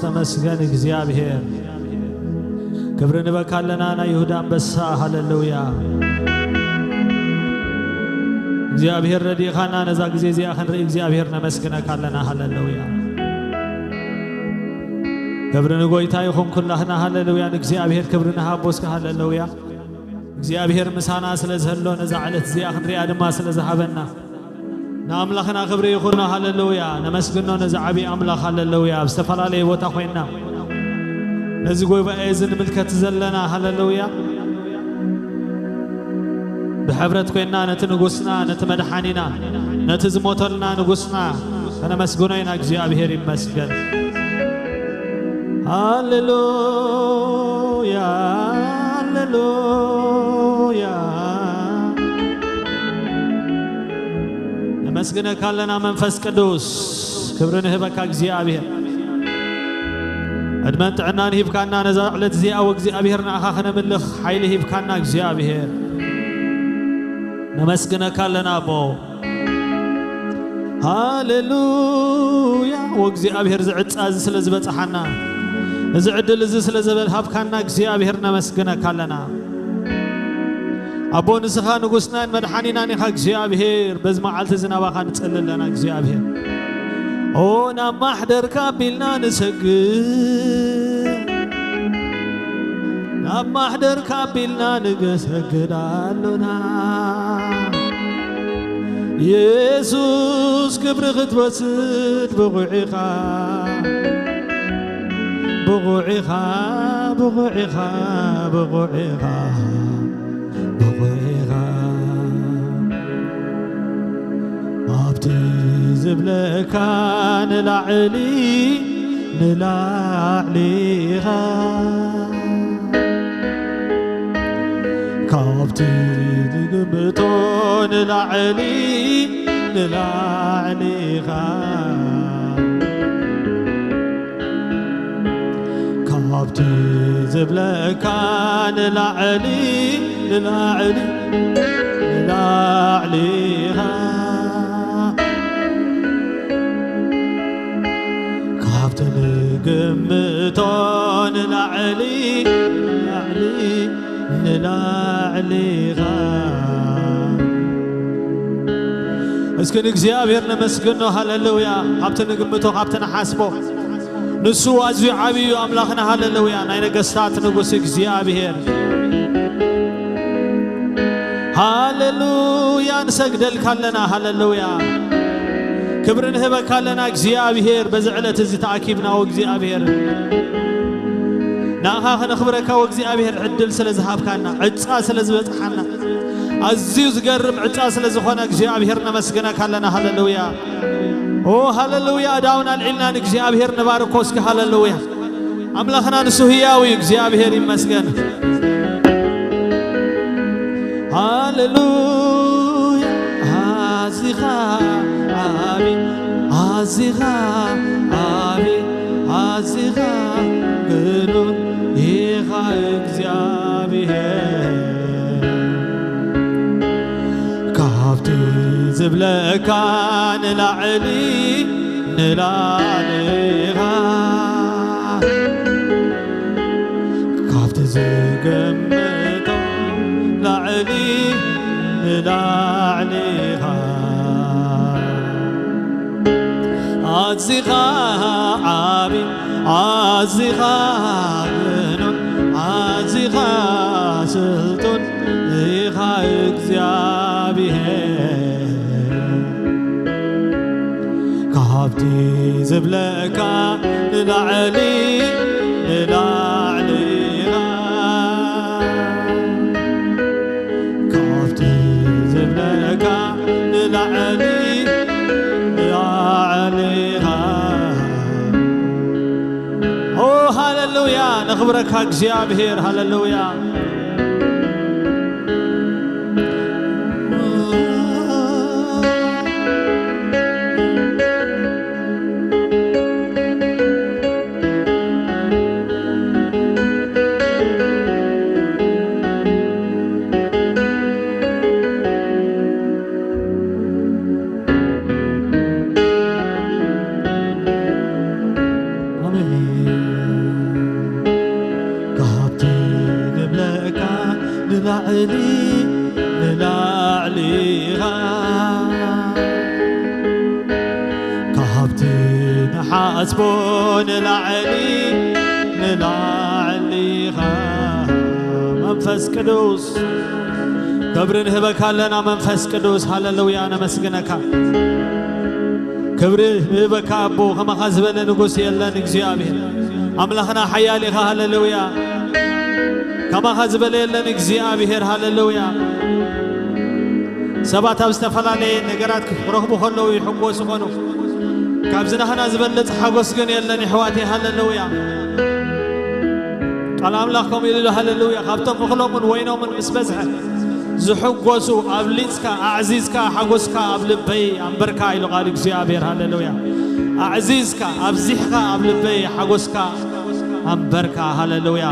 ተመስገን እግዚኣብሔር። ክብሪ ንበካ ኣለና፣ ናይ ይሁዳ ኣንበሳ። ሃሌሉያ። እግዚኣብሔር ረዲእኻና ነዛ ግዜ እዚኣ ክንርኢ እግዚኣብሔር ነመስግነካ ኣለና። ሃሌሉያ። ክብሪ ንጎይታ ይኹን ኩላህና። ሃሌሉያ። ንእግዚኣብሔር ክብሪ ንሃቦ እስከ። ሃሌሉያ። እግዚኣብሔር ምሳና ስለ ዝህሎ ነዛ ዕለት እዚኣ ክንሪኣ ድማ ስለ ዝሃበና ንኣምላኽና ክብሪ ይኹኖ። ሃሌሉያ። ነመስግኖ ነዚ ዓብዪ ኣምላኽ። ሃሌሉያ። ኣብ ዝተፈላለየ ቦታ ኮይንና ነዚ ጉባኤ እዚ ንምልከት ዘለና። ሃሌሉያ። ብሕብረት ኮይንና ነቲ ንጉስና፣ ነቲ መድሓኒና፣ ነቲ ዝሞተልና ንጉስና ከነመስግኖ ኢና። እግዚኣብሔር ይመስገን። ሃሌሉያ፣ ሃሌሉያ። ነመስግነካ ኣለና መንፈስ ቅዱስ። ክብሪ ንህበካ እግዚኣብሔር። ዕድመን ጥዕናን ሂብካና ነዛ ዕለት እዚኣ ወእግዚኣብሔር ንኣኻ ከነምልኽ ሓይሊ ሂብካና እግዚኣብሔር። ነመስግነካ ኣለና ኣቦ። ሃሌሉያ። ወእግዚኣብሔር ዝዕጻ እዚ ስለ ዝበጽሓና፣ እዚ ዕድል እዚ ስለ ዘበልሃብካና እግዚኣብሔር ነመስግነካ ኣለና። ኣቦ ንስኻ ንጉስናን መድሓኒናን ኢኻ እግዚኣብሔር። በዚ መዓልቲ እዚ ናባኻ ንጸሊ ኣለና እግዚኣብሔር። ኦ ናብ ማሕደርካ ኣቢልና ንሰግድ፣ ናብ ማሕደርካ ኣቢልና ንገሰግድ ኣሎና። የሱስ ክብሪ ክትወስድ ብቑዕ ኢኻ፣ ብቑዕ ኢኻ፣ ብቑዕ ኢኻ፣ ብቑዕ ኢኻ፣ ብቑዕ ኢኻ። ኣብቲ ዝብለካ ንላዕሊ፣ ንላዕሊ ኢኻ። ካብቲ ዝግምቶ ንላዕሊ፣ ንላዕሊ ኢኻ። ካብቲ ዝብለካ ንላዕሊ፣ ንላዕሊ፣ ንላዕሊ ኢኻ። ካብቲ ንግምቶ ንላዕሊ፣ ንላዕሊ፣ ንላዕሊ ኢኻ። እስኪ ንእግዚኣብሔር ነመስግኖ። ሃሌሉያ። ካብቲ ንግምቶ፣ ካብቲ ንሓስቦ ንሱ ኣዝዩ ዓብዪ እዩ ኣምላኽና። ሃሌሉያ። ናይ ነገስታት ንጉስ እግዚኣብሔር። ሃሌሉያ። ንሰግደልካ ኣለና። ሃሌሉያ። ክብሪ ንህበካ ኣለና እግዚኣብሔር። በዚ ዕለት እዚ ተኣኪብና ወእግዚኣብሔር ንኣኻ ከነኽብረካ ወእግዚኣብሔር ዕድል ስለ ዝሃብካና፣ ዕጻ ስለ ዝበጽሓና፣ ኣዝዩ ዝገርም ዕጻ ስለ ዝኾነ እግዚኣብሔር ነመስግነካ ኣለና። ሃሌሉያ። ኦ ሃሌሉያ። ኣእዳውና ኣልዒልና ንእግዚኣብሔር ንባርኮ እስኪ። ሃሌሉያ። ኣምላኽና ንሱ ህያው እዩ። እግዚኣብሔር ይመስገን። ሃሌሉያ። ኣዚኻ ዓቢ፣ ኣዚኻ ዓቢ፣ ኣዚኻ ግኑን ኢኻ እግዚኣብሔር። ካብቲ ዝብለካ ንላዕሊ፣ ንላዕሊ ኢኻ። ካብቲ ዝገምቶ ላዕሊ፣ ንላዕሊ ኢኻ። ኣዚኻ ዓቢ፣ ኣዚኻ ግኑን፣ ኣዚኻ ስልጡን ኢኻ እግዚኣብሔር። ካብቲ ዝብለካ ንላዕሊ፣ ንላዕሊ ኢኻ። ካብቲ ዝብለካ ንላዕሊ፣ ንላዕሊ ኢኻ። ኦ ሃሌሉያ፣ ነኽብረካ እግዚኣብሔር። ሃሌሉያ። ኣሜን። ካብቲ ንብለካ ንላዕሊ ንላዕሊ ኢኻ፣ ካብቲ ንሓስቦ ንላዕሊ ንላዕሊ ኢኻ። መንፈስ ቅዱስ ክብሪ ንህበካ ኣለና። መንፈስ ቅዱስ ሃለሉያ ነመስግነካ። ክብሪ ንህበካ ኣቦ፣ ከማኻ ዝበለ ንጉስ የለን እግዚኣብሔር። ኣምላኽና ሓያል ኢኻ፣ ሃለሉያ። ከማኻ ዝበለ የለን እግዚኣብሔር፣ ሃለሉያ። ሰባት ኣብ ዝተፈላለየ ነገራት ክረኽቡ ከለዉ ይሕጎሱ ኾኑ። ካብዚ ናህና ዝበለጽ ሓጎስ ግን የለን የሕዋተይ፣ ሃለሉያ። ቃል ኣምላኽ ከምኡ ኢሉ፣ ሃለሉያ። ካብቶም እኽሎምን ወይኖምን ምስ በዝሐ ዝሕጎሱ ኣብሊጽካ ኣዕዚዝካ ሓጎስካ ኣብ ልበይ ኣንበርካ ኢሉ ቃል እግዚኣብሔር። ሃሌሉያ። ኣዕዚዝካ ኣብዚሕካ ኣብ ልበይ ሓጎስካ ኣንበርካ። ሃሌሉያ።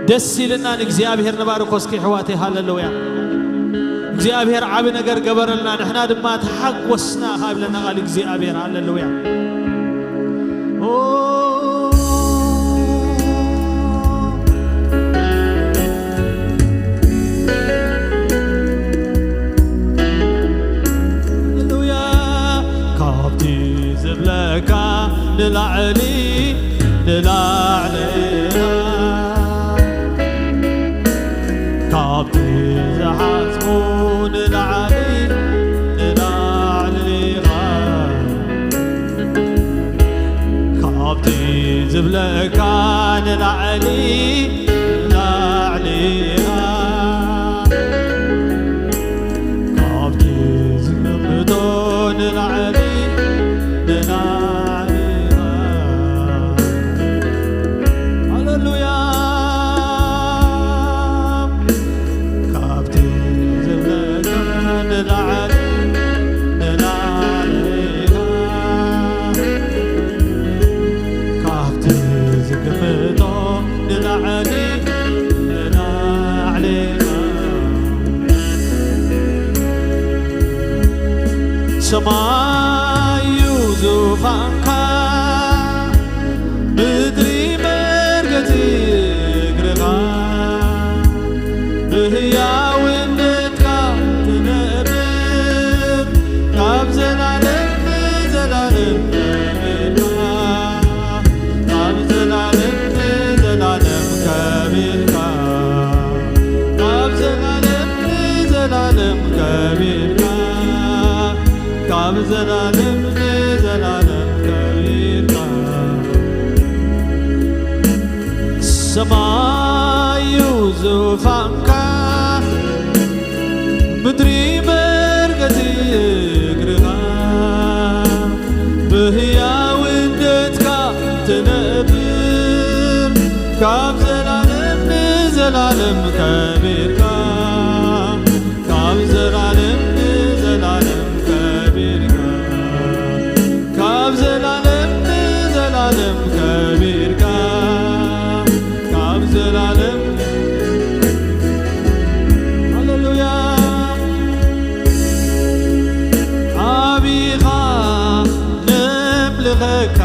ደስ ኢልና ንእግዚኣብሔር ንባርኮ እስኪ ኣሕዋተይ። ሃሌሉያ። እግዚኣብሔር ዓቢ ነገር ገበረልና፣ ንሕና ድማ ተሓጎስና ካብ ኢለና ቃል እግዚኣብሔር። ሃሌሉያ። ኦ ሃሌሉያ። ካብቲ ዝብለካ ንላዕሊ ንላዕሊ ኢኻ፣ ካብቲ ዝሓስቦ ንላዕሊ ንላዕሊ ኢኻ፣ ካብቲ ዝብለካ ንላዕሊ ንላዕሊ ኢኻ፣ ካብቲ ዝግምቶ ንላዕሊ ንላዕሊ ኢኻ። ሃሌሉያ። ካብቲ ዝብለካ ንላዕሊ ንላዕሊ ኢኻ፣ ካብቲ ዝግምቶ ንላዕሊ ንላዕሊ ኢኻ። ሰማይ እዩ ዙፋንካ፣ ምድሪ መርገጺ እግርኻ፣ ብህያውነትካ ትነብር፣ ካብ ዘላለም ንዘላለም ከቢርካ፣ ካብ ዘላለም ንዘላለም ከቢርካ፣ ካብ ዘላለም ንዘላለም ከቢርካ፣ ካብ ዘላለም ንዘላለም ከቢርካ። ሰማይ እዩ ዙፋንካ፣ ምድሪ መርገጺ እግርኻ፣ ብህያውነትካ ትነብር፣ ካብ ዘላለም ንዘላለም ከቢርካ፣ ካብ ዘላለም ንዘላለም ከቢርካ፣ ካብ ዘላለም ንዘላለም ከቢርካ፣ ካብ ዘላለም፣ ሃሌሉያ። ዓቢኻ ነምልኸካ፣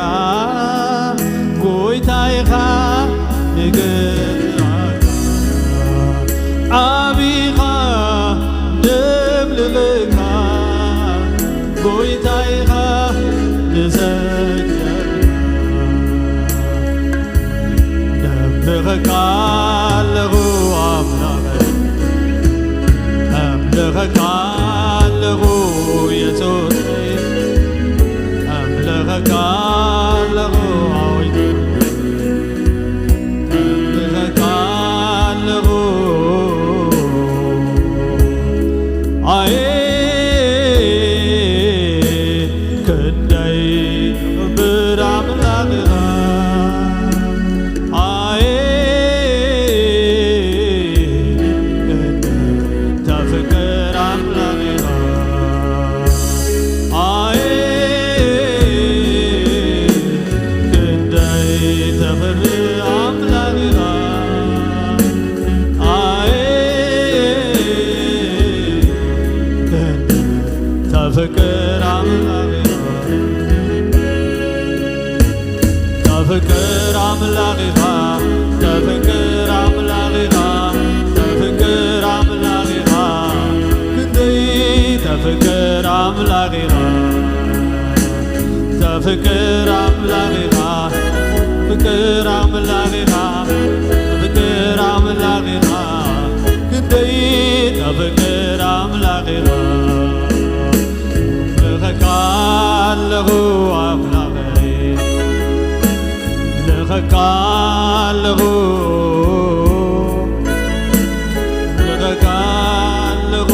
ጎይታ ኢኻ ንገዛእካ። ዓቢኻ ነምልኸካ፣ ጎይታ ኢኻ ንሰግደልካ። ነምልኸካ ኣለኹ ኣምላኸይ፣ ነምልኸካ ኣለኹ የሱሰይ፣ ነምልኸካ ኣለኹ ኣወይ፣ ነምልኸካ ኣለኹ። ኣየ ክንደይ ክብር ኣምላኽ ኢኻ። ኣየ ክንደይ ተፍቅር ኣምላኽ ኣምላኽ ኢኻ፣ ተፍቅር ኣምላኽ ኢኻ፣ ተፍቅር ኣምላኽ ኢኻ፣ ክንደይ ተፍቅር ኣምላኽ ኢኻ፣ ተፍቅር ኣምላኽ ኢኻ፣ ፍቅር ኣምላኽ ኢኻ፣ ፍቅር ኣምላኽ ኢኻ፣ ክንደይ ተፍቅር ኣምላኽ ኢኻ። እምልኸካ ኣለኹ ኣምላኸይ፣ እምልኸካ ኣለኹ፣ እምልኸካ ኣለኹ፣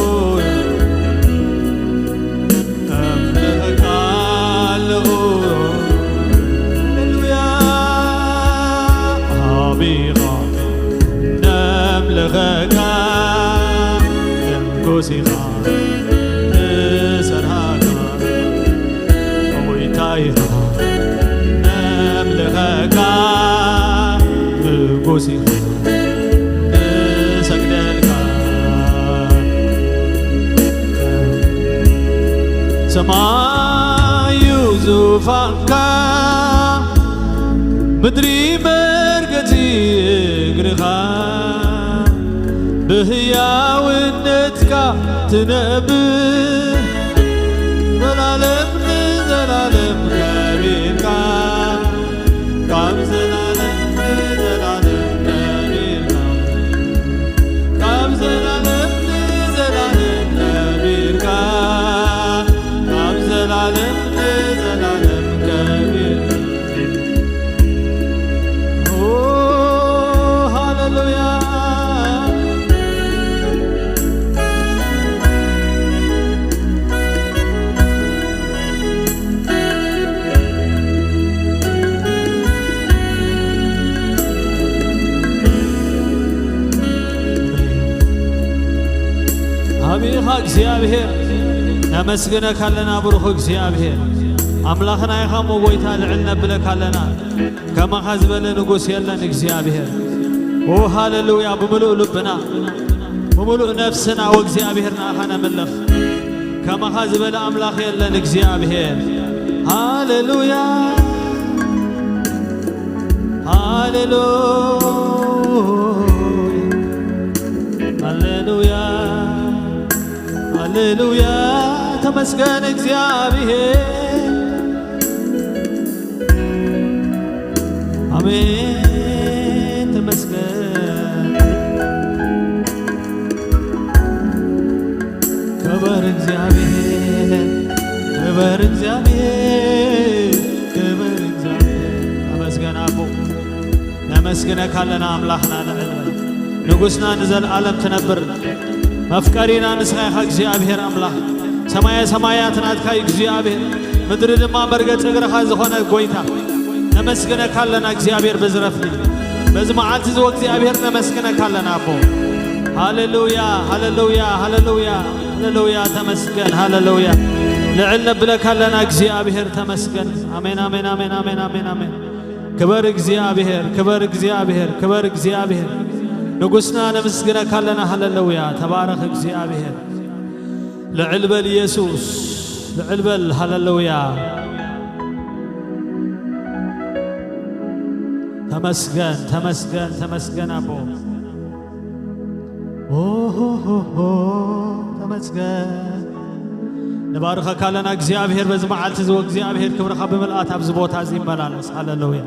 እምልኸካ ኣለኹ። ሃሌሉያ። ኣቢኻ ነምልኸካ፣ ንጉስ ኢኻ ንሰርሃካ፣ ጎይታ ኢኻ ነምልኸካ፣ ንጉስ ኢኻ ንሰግደልካ። ሰማይ እዩ ዙፋንካ፣ ምድሪ መርገጺ እግርኻ፣ ብህያውነትካ ትነብር፣ ዘላለም ንዘላለም ከቢርካ፣ ካብ ዘላለም ንዘላለም ከቢርካ፣ ካብ ዘላለም ንዘላለም ከቢርካ፣ ካብ ዘላለም ንዘላለም ከቢርካ። ኦ፣ ሃሌሉያ። ኣቢኻ እግዚኣብሔር ነመስግነካ ኣለና፣ ብሩኽ እግዚኣብሔር ኣምላኽና ኢኻ እሞ ጎይታ፣ ልዕል ነብለካ ኣለና። ከማኻ ዝበለ ንጉስ የለን እግዚኣብሔር። ኦ ሃሌሉያ፣ ብምሉእ ልብና ብምሉእ ነፍስና ወእግዚኣብሔር ንኣኻ ነምልኽ። ከማኻ ዝበለ ኣምላኽ የለን እግዚኣብሔር። ሃሌሉያ፣ ሃሌሉያ፣ ሃሌሉያ፣ ሃሌሉያ፣ ተመስገን እግዚኣብሔር። ኣሜን፣ ተመስገን። ክበር እግዚኣብሔር፣ ክበር እግዚኣብሔር፣ ክበር እግዚኣብሔር። ተመስገን ኣቦ፣ ነመስግነካ ኣለና ኣምላኽና ልዕል በል። ንጉስና ንዘለኣለም ትነብር። መፍቀሪና ንስኻ ኢኻ እግዚኣብሔር ኣምላኽ። ሰማየ ሰማያት ናትካ እዩ እግዚኣብሔር። ምድሪ ድማ መርገጺ እግርኻ ዝኾነ ጎይታ። ነመስግነካ ኣለና እግዚኣብሔር በዚ ረፍዲ። በዚ መዓልቲ እዚ እግዚኣብሔር ነመስግነካ ኣለና ኣቦ። ሃሌሉያ፣ ሃሌሉያ፣ ሃሌሉያ፣ ሃሌሉያ። ተመስገን፣ ሃሌሉያ። ልዕል ነብለካ ኣለና እግዚኣብሔር ተመስገን። ኣሜን፣ ኣሜን፣ ኣሜን፣ ኣሜን፣ ኣሜን፣ ኣሜን። ክበር እግዚኣብሔር፣ ክበር እግዚኣብሔር፣ ክበር እግዚኣብሔር። ንጉስና ነመስግነካ ኣለና። ሃሌሉያ። ተባረኽ እግዚኣብሔር። ልዕል በል ኢየሱስ፣ ልዕል በል። ሃሌሉያ። ተመስገን፣ ተመስገን፣ ተመስገን ኣቦ። ኦሆሆሆ፣ ተመስገን። ንባርኸካ ኣለና እግዚኣብሔር በዚ መዓልቲ እዚ። እግዚኣብሔር ክብርኻ ብምልኣት ኣብዚ ቦታ እዚ ይመላለስ። ሃሌሉያ።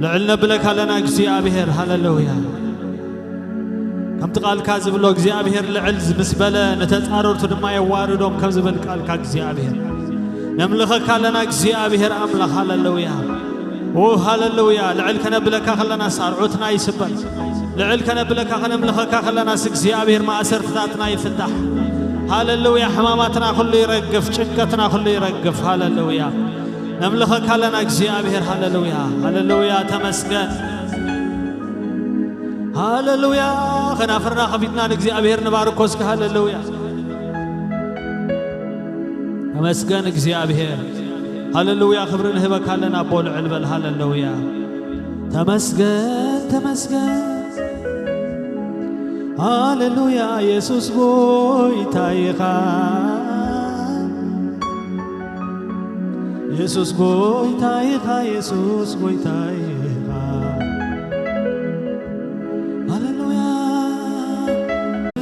ልዕል ነብለካ ኣለና እግዚኣብሔር። ሃሌሉያ። ከምቲ ቃልካ ዝብሎ እግዚኣብሔር ልዕል ምስ በለ ንተጻረርቱ ድማ የዋርዶም ከም ዝብል ቃልካ እግዚኣብሔር ነምልኸካ ኣለና እግዚኣብሔር ኣምላኽ። ሃሌሉያ። ኦ ሃሌሉያ። ልዕል ከነብለካ ከለናስ ኣርዑትና ይስበር። ልዕል ከነብለካ ከነምልኸካ ከለናስ እግዚኣብሔር ማእሰርትታትና ይፍታሕ። ሃሌሉያ። ሕማማትና ኩሉ ይረግፍ፣ ጭንቀትና ኩሉ ይረግፍ። ሃሌሉያ። ነምልኸካ ኣለና እግዚኣብሔር። ሃሌሉያ፣ ሃሌሉያ። ተመስገን። ሃሌሉያ። ከናፍርና ከፊትና ንእግዚኣብሔር ንባርኮ እስከ። ሃሌሉያ። ተመስገን እግዚኣብሔር። ሃሌሉያ። ክብሪ ንህበካ ኣለና ኣቦ፣ ልዕል በል። ሃሌሉያ። ተመስገን፣ ተመስገን። ሃሌሉያ። የሱስ ጎይታ ኢኻ። የሱስ ጎይታ ኢኻ። የሱስ ጎይታ ኢኻ።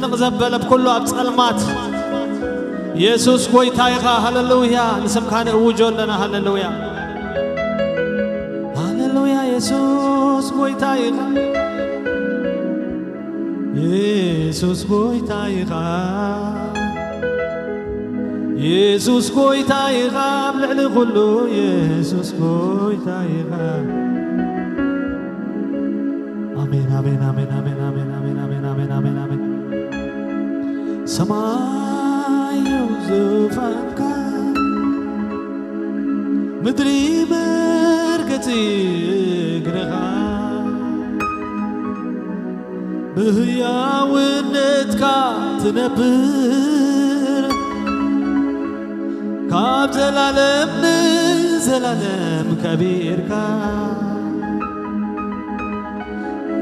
ንቕ ዘበለ ብኩሉ ኣብ ጸልማት፣ የሱስ ጐይታ ኢኻ። ሃሌሉያ። ንስምካ ንእውጆ ኣለና። ሃሌሉያ። ሃሌሉያ። የሱስ ጐይታ ኢኻ። የሱስ ጐይታ ኢኻ። የሱስ ጐይታ ኢኻ። ኣብ ልዕሊ ኩሉ የሱስ ጐይታ ኢኻ። ኣሜን፣ ኣሜን፣ ኣሜን፣ ኣሜን፣ ኣሜን፣ ኣሜን፣ ኣሜን፣ ኣሜን፣ ኣሜን፣ ኣሜን። ሰማይ እዩ ዙፋንካ፣ ምድሪ መርገጺ እግርኻ፣ ብህያውነትካ ትነብር፣ ካብ ዘላለም ንዘላለም ከቢርካ፣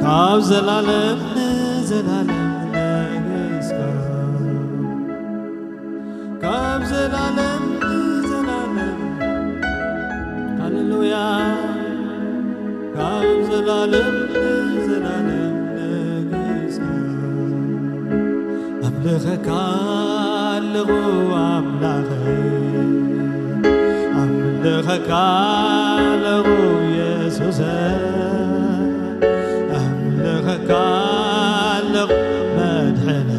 ካብ ዘላለም ንዘላለም ነገስካ፣ ካብ ዘላለም ንዘላለም፣ ሃሌሉያ፣ ካብ ዘላለም ንዘላለም ነገስካ። ኣምልኸካ ኣለኹ ኣምላኸይ፣ ኣምልኸካ ኣለኹ የሱሰ፣ ኣምልኸካ ኣለኹ መድሕነ፣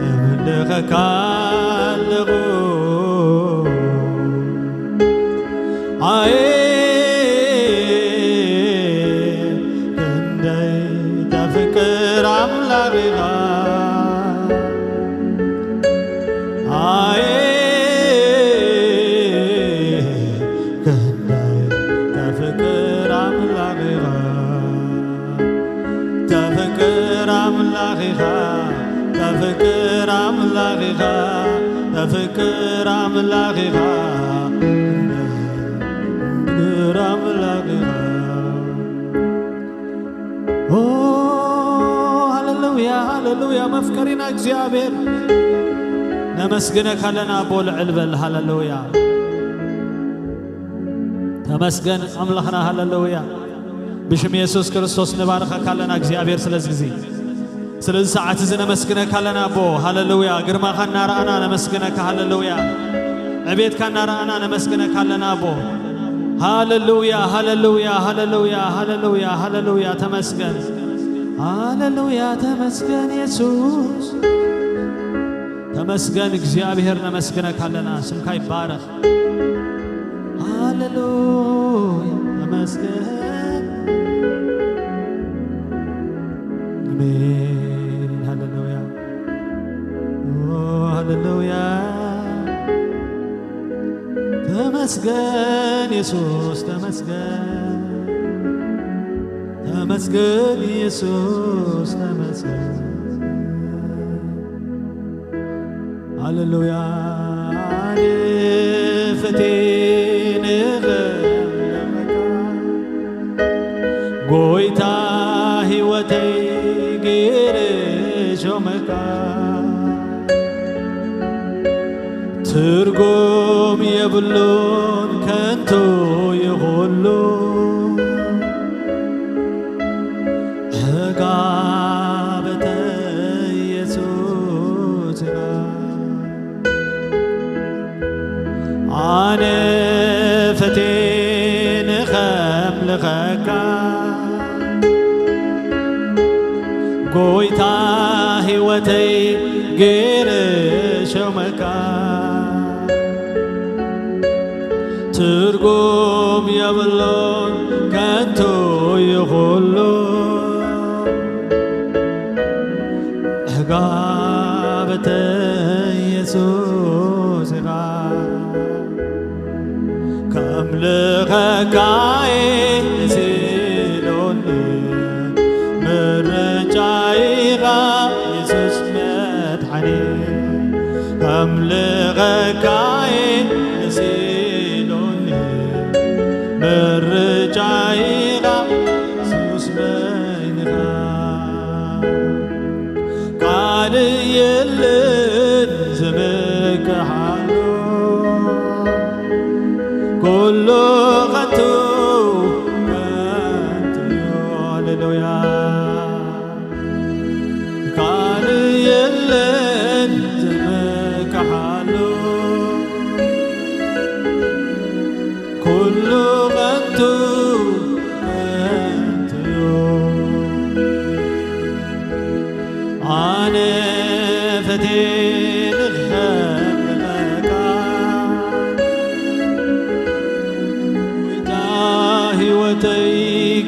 ኣምልኸካ ኣለኹ። ኣየ ክንደይ ተፍቅር ኣምላኽ ኢኻ። ኣየ ክንደይ ተፍቅር ኣምላኽ ኢኻ። ተፍቅር ኣምላኽ ኢኻ። ተፍቅር ኣምላኽ ኢኻ። ተፍቅር ኣምላኽ ኢኻ። ተፍቅር ኣምላኽ ኢኻ። ኦ፣ ሃሌሉያ፣ ሃሌሉያ። መፍቀሪና እግዚኣብሔር፣ ነመስግነካ ኣለና ኣቦ፣ ልዕል በል። ሃሌሉያ። ተመስገን ኣምላኽና፣ ሃሌሉያ። ብሽም የሱስ ክርስቶስ ንባርኸካ ኣለና እግዚኣብሔር፣ ስለዚ ግዜ፣ ስለዚ ሰዓት እዚ ነመስግነካ ኣለና ኣቦ። ሃሌሉያ። ግርማኻ እናረኣና ነመስግነካ። ሃሌሉያ። ዕቤትካ እናረኣና ነመስግነካ ኣለና ኣቦ። ሃሌሉያ፣ ሃሌሉያ፣ ሃሌሉያ፣ ሃሌሉያ፣ ሃሌሉያ። ተመስገን። ሃሌሉያ፣ ተመስገን የሱስ። ተመስገን እግዚኣብሔር፣ ነመስግነካ ኣለና። ስምካ ይባረኽ። ሃሌሉያ፣ ተመስገን። ኣሜን። ሃሌሉያ። ኦ፣ ሃሌሉያ። ተመስገን የሱስ፣ ተመስገን። ተመስገን የሱስ፣ ተመስገን። ሃሌሉያ። ኣነ ፈቴነ ኸምለመካ፣ ጎይታ ህይወተይ ገይረ ሾመካ። ትርጉም የብሉን ከንቱ ይኹሉ፣ ዕጋበተ የሱስና። ኣነ ፈቴነ ኸምልኸካ፣ ጎይታ ህይወተይ ገይረ ሸመካ። ትርጉም የብሉን ከንቱ እዩ ኩሉ፣ ዕጋበተ የሱስ ኢኻ። ከምልኸካ ኢየ መሲሉኒ፣ ምርጫይ ኢኻ የሱስ መድሓኒ። ከምልኸካ ኢየ መሲሉኒ፣ ምርጫይ ኢኻ የሱስ በይንኻ። ቃል የለን ዝምክሓሉ፣ ኩሉ ከንቱ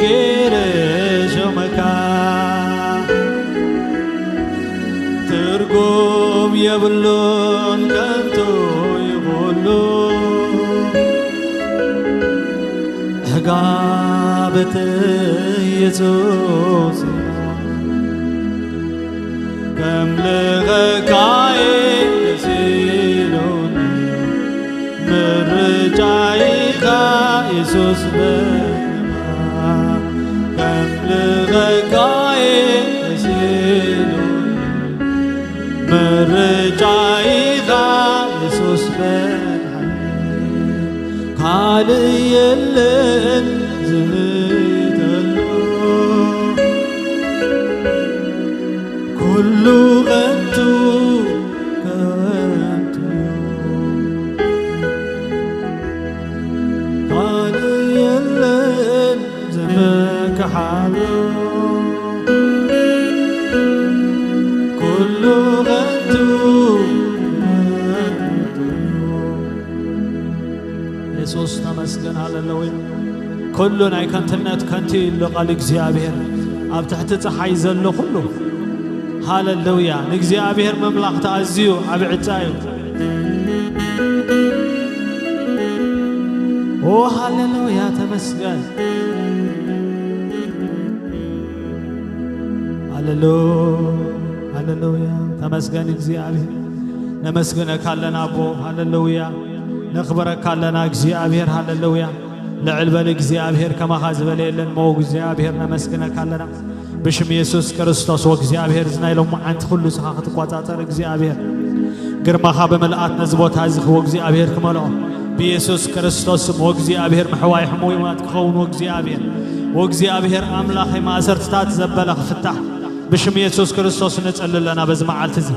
ገይረ ሾመካ ትርጉም የብሉን ከንቱ ይኹሉ ዕጋበት ኢየሱስ ከምልኸካየ ደስ ኢሉኒ ምርጫይኻ ኢየሱስ በልኻ ከምልኸካየ ደስ ኢሉኒ ምርጫይኻ ኢየሱስ በልኻ ካልእ የለን ዝህተሎ ኩሉ ከንቱ ከንቱ ካልእ የለን ዘመካሓሎ ኩሉ ከንቱ ከንቱ የሱስ ተመስገን። ሃለሉያ። ኩሉ ናይ ከንትነት ከንቱ እዩ ኣሎ ቃል እግዚኣብሔር። ኣብ ትሕቲ ጸሓይ ዘሎ ኩሉ ሃለሉያ። ንእግዚኣብሔር ምምላኽ ተኣዝዩ ዓቢ ዕጫ እዩ። ኦ ሃለሉያ፣ ተመስገን። ሃለሉ-፣ ሃለሉያ፣ ተመስገን እግዚኣብሔር። ነመስግነካ ኣለና ኣቦ፣ ሃለሉያ። ነኽብረካ ኣለና እግዚኣብሔር፣ ሃለሉያ። ልዕል በል እግዚኣብሔር፣ ከማኻ ዝበለ የለን። ሞ እግዚኣብሔር ነመስግነካ ኣለና። ብሽም የሱስ ክርስቶስ ወእግዚኣብሔር፣ እዚ ናይ ሎማዓንቲ ኩሉ ንስኻ ክትቆጻጸር እግዚኣብሔር፣ ግርማኻ ብምልኣት ነዚ ቦታ እዚ ወእግዚኣብሔር ክመልኦ ብየሱስ ክርስቶስ ስም። ወእግዚኣብሔር፣ ምሕዋይ ሕሙማት ክኸውን ወእግዚኣብሔር፣ ወእግዚኣብሔር ኣምላኸይ፣ ማእሰርትታት ዘበለ ክፍታሕ ብሽም የሱስ ክርስቶስ ንጸሊ ኣለና። በዚ መዓልቲ እዚ፣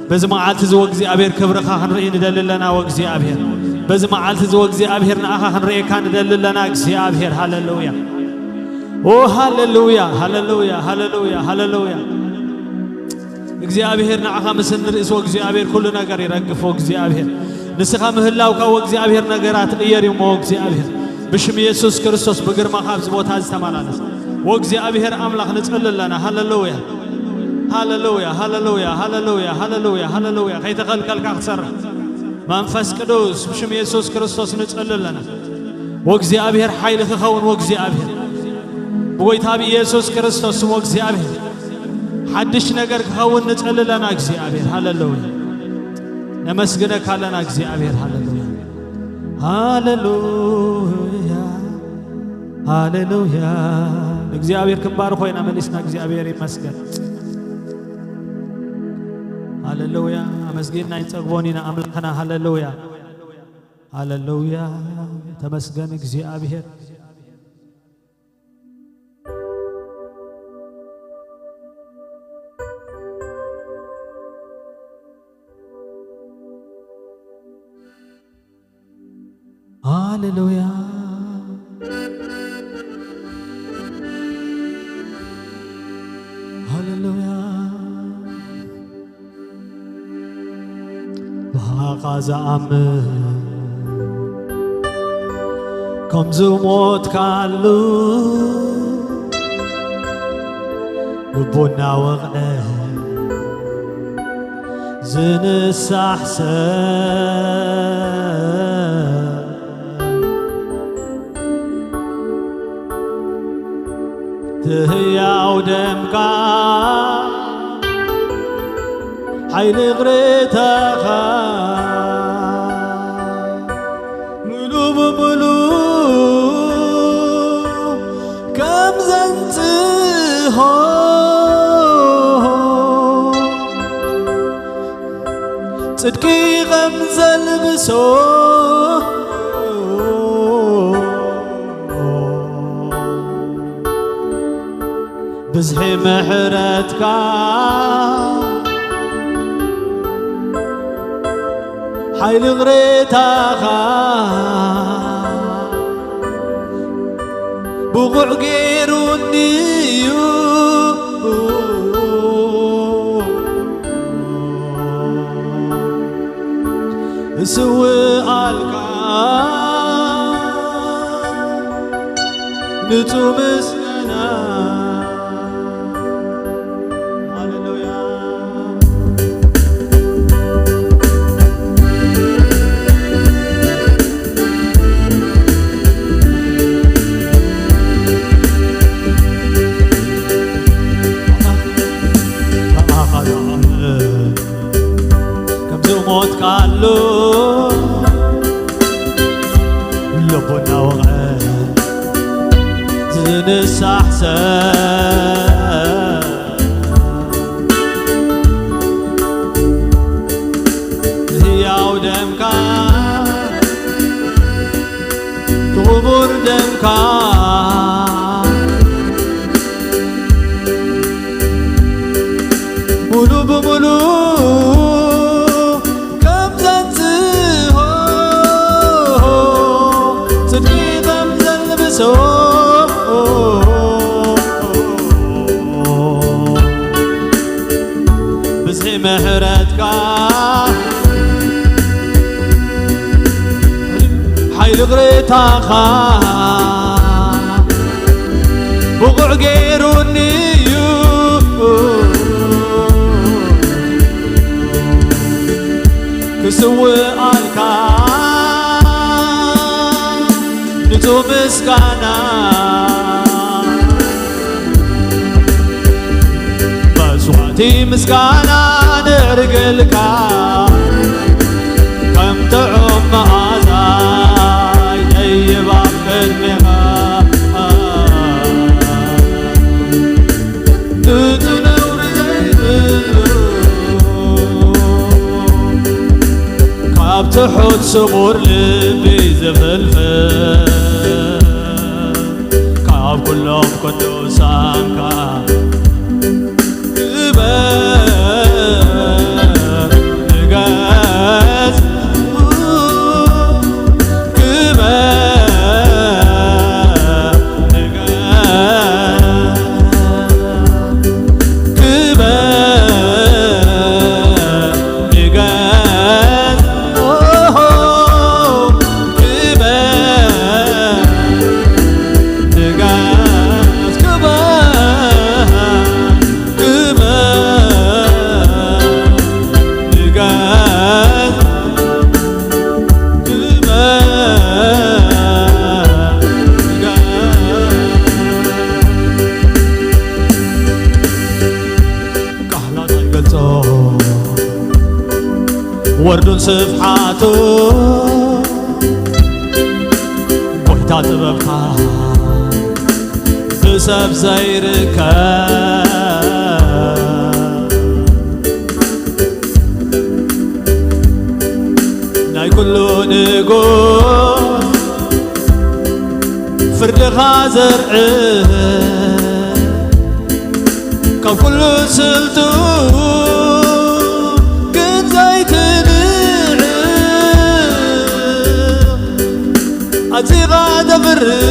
በዚ መዓልቲ እዚ ወእግዚኣብሔር፣ ክብርኻ ክንርኢ ንደሊ ኣለና። ወእግዚኣብሔር፣ በዚ መዓልቲ እዚ ወእግዚኣብሔር፣ ንኣኻ ክንርእየካ ንደሊ ኣለና። እግዚኣብሔር፣ ሃለሉያ። ኦ ሃለሉያ፣ ሃለሉያ፣ ሃለሉያ፣ ሃለሉያ። እግዚኣብሔር ንዓኻ ምስ እንርእስ ወእግዚኣብሔር ኩሉ ነገር ይረግፍ። ወእግዚኣብሔር ንስኻ ምህላውካ ወእግዚኣብሔር ነገራት ይቕየር እዩ። ወእግዚኣብሔር ብሽም የሱስ ክርስቶስ ብግርማኻ ኣብዚ ቦታ እዚ ተመላለስ። ወእግዚኣብሔር ኣምላኽ ንጸሊ ኣለና። ሃለሉያ፣ ሃለሉያ፣ ሃለሉያ፣ ሃለሉያ፣ ሃለሉያ፣ ሃለሉያ። ከይተኸልከልካ ክትሰርሕ መንፈስ ቅዱስ ብሽም የሱስ ክርስቶስ ንጸሊ ኣለና። ወእግዚኣብሔር ሓይሊ ክኸውን ወእግዚኣብሔር ብጎይታ ብኢየሱስ ክርስቶስ ስም ወእግዚኣብሔር ሓድሽ ነገር ክኸውን ንጸሊ ኣለና እግዚኣብሔር። ሃለሉያ። ነመስግነካ ኣለና እግዚኣብሔር። ሃለሉያ። ሃለሉያ። ሃለሉያ። እግዚኣብሔር ክንባርኾ ኢና መሊስና። እግዚኣብሔር ይመስገን። ሃለሉያ። ኣመስጊንና ይንጸግቦን ኢና ኣምላኽና። ሃለሉያ። ሃለሉያ። ተመስገን እግዚኣብሔር። ሃሌሉያ፣ ሃሌሉያ። ብሃኻ ዝኣምን ከም ዝሞትካሉ ልቡ እናወቕዐ ዝንሳሕ ሰብ እቲ ህያው ደምካ ሓይሊ እግርታኻ ምሉ ብምሉ ከም ዘንጽሆ ጽድቂ ከም ዘልብሶ ብዝሒ ምሕረትካ ሓይሊ እግርታኻ ብቑዕ ገይሩኒ እዩ። እስውኣልካ ንጹህ ምስጋና ሃሌሉያ። ብኣኻ ዝኣምን ከም ዝሞትካሉ ልቡ እናወቕዐ ዝንሳሕ ሰብ ህያው ደምካ ክቡር ደምካ ሙሉ ብሙሉ ከም ዘንጽሆ ጽድቂ ከም ዘልብሶ ብዝሒ ምሕረትካ ሓይሊ ይቕሬታኻ ብቑዕ ገይሩኒ እዩ ክስውኣልካ ንጹህ ምስጋና መስዋዕቲ ምስጋና ነዕርገልካ ከም ጥዑም መዓዛ ይጠይብ ኣብ ቅድሜኻ እቲ ነውሪ ዘይብሉ ካብ ትሑት ስሙር ልቢ ዝፍልፍል ካብ ኩሎም ቅዱሳንካ ክበር ንገስ ክበር ንገስ ክበር ንገስ ኦሆ ክበር ንገስ ክበር ክበር ንገስ ክበር ንገስ ቃላት ኣይገልጾ ወርዱን ስፍሓቱ ጎይታ ጥበብካ ብሰብ ዘይርከብ ናይ ኩሉ ንጉስ ፍርድኻ ዘርእ ካብ ኩሉ ስልጡ ግን ዘይትንዕ ኣዚኻ ተፍርህ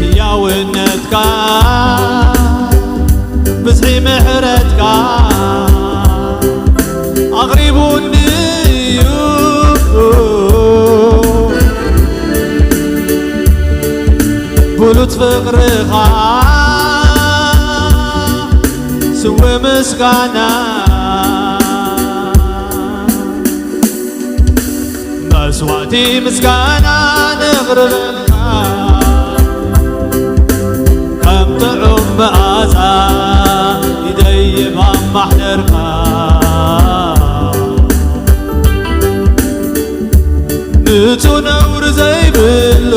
ህያውነትካ ብዝሒ ምሕረትካ ኣቕሪቡኒ እዩ ብሉጽ ፍቕርኻ ስውእ ምስጋና መስዋዕቲ ምስጋና ነቕርበልካ ከም ጥዑም መዓዛ ይደይብ ኣብ ማሕደርካ ንጹህ ነውሪ ዘይብሉ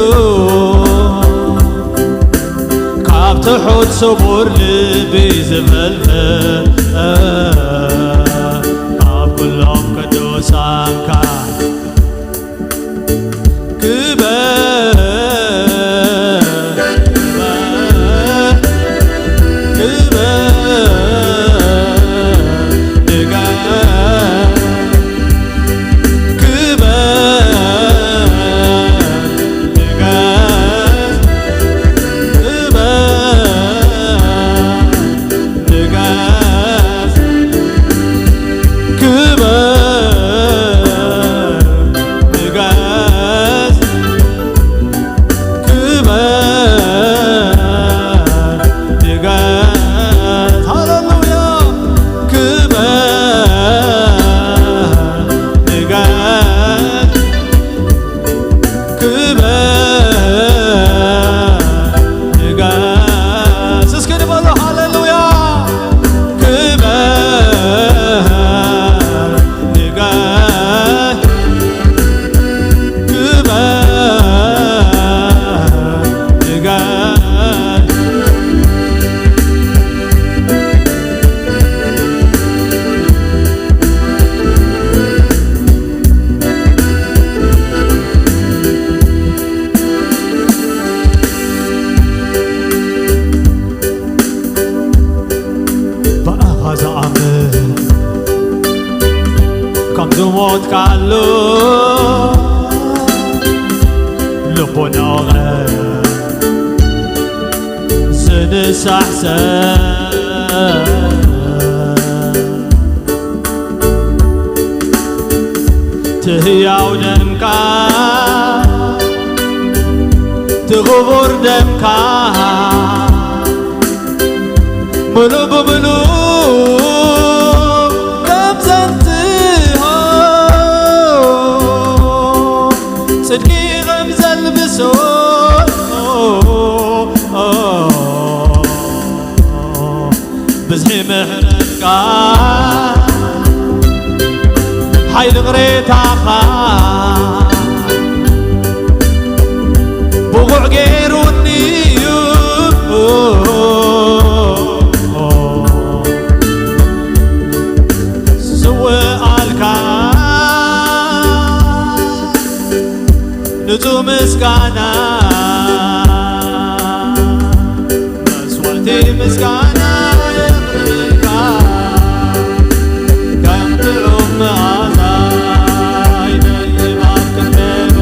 ካብ ትሑት ስሙር ልቢ ዝፈልፈል ካብ ኩሎም ቅዱሳንካ ክበር ክበር ክበር ንገስ ክበር ንገስ ክበር ንገስ ክበር ታሕሰብ ትህያው ደምካ፣ ትኽቡር ደምካ፣ ምሉእ ብምሉእ ከም ዘንትሆ፣ ጽድቂ ከም ዘልብሶ፣ ብዝሒ ምሕረትካ፣ ሓይሊ ቅሬታኻ፣ ብቑዕ ገይሩኒ እዩ ዝስውኣልካ። ንጹህ ምስጋና፣ መስዋዕቲ ምስጋና የቕርብልካ። ከም ጥዑም መዓዛ ይደይብ ኣብ ክንደባ።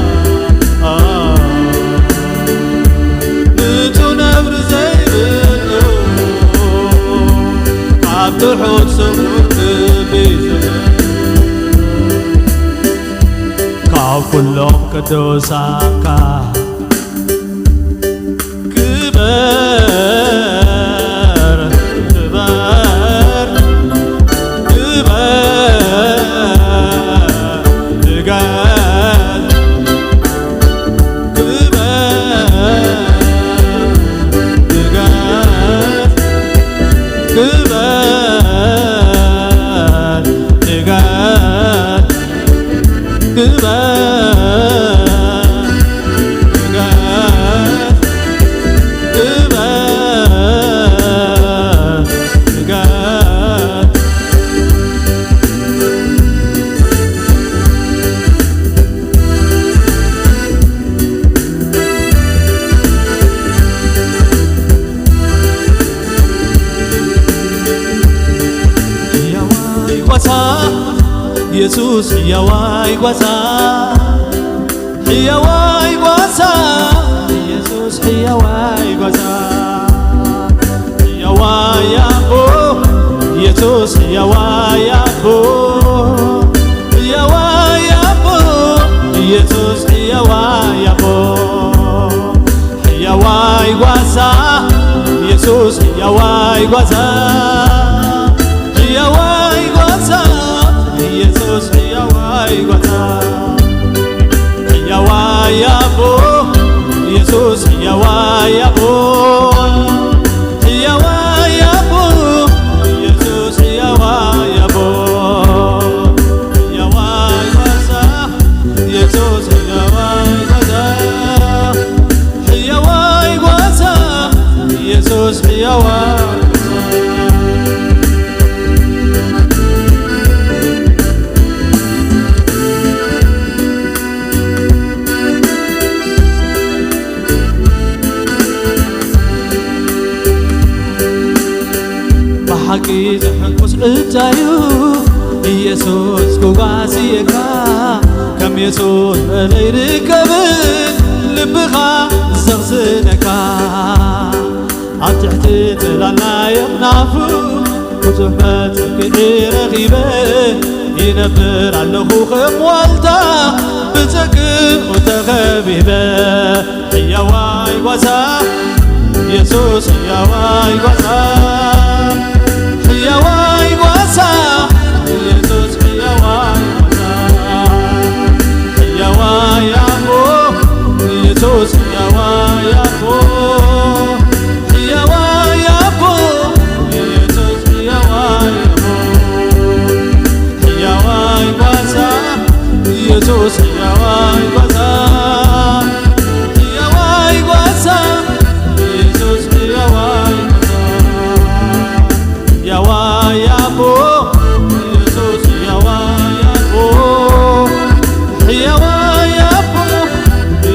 ንጹህ ነውሪ ዘይብሉ፣ ካብ ትሑት ስሙር ክቢ ዝብል፣ ካብ ኩሎም ቅዱሳንካ ክበር፣ ክበር፣ ክበር፣ ንገስ፣ ክበር፣ ንገስ፣ ክበር፣ ንገስ። ግበር፣ ግበር፣ ግበር፣ ግበር። ሕያዋይ ጓሳ፣ የሱስ ሕያዋይ ጓሳ፣ ሕያዋይ ጓሳ፣ የሱስ ሕያዋይ ጓሳ፣ ሕያዋይ ኣቦ፣ የሱስ ሕያዋይ ኣቦ፣ ሕያዋይ ኣቦ፣ የሱስ ሕያዋይ ኣቦ። ሕያዋይ ጓሳ፣ የሱስ ሕያዋይ ጓሳ፣ ሕያዋይ ጓሳ፣ የሱስ ሕያዋይ ጓሳ። ሕያዋይ ኣቦ፣ የሱስ ሕያዋይ ኣቦ፣ ሕያዋይ ኣቦ፣ የሱስ ሕያዋይ ኣቦ። ሕያዋይ ጓሳ፣ የሱስ ሕያዋይ ጓሳ፣ ሕያዋይ ጓሳ፣ የሱስ ሕያዋይ ጓሳ። ብሓቂ ዘሐጉስ ዕጫ እዩ ኢየሱስ ክጓስየካ፣ ከም የሱስ በለ ይርከብን ልብኻ ዘኽስነካ። ኣብ ትሕቲ ጽላል ናይ ኣኽናፉ ብዙሕ መጽክዒ ረኺበ፣ ይነብር ኣለኹ ከም ዋልታ ብጸግኡ ተኸቢበ። ሕያዋይ ጓሳ የሱስ፣ ሕያዋይ ጓሳ፣ ሕያዋይ ጓሳ የሱስ፣ ሕያዋይ ጓሳ፣ ሕያዋይ ኣቦ የሱስ፣ ሕያዋይ ኣቦ፣ ሕያዋይ ኣቦ የሱስ፣ ሕያዋይ ኣቦ፣ ሕያዋይ ጓሳ የሱስ፣ ሕያዋይ ጓሳ፣ ሕያዋይ ጓሳ የሱስ፣ ሕያዋይ ጓሳ፣ ሕያዋይ ኣቦ የሱስ፣ ሕያዋይ ኣቦ፣ ሕያዋይ ኣቦ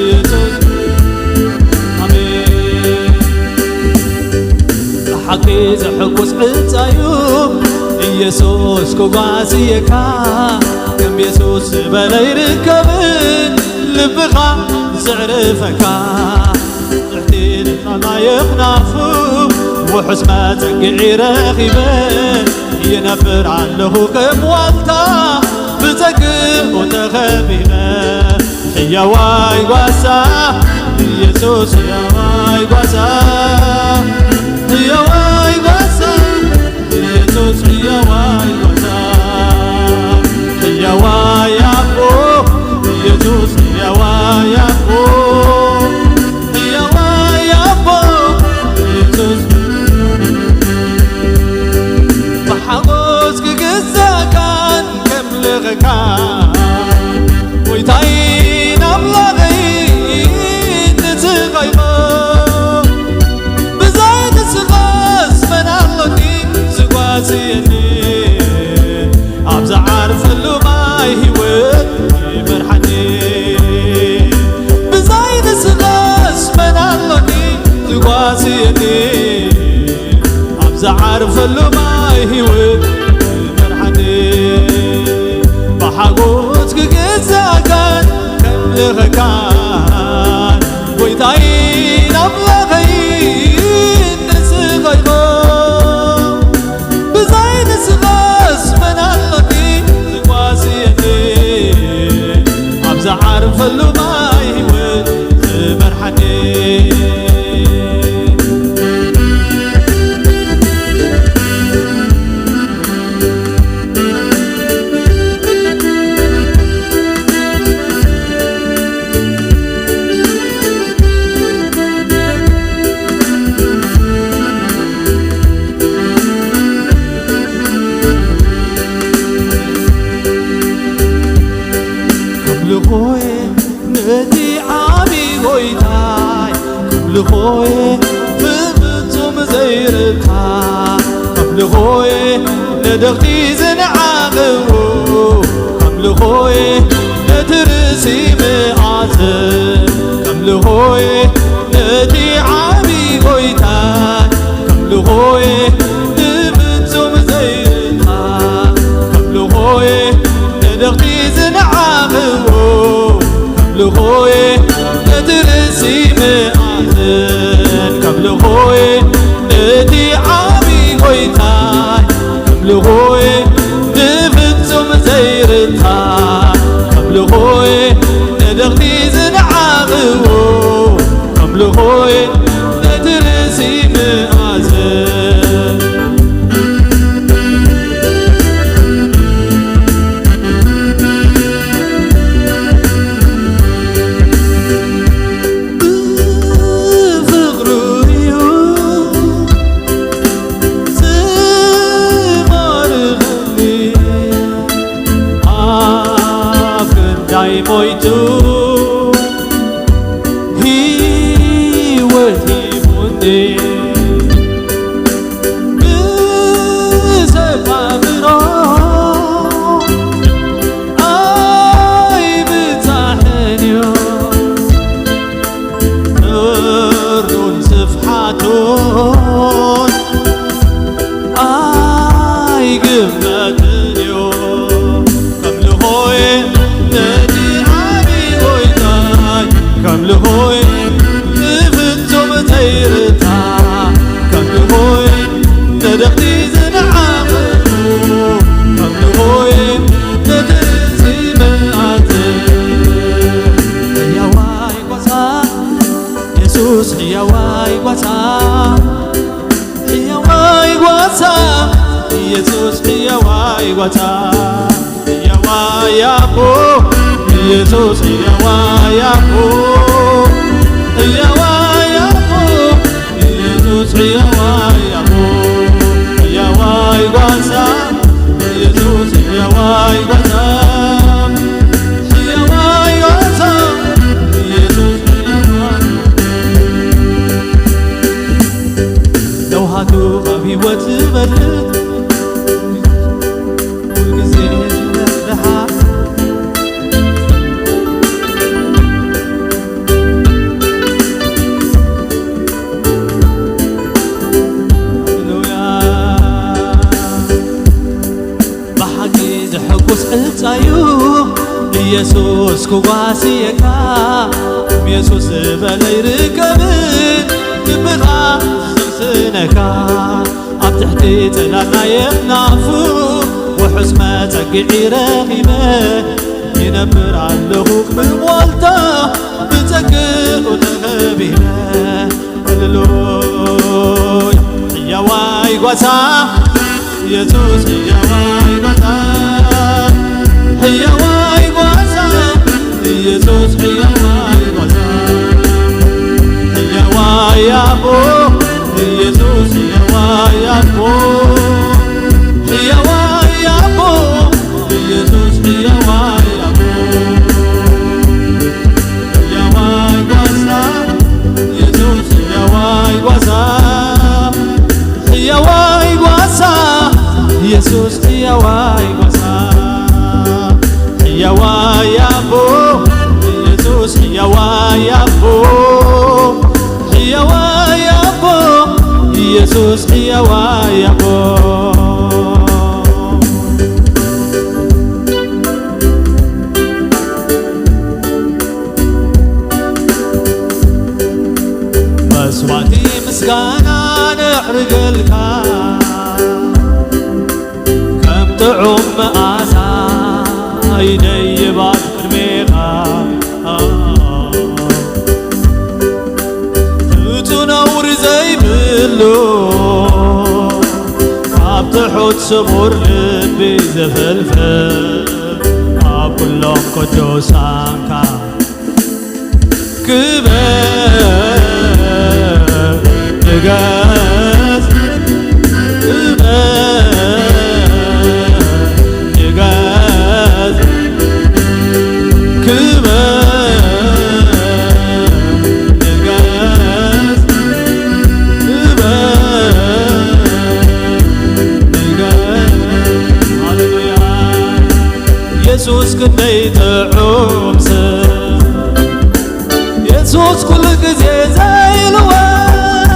የሱስ። ኣሜን። ብሓቂ ዘሐጉስ ዕጻ እዩ ኢየሱስ ክጓስየካ፣ ከም የሱስ ዝበለ ይርከብን ልብኻ ዘዕርፈካ። ትሕቲ ንጻል ናይ ኣኽናፉ ውሑስ መጸግዒ ረኺበ ይነብር ኣለኹ ከም ዋልታ ብጸግኡ ተኸቢበ። ሕያዋይ ጓሳ ኢየሱስ፣ ሕያዋይ ጓሳ፣ ሕያዋይ ጓሳ ኢየሱስ፣ ሕያዋይ ጓሳ፣ ሕያዋይ ኣቦ ኢየሱስ፣ ሕያዋይ ኣቦ፣ ሕያዋይ ኣቦ ኢየሱስ። ብሓጎስ ክግዛእካን ከምልኸካ፣ ጎይታይን ኣምላኸይን ንስኻ ኢኻ። ብዘይ ንስኻስ መን ኣሎኒ ዝጓስየኒ? ኣብ ዝዓርፈሉ ማይ ህይወት ይመርሓኒ። ብዘይ ንስኻስ መን ኣሎኒ ዝጓስየኒ? ኣብ ዝዓርፈሉ ማይ ህይወት ይመርሓኒ። ብሓጎስ ክግዛእካን ከምልኸካን፣ ጎይታይን ኣምላኸይን ንስኻ ኢኻ። ብዘይ ንስኻስ መን ኣሎኒ ዝጓስየኒ? ኣብ ዝዓርፈሉ ማይ ህይወት ዝመርሓኒ። ከምልኾየ ነቲ ዓቢ ጎይታይ፣ ከምልኾየ ብፍጹም ዘይርታ፣ ከምልኾየ ነደቕቲ ዝንዓቕዎ፣ ከምልኾየ ነቲ ርእሲ መኣዝን፣ ከምልኾየ ነቲ ዓቢ ጎይታ፣ ከምልኾየ ንፍጹም ዘይርታ፣ ከምልኾየ ነደቕቲ ዝንዓቕዎ፣ ከምልኾየ ነቲ ርእሲ መኣዝን፣ ከምልኾየ ነቲ ዓቢ ጎይታ፣ ከምልኾየ ንፍጹም ዘይርታ፣ ከምልኾየ ነደቕቲ ዝንዓቕዎ፣ ከምልኾየ ነቲ ርእሲ መኣዝን። ብፍቕሩ እዩ ዝማርኸኒ፣ ኣብ ክንዳይ ሞይቱ ህይወት ሂቡኒ። ብሰብ ኣእምሮ ኣይብጻሕን እዩ፣ ጥሩን ስፍሓቱን ኣይግመትን እዩ። ከምልኾየ ነቲ ዓቢ ጎይታይ፣ ከምልኾየ ንፍጹም ዘይርታ፣ ከምልኾየ ነደቕቲ ዝንዓቑ፣ ከምልኾየ ነቲ ርእሲ መኣዝን። ሕያዋይ ጓሳ የሱስ፣ ሕያዋይ ጓሳ፣ ሕያዋይ ጓሳ፣ ኢየሱስ ሕያዋይ ጓሳ፣ ሕያዋይ ኣቦ፣ ኢየሱስ ሕያዋይ ኣቦ፣ ሕያዋይ ኣቦ፣ ኢየሱስ ሕያዋይ ኣቦ፣ ሕያዋይ ጓሳ፣ ኢየሱስ ሕያዋይ ጓሳ፣ ሕያዋይ ጓሳ፣ ኢየሱስ ሕያዋይ ለውሃቱ ካብ ህይወት ዝበልጽ፣ ኩልግዜ ዝመርሓ። ሃሌሉያ። ብሓቂ ዘሐጉስ ዕጻዩ ኢየሱስ ክጓስየካ፣ ከም የሱስ ዝበለ ይርከብን፣ ልብኻ ነካ ኣብ ትሕቲ ጽላል ናይ ኣኽናፉ ውሑስ መጸግዒ ረኺበ ይነብር ኣለኹ ብሞልታ ብጸግኡ ተኸቢበ። ሃሌሉያ። ሕያዋይ ጓሳ የሱስ ሕያዋይ ጓሳ፣ ሕያዋይ ጓሳ፣ የሱስ ሕያዋይ ጓሳ፣ ሕያዋይ ኣቦ፣ የሱስ ሕያዋይ ኣቦ፣ ሕያዋይ ኣቦ፣ የሱስ ሕያዋይ ኣቦ፣ ሕያዋይ ጓሳ፣ የሱስ ሕያዋይ ጓሳ። ሕያዋይ ጓሳ የሱስ ሕያዋይ ጓሳ ሕያዋይ ኣቦ የሱስ ሕያዋይ ኣቦ ሕያዋይ ኣቦ የሱስ ሕያዋይ ኣቦ መስዋዕቲ ምስጋና ነዕርገልካ ከም ጥዑም መኣዛ ይደይብ ኣብ ቅድሜኻ። ፍጹም ነውሪ ዘይብሉ ካብ ትሑት ስሙር ልቢ ዝፈልፍል ኣብ ኩሎም ቅዱሳንካ ክበር ንገስ ክበር ንገስ ክበር ንገስ ክበር ንገስ ሃሌሉያ የሱስ ክንደይ ጥዑም ስም የሱስ ኩሉ ግዜ ዘይልወጥ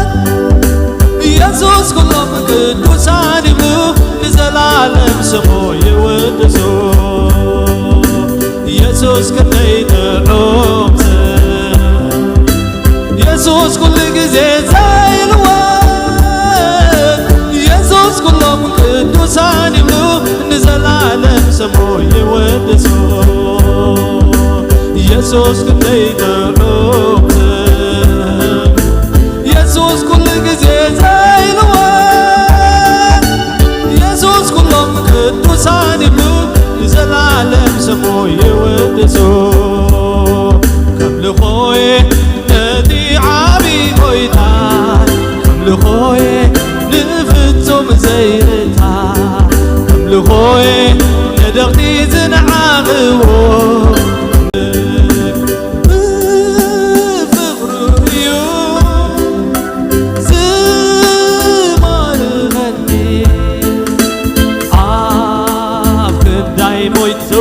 የሱስ ኩሎም ቅዱሳን ይብሉ ንዘላለም ስሙ ይውድሱ የሱስ ክንደይ ጥዑም ስም የሱስ ኩሉ ግዜ ዘይልወጥ የሱስ ኩሎም ቅዱሳን ይብሉ ንዘላለም ስሙ ይውድሱ የሱስ ክንደይ ጥዑም ስም የሱስ ኩሉ ግዜ ዘይልወጥ የሱስ ኩሎም ቅዱሳን ይብሉ ንዘላለም ስሙ ይውድሱ ከምልኾየ ነቲ ዓቢ ጎይታ ከምልኾየ ንፍጹም ዘይርታ ከምልኾየ ነደቕቲ ዝነዓቕዎ ብፍቕሩ እዩ ዝማርኸኒ ኣብ ክንዳይ ሞይቱ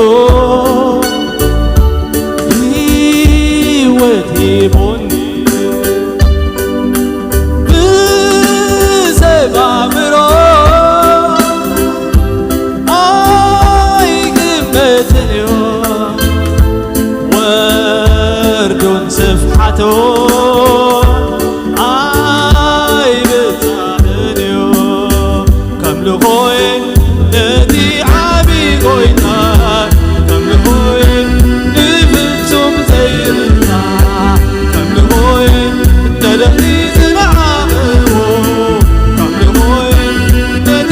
ህይወት ሂቡኒ ብሰብ ኣእምሮ ኣይግመትን እዩ ወርዱን ስፍሓቱን ኣይብጻሕን እዩ ከምልኾይ ነቲ ዓቢ ጎይታ ከምልኾይ ንፍጹም ዘይርታ ከምልኾይ ነደቕቲ ዝነዓቕዎ ከምልኾይ ነቲ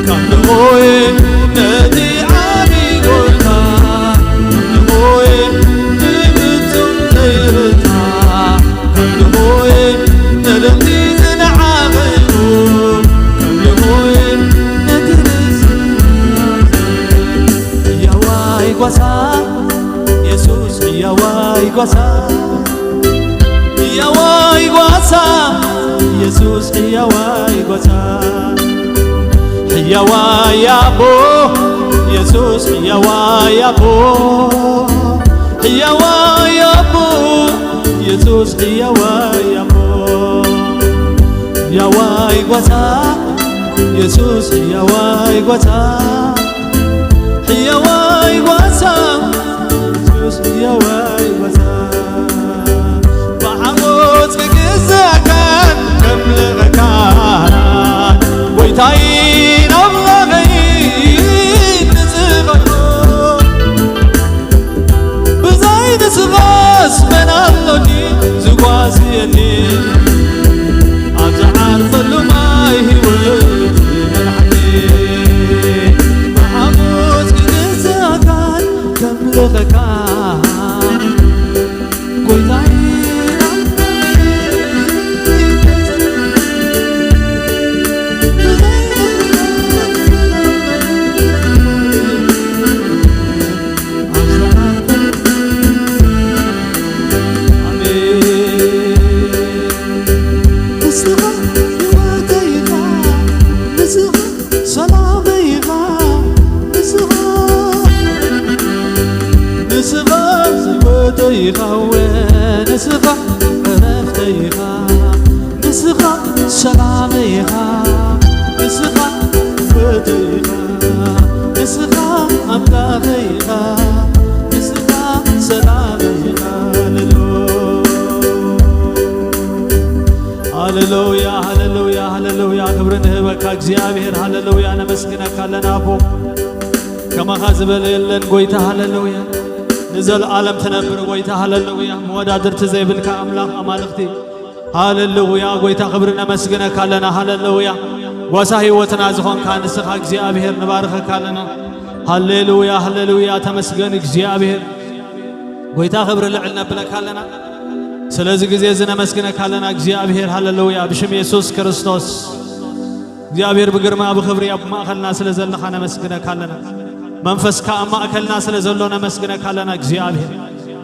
ከምልኾይ ነቲ ዓቢ ጎይታ ከምልኾይ ንፍጹም ዘይርታ ከምልኾይ ነደቕቲ ዝነዓቕዎ ከምልኾይ ነቲ ርእሲ ሕያዋይ ጓሳ የሱስ ሕያዋይ ጓሳ ሕያዋይ ጓሳ የሱስ ሕያዋይ ጓሳ ሕያዋይ ኣቦ የሱስ ሕያዋይ ኣቦ ሕያዋይ ኣቦ የሱስ ሕያዋይ ኣቦ ሕያዋይ ጓሳ የሱስ ሕያዋይ ጓሳ ሕያዋይ ጓሳ የሱስ ሕያዋይ ጓሳ ብዓወት ክግዛእ ጎይታዬ ንስኻ ህይወተይ ኢኻ፣ ንስኻ ሰላመይ ኢኻ፣ ንስኻ፣ ንስኻ ህይወተይ ኢኻ፣ እወ፣ ንስኻ ዕረፍተይ ኢኻ፣ ንስኻ ሰላመይ ኢኻ፣ ንስኻ ህይወተይ ኢኻ፣ ንስኻ ኣምላኸይ ኢኻ፣ ንስኻ ሰላመይ ኢኻ። ሃሌሉያ። ሃሌሉያ፣ ሃሌሉያ፣ ሃሌሉያ። ክብሪ ንህበካ እግዚኣብሔር። ሃሌሉያ፣ ነመስግነካ ኣለና ኣቦ። ከማኻ ዝበለ የለን ጎይታ። ሃሌሉያ። ንዘለኣለም ትነብር ጎይታ። ሃሌሉያ። መወዳድርቲ ዘይብልካ ኣምላኽ ኣማልኽቲ። ሃሌሉያ። ጎይታ ክብሪ ነመስግነካ ኣለና። ሃሌሉያ። ጓሳ ህይወትና ዝኾንካ ንስኻ እግዚኣብሔር ንባርኸካ ኣለና። ሃሌሉያ፣ ሃሌሉያ። ተመስገን እግዚኣብሔር። ጎይታ ክብሪ ልዕል ነብለካ ኣለና። ስለዚ ግዜ እዚ ነመስግነካ ኣለና እግዚኣብሔር። ሃሌሉያ። ብሽም የሱስ ክርስቶስ እግዚኣብሔር ብግርማ ብኽብሪ ኣብ ማእከልና ስለ ዘለኻ ነመስግነካ ኣለና። መንፈስካ ኣብ ማእከልና ስለ ዘሎ ነመስግነካ ኣለና እግዚኣብሔር።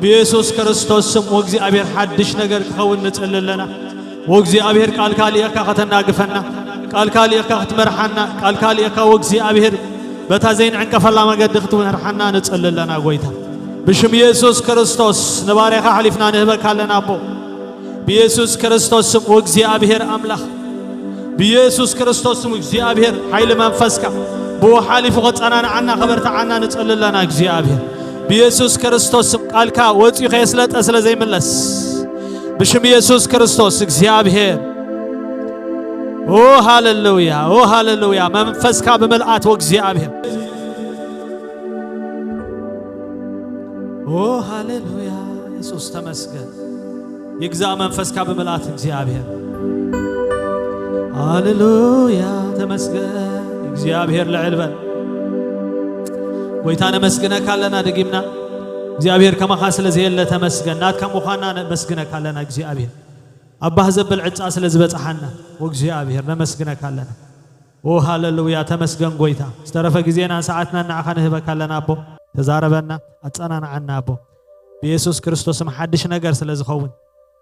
ብየሱስ ክርስቶስ ስም ወእግዚኣብሔር ሓድሽ ነገር ክኸውን ንጽሊ ኣለና። ወእግዚኣብሔር ቃልካ ልኢኽካ ከተናግፈና፣ ቃልካ ልኢኽካ ክትመርሓና፣ ቃልካ ልኢኽካ ወእግዚኣብሔር በታ ዘይንዕንቀፈላ መገዲ ክትመርሓና ንጽሊ ኣለና ጎይታ። ብሽም የሱስ ክርስቶስ ንባርያኻ ሓሊፍና ንህበካ ኣለና ኣቦ። ብየሱስ ክርስቶስ ስም ወእግዚኣብሔር ኣምላኽ፣ ብየሱስ ክርስቶስ ስም እግዚኣብሔር ሓይሊ መንፈስካ ብኡ ሓሊፉ ከጸናንዓና ከበርትዓና ንጸሊ ኣለና እግዚኣብሔር። ብየሱስ ክርስቶስ ስም ቃልካ ወጺኡ ከየስለጠ ስለ ዘይምለስ ብሽም የሱስ ክርስቶስ እግዚኣብሔር። ኦ ሃሌሉያ፣ ኦ ሃሌሉያ። መንፈስካ ብምልኣት ወእግዚኣብሔር። ኦ ሃሌሉያ። የሱስ ተመስገን። ይግዛእ መንፈስካ ብምልኣት እግዚኣብሔር። ሃሌሉያ። ተመስገን እግዚኣብሔር። ልዕል በል ጎይታ። ነመስግነካ ኣለና ደጊምና እግዚኣብሔር። ከማኻ ስለ ዘየለ ተመስገን። ናትካ ምዃንና ነመስግነካ ኣለና እግዚኣብሔር። ኣባህ ዘብል ዕጻ ስለ ዝበጽሓና ወእግዚኣብሔር ነመስግነካ ኣለና። ኦ ሃሌሉያ። ተመስገን ጎይታ። ዝተረፈ ግዜና ሰዓትና ንዓኻ ንህበካ ኣለና ኣቦ። ተዛረበና፣ ኣጸናንዓና ኣቦ። ብየሱስ ክርስቶስ ስም ሓድሽ ነገር ስለ ዝኸውን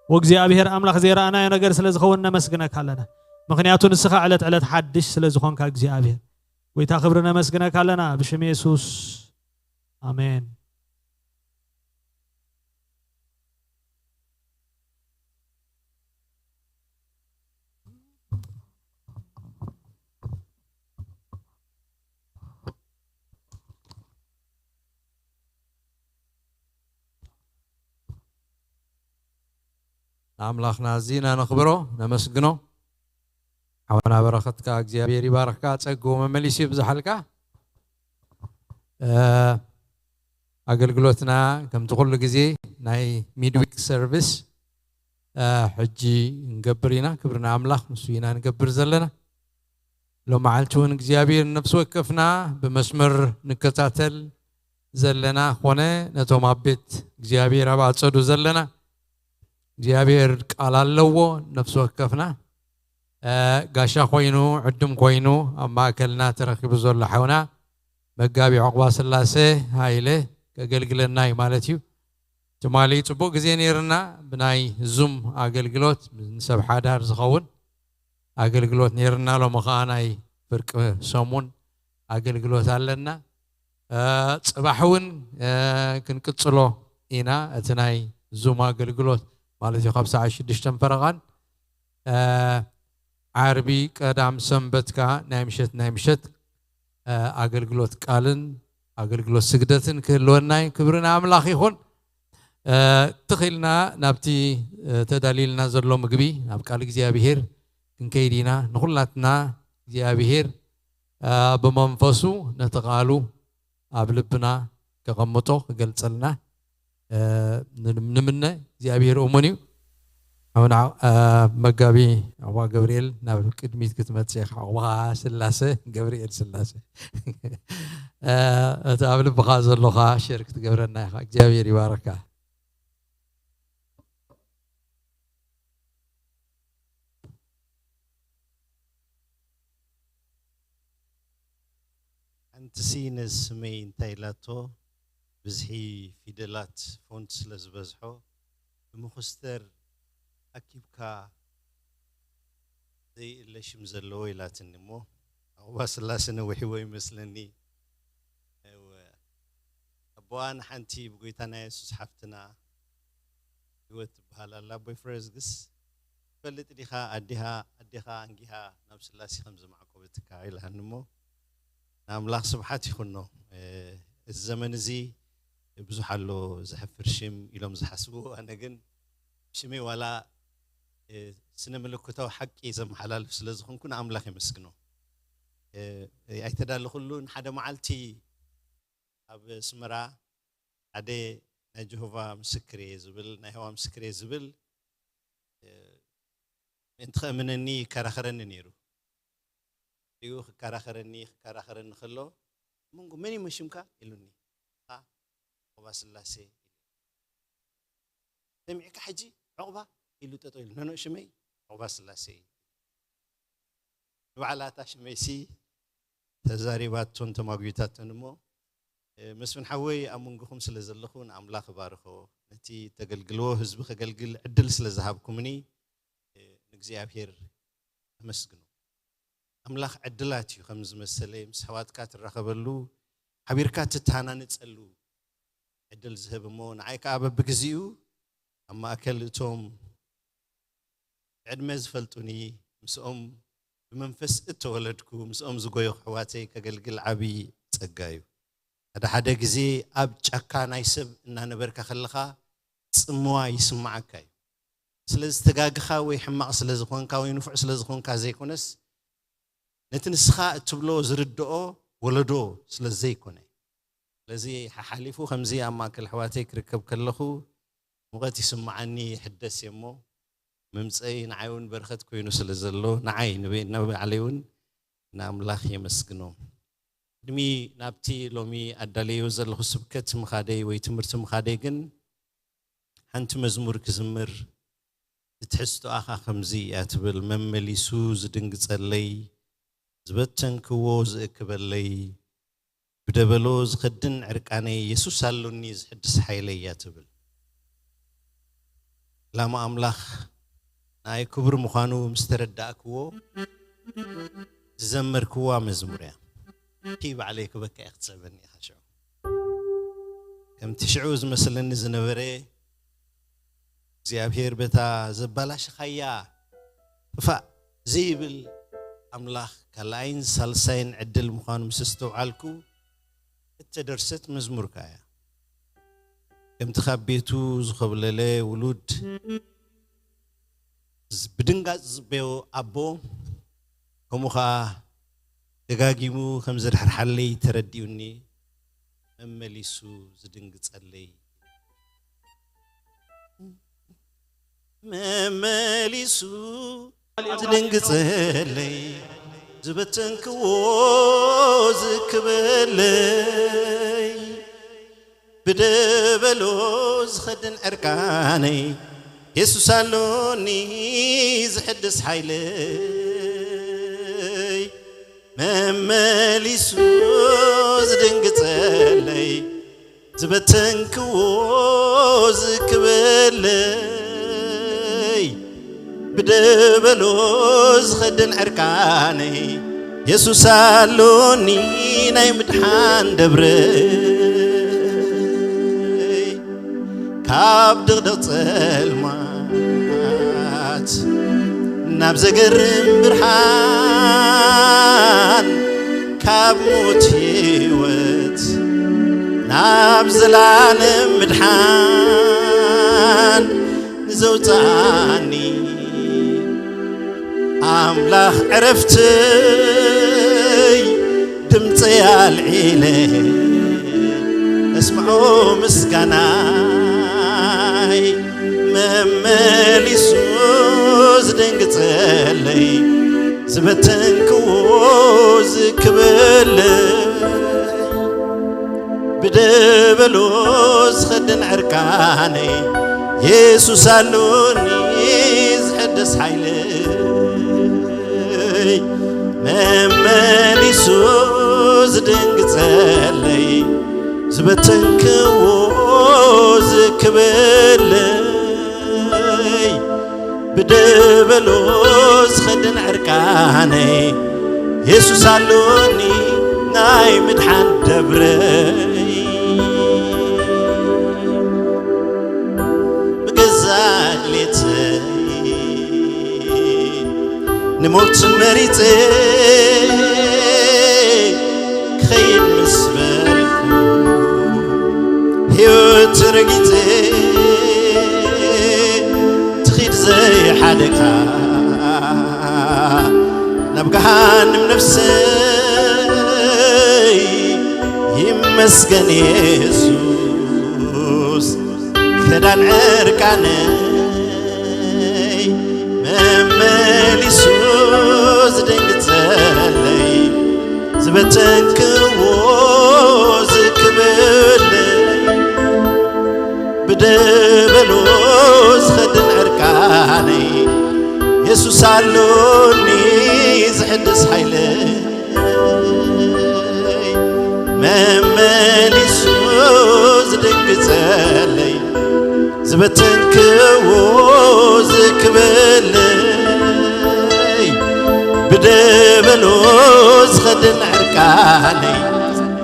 ወእግዚኣብሔር ኣምላኽ ዘይረኣናዮ ነገር ስለ ዝኸውን ነመስግነካ ኣለና። ምኽንያቱ ንስኻ ዕለት ዕለት ሓድሽ ስለ ዝኾንካ እግዚኣብሔር። ጎይታ ክብሪ ነመስግነካ ኣለና ብሽም የሱስ። ኣሜን። ንኣምላኽና ኣዚና ነኽብሮ፣ ነመስግኖ። ሓውና በረኸትካ እግዚኣብሔር ይባርኽካ፣ ጸግኡ መመሊሱ ይብዝሓልካ። እ፣ ኣገልግሎትና ከምቲ ኩሉ ግዜ ናይ ሚድዊክ ሰርቪስ፣ እ፣ ሕጂ ንገብር ኢና። ክብሪ ንኣምላኽ፣ ንሱ ኢና ንገብር ዘለና። ሎም መዓልቲ እውን እግዚኣብሔር ንነፍሲ ወከፍና ብመስመር ንከታተል ዘለና ኾነ ነቶም ኣብ ቤት እግዚኣብሔር ኣብ ኣጸዱ ዘለና እግዚኣብሔር ቃል ኣለዎ። ነፍሲ ወከፍና፣ እ፣ ጋሻ ኮይኑ፣ ዕዱም ኮይኑ ኣብ ማእከልና ተረኺቡ ዘሎ ሓውና መጋቢ ዑቕባ ስላሴ ሃይለ ከገልግለና እዩ ማለት እዩ። ትማሊ ጽቡቕ ግዜ ነይርና ብናይ ዙም ኣገልግሎት ንሰብ ሓዳር ዝኸውን ኣገልግሎት ነይርና። ሎሚ ኸኣ ናይ ፍርቂ ሰሙን ኣገልግሎት ኣለና። እ፣ ጽባሕ እውን፣ እ፣ ክንቅጽሎ ኢና እቲ ናይ ዙም ኣገልግሎት ማለት እዩ። ካብ ሰዓት ሽዱሽተ ፈረቓን፣ እ፣ ዓርቢ፣ ቀዳም፣ ሰንበት ከኣ ናይ ምሸት፣ ናይ ምሸት፣ እ፣ ኣገልግሎት ቃልን ኣገልግሎት ስግደትን ክህልወና እዩ። ክብሪ ንኣምላኽ ይኹን። እ፣ ትኽ ኢልና ናብቲ፣ እ፣ ተዳልዩልና ዘሎ ምግቢ፣ ናብ ቃል እግዚኣብሄር ክንከይድ ኢና። ንኹላትና እግዚኣብሄር፣ እ፣ ብመንፈሱ ነቲ ቃሉ ኣብ ልብና ከቐምጦ ክገልጸልና፣ እ፣ ን-፣ ንምነ። እግዚኣብሄር እሙን እዩ። ኣቡና መጋቢ ኣባ ገብርኤል ናብ ቅድሚት ክትመጽእ ኢኻ። ኣቦኻ ስላሴ ገብርኤል ስላሴ እቲ ኣብ ልብኻ ዘሎኻ ሸር ክትገብረና ኢኻ። እግዚኣብሔር ይባርካ። ሓንቲ ሲ ነዚ ስመይ እንታይ ኢላቶ፣ ብዝሒ ፊደላት ፎንት ስለ ዝበዝሖ፣ ብምኹስተር ኣኪብካ ዘይእለ ሽም ዘለዎ ኢላትኒ እሞ፣ ዕቑባ ስላሴ ነዊሕዎ ይመስለኒ። እወ፣ ኣቦኣ ንሓንቲ ብጎይታና የሱስ ሓፍትና ህይወት ትበሃል ኣላ። ኣቦይ ፍረዝግስ ትፈልጥ ዲኻ? ኣዲኻ ኣዴኻ ኣንጊሃ ናብ ስላሴ ከም ዘማዕቆበትካ ኢላኒ እሞ፣ ንኣምላኽ ስብሓት ይኹኖ። እዚ ዘመን እዚ ብዙሕ ኣሎ ዘሕፍር ሽም ኢሎም ዝሓስቡ፣ ኣነ ግን ሽመይ ዋላ ስነ ምልክታዊ ሓቂ ዘመሓላልፍ ስለ ዝኾንኩ ንኣምላኽ የመስግኖ። ኣይተዳለኹሉን። ሓደ መዓልቲ ኣብ ኣስመራ ሓደ ናይ ጀሆቫ ምስክር እየ ዝብል፣ ናይ የሆዋ ምስክር እየ ዝብል፣ ምእንቲ ከእምነኒ ይከራኸረኒ ነይሩ። እዩ ክከራኸረኒ ክከራኸረኒ ከሎ፣ መንጎ መን እዩ ሽምካ ኢሉኒ። ዓ ዕቑባ ስላሴ ኢሉ። ሰሚዕካ ሕጂ ዕቑባ ኢሉ ጠጠው ኢሉ፣ ነኖ ሽመይ ዕቑባ ስላሴ እዩ። ንባዕላታ ሽመይሲ ተዛሪባቶን ተማጒታቶን እሞ፣ መስፍን ሓወይ ኣብ መንጎኹም ስለ ዘለኹ ንኣምላኽ እባርኾ። ነቲ ተገልግልዎ ህዝቢ ከገልግል ዕድል ስለ ዝሃብኩምኒ ንእግዚኣብሔር ኣመስግኖ። ኣምላኽ ዕድላት እዩ ከም ዝመሰለ ምስ ኣሕዋትካ ትራኸበሉ፣ ሓቢርካ ትተሃናነጸሉ ዕድል ዝህብ እሞ፣ ንዓይ ከኣ በብግዜኡ ኣብ ማእከል እቶም ብዕድመ ዝፈልጡኒ፣ ምስኦም ብመንፈስ እተወለድኩ፣ ምስኦም ዝጎየኹ ኣሕዋተይ ከገልግል ዓቢ ጸጋ እዩ። ሓደ ሓደ ግዜ ኣብ ጫካ ናይ ሰብ እናነበርካ ከለኻ ጽምዋ ይስምዓካ እዩ። ስለ ዝተጋግኻ ወይ ሕማቕ ስለ ዝኾንካ ወይ ንፉዕ ስለ ዝኾንካ ዘይኮነስ፣ ነቲ ንስኻ እትብሎ ዝርድኦ ወለዶ ስለ ዘይኮነ። ስለዚ ሓሓሊፉ ከምዚ ኣብ ማእከል ኣሕዋተይ ክርከብ ከለኹ ሙቐት ይስምዓኒ፣ ይሕደስ እየ እሞ፣ ምምጸይ ንዓይ እውን በረኸት ኮይኑ ስለ ዘሎ፣ ንዓይ ንበ-፣ ንባዕለይ እውን ንኣምላኽ የመስግኖ። ቅድሚ ናብቲ ሎሚ ኣዳልዮ ዘለኹ ስብከት ምኻደይ ወይ ትምህርቲ ምኻደይ ግን፣ ሓንቲ መዝሙር ክዝምር፣ ትሕዝቶኣ ኸኣ ከምዚ እያ ትብል፣ መመሊሱ ዝድንግጸለይ፣ ዝበተንክዎ ዝእክበለይ፣ ብደበሎ ዝኸድን ዕርቃነይ፣ የሱስ ኣሎኒ ዝሕድስ ሓይለይ እያ ትብል። ዕላማ ኣምላኽ ንኣይ ክቡር ምዃኑ ምስ ተረዳእክዎ ዝዘመርክዋ መዝሙር እያ። እቲ ባዕለይ ክበካ እየ ክትስዕበኒ ኢኻ ሽዑ። ከምቲ ሽዑ ዝመስለኒ ዝነበረ እግዚኣብሔር በታ ዘባላሽኻያ ጥፋእ ዘይብል ኣምላኽ ካልኣይን ሳልሳይን ዕድል ምዃኑ ምስ ኣስተውዓልኩ እተደርሰት መዝሙር ከኣ እያ። ከምቲ ካብ ቤቱ ዝኾብለለ ውሉድ ብድንጋጽ ዝጽበዮ ኣቦ፣ ከምኡ ኸኣ ደጋጊሙ ከም ዝርሕርሓለይ ተረዲኡኒ፣ መመሊሱ ዝድንግጸለይ፣ መመሊሱ ዝድንግጸለይ፣ ዝበተንክዎ ዝክበለይ፣ ብደበሎ ዝኸድን ዕርቃነይ፣ የሱስ ኣሎኒ ዝሕድስ ሓይለይ፣ መመሊሱ ዝድንግጸለይ፣ ዝበተንክዎ ዝክበለይ፣ ብደበሎ ዝኸድን ዕርቃነይ፣ የሱስ ኣሎኒ ናይ ምድሓን ደብረይ። ካብ ድቕድቕ ጸልማት ናብ ዘገርም ብርሃን፣ ካብ ሞት ህይወት ናብ ዘላለም ምድሓን ንዘውፅኣኒ ኣምላኽ ዕረፍተይ፣ ድምፀይ ኣልዒለ እስምዖ ምስጋናይ፣ መመሊሱ ክጸለይ ዝበተንክዎ ዝክበለይ ብደበሎ ዝኸድን ዕርቃነይ የሱስ ኣሎኒ ዝሕደስ ሓይለይ መመሊሱ ዝድንግጸለይ ዝበተንክዎ ዝክበለይ ብደበሎ ዝኸድን ዕርቃነይ የሱስ ኣሎኒ ናይ ምድሓን ደብረይ ብገዛ ድሌተይ ንሞት መሪጸ ክኸይድ ምስ በልኩ ህይወት ረጊጸ ትኺድ ዘይሓደካ ናብ ገሃንም ነፍሰይ ይመስገን የሱስ ክዳን ዕርቃነይ መመሊሱ ዝድንግጸለይ ዝበተንክዎ ዝክበለይ ብደበሎ ዝኸድን ዕርቃነይ የሱስ ኣሎኒ ዝሕድስ ሓይለይ መመሊሱ ዝድንግጸለይ ዝበተንክዎ ዝክበለይ ብደበሎ ዝኸድን ዕርቃነይ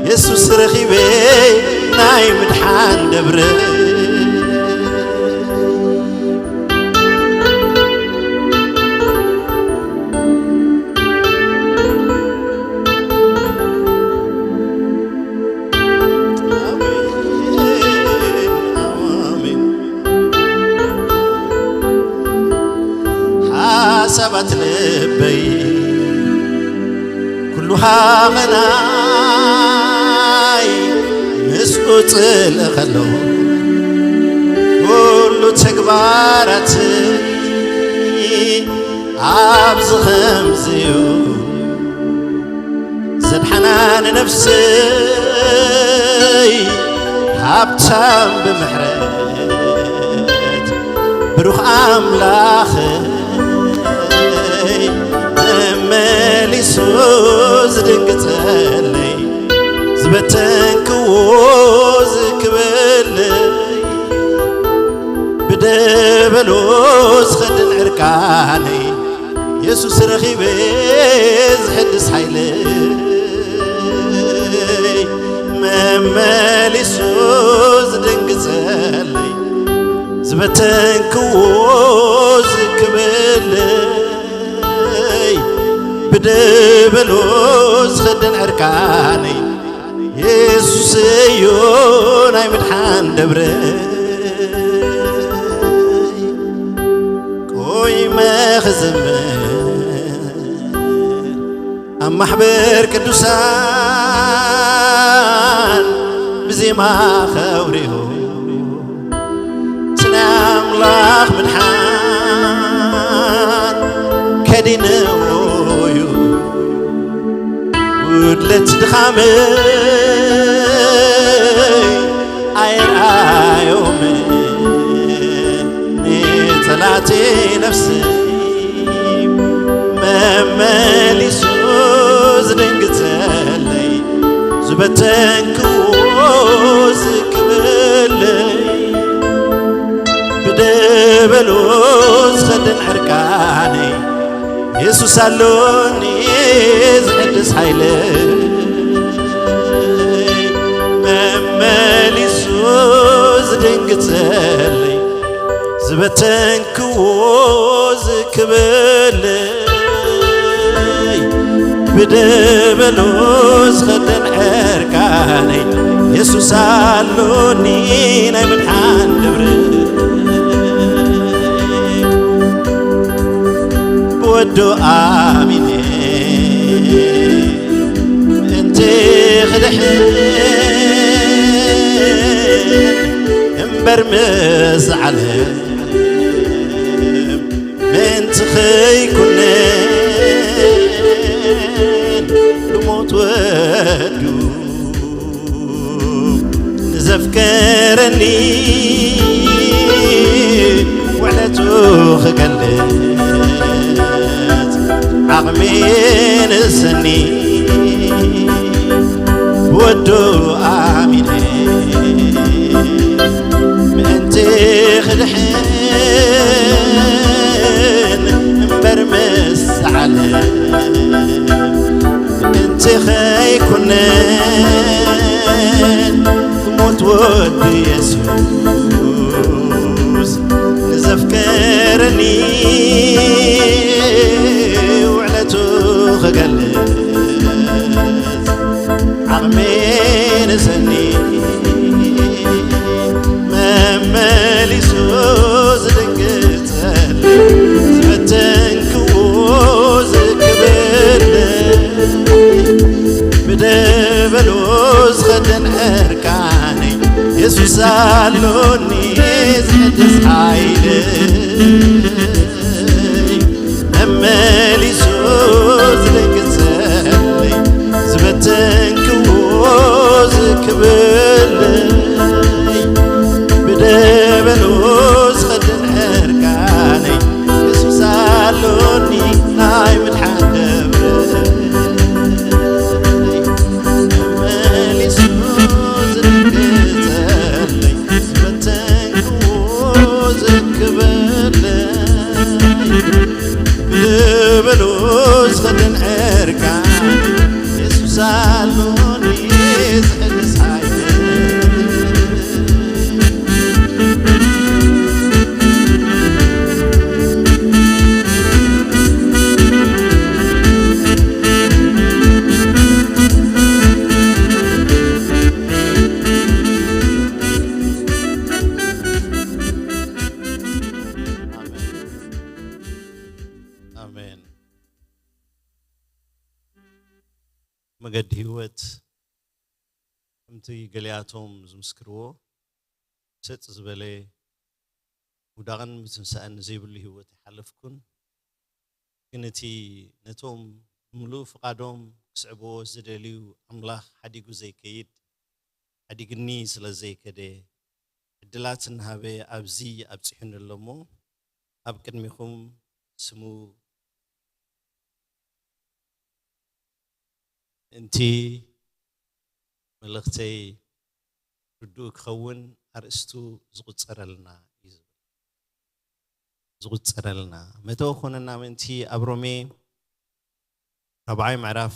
የሱስ ረኺበ ናይ ምድሓን ደብረይ ሓሳባት ልበይ ኩሉ ሃቐናይ ምስኡ ጽልእ ከሎ ኩሉ ተግባራትይ ኣብዚ ኸምዚዩ ዘድሓና ንነፍሰይ ሃብታም ብምሕረት ብሩኽ ኣምላኸይ መመሊሱ ዝድንግጸለይ ዝበተንክዎ ዝክበለይ ብደበሎ ዝኸድን ዕርቃነይ የሱስ ረኺበ ዝሕድስ ሓይለይ መመሊሱ ዝድንግጸለይ ዝበተንክዎ ዝክበለይ ብደበሎ ዝኸድን ዕርቃነይ የሱስ እዩ ናይ ምድሓን ደብረይ ቆይመ ክዝምር ኣብ ማሕበር ቅዱሳን ብዜማ ከውሪሁ ስለ ኣምላኽ ምድሓን ከዲነዎ እዩ ጉድለት ድኻመይ ኣይርኣዮምን ንጸላእተይ ነፍሰይ መመሊሱ ዝድንግጸለይ ዝበተንክዎ ዝክበለይ ብደበሎ ዝኸድን ዕርቃነይ የሱስ ኣሎኒ ዝሕድስ ሓይለይ መመሊሱ ዝድንግጸለይ ዝበተንክዎ ዝክበለይ ብደበሎ ዝኸደን ዕርቃነይ የሱስ ኣሎኒ ናይ ምድሓን ደብረይ ብወዱ ኣሚነ ምእንቲ ክድሕን እምበር ምስ ዓለም እንተኸይኩነን ብሞት ወዱ ንዘፍቀረኒ ውዕለቱ ክገልጽ ዓቕሚ ንሰኒ ወዱ ኣሚነ ምእንቲ ክድሕን እምበር ምስ ዓለም ምእንቲ ከይኩነን ሞት ወዲ የሱስ ንዘፍቀረኒ ውዕለቱ ክገልጽ ዓቕሚ ንሰኒ መመሊሱ ዝድንግጸለይ ዝፈተንክዎ ዝክበለይ ብደበሎ ዝኸደን ዕርቃነይ የሱስ ኣሎኒ ዝሕድስ ሓይለይ መመሊሱ ዝደንግጸለይ ዝበተንክዎ ዝክበለይ ብደበሎ ዝኸደን ዕርቃነይ የሱስ ኣሎኒ ናይ ምድሓን ደብረይ መመሊሱ ዝደንግጸለይ ዝበተንክዎ ዝክበለይ ብደበሎ ዝኸደን ዕርቃን የሱስ ኣሎኒ ዝሕድስ ሓይለይ ኣሜን። መገዲ ህይወት ከምቲ ገሊኣቶም ዝምስክርዎ ሰጥ ዝበለ ውዳቕን ምትንሳእን ዘይብሉ ህይወት ይሓለፍኩን ግን እቲ ነቶም ብምሉእ ፍቓዶም ክስዕብዎ ዝደልዩ ኣምላኽ ሓዲጉ ዘይከይድ ሓዲግኒ ስለ ዘይከደ ዕድላት እናሃበ ኣብዚ ኣብፂሑኒ ኣሎ እሞ ኣብ ቅድሚኹም ስሙ ምእንቲ መልእኽተይ ርዱእ ክኸውን ኣርእስቱ ዝቑጸረልና እዩ ዝብል። ዝቑጸረልና መተው ኮነና ምእንቲ ኣብ ሮሜ ራብዓይ ምዕራፍ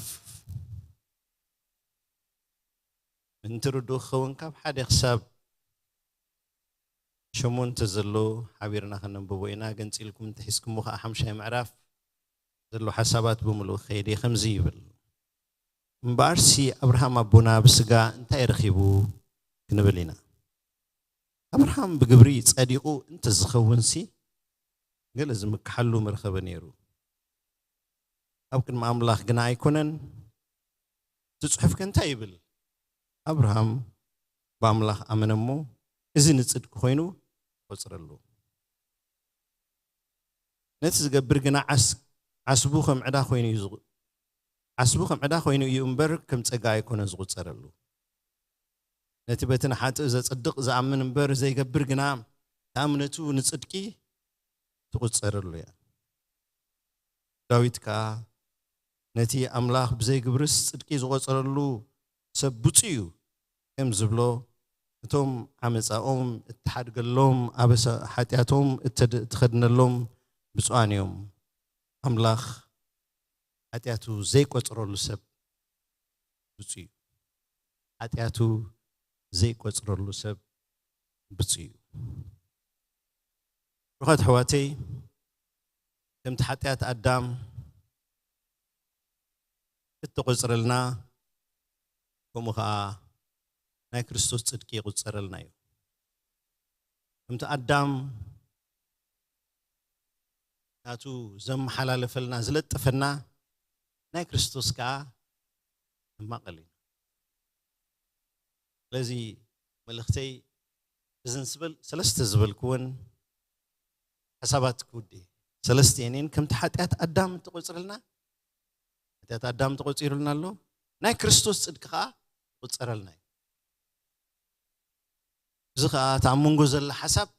ምእንቲ ርዱእ ክኸውን ካብ ሓደ ክሳብ ሸሞንተ ዘሎ ሓቢርና ከነንብቦ ኢና። ገንጺልኩም እንተሒዝኩሞ ከዓ ሓምሻይ ምዕራፍ ዘሎ ሓሳባት ብምሉእ ክኸይድ እየ። ከምዚ ይብል፣ እምበኣርሲ ኣብርሃም ኣቦና ብስጋ እንታይ ረኺቡ ክንብል ኢና። ኣብርሃም ብግብሪ ጸዲቑ እንተዝኸውንሲ ገለ ዝምክሓሉ ምረኸበ ነይሩ። ኣብ ቅድሚ ኣምላኽ ግና ኣይኮነን። እቲ ጽሑፍ ከ እንታይ ይብል? ኣብርሃም ብኣምላኽ ኣመነ እሞ እዚ ንጽድቂ ኮይኑ ቆጽረሉ። ነቲ ዝገብር ግና ዓስ- ዓስቡ ከም ዕዳ ኮይኑ እዩ ዝቑ- ዓስቡ ከም ዕዳ ኮይኑ እዩ እምበር ከም ጸጋ ኣይኮነን ዝቑጸረሉ። ነቲ በቲ ንሓጥእ ዘጽድቕ ዝኣምን እምበር ዘይገብር ግና እታ እምነቱ ንጽድቂ ትቑጸረሉ እያ። ዳዊት ከኣ ነቲ ኣምላኽ ብዘይ ግብርስ ጽድቂ ዝቖጸረሉ ሰብ ብጹእ እዩ ከም ዝብሎ፣ እቶም ዓመጻኦም እትሓድገሎም፣ ኣበሳ ሓጢኣቶም እተድ- እትኸድነሎም ብፁዓን እዮም። ኣምላኽ ሓጢኣቱ ዘይቆጽረሉ ሰብ ብፁእ እዩ። ሓጢኣቱ ዘይቆጽረሉ ሰብ ብፁእ እዩ። ብሩኻት ኣሕዋተይ፣ ከምቲ ሓጢኣት ኣዳም እተቖጽረልና፣ ከምኡ ኸዓ ናይ ክርስቶስ ጽድቂ ይቑጸረልና እዩ። ከምቲ ኣዳም ናቱ ዘመሓላለፈልና፣ ዝለጠፈና፣ ናይ ክርስቶስ ከኣ ሕማቕ እዩ። ስለዚ መልእኽተይ እዝን ስበል ሰለስተ ዝበልክወን ሓሳባት ክውዲ። ሰለስቲኤን እየን። ከምቲ ሓጢኣት ኣዳም እተቖጽረልና፣ ሓጢኣት ኣዳም ተቖጺሩልና ኣሎ፣ ናይ ክርስቶስ ጽድቂ ኸኣ ይቑጸረልና እዩ። እዚ ኸኣ እቲ ኣብ መንጎ ዘሎ ሓሳብ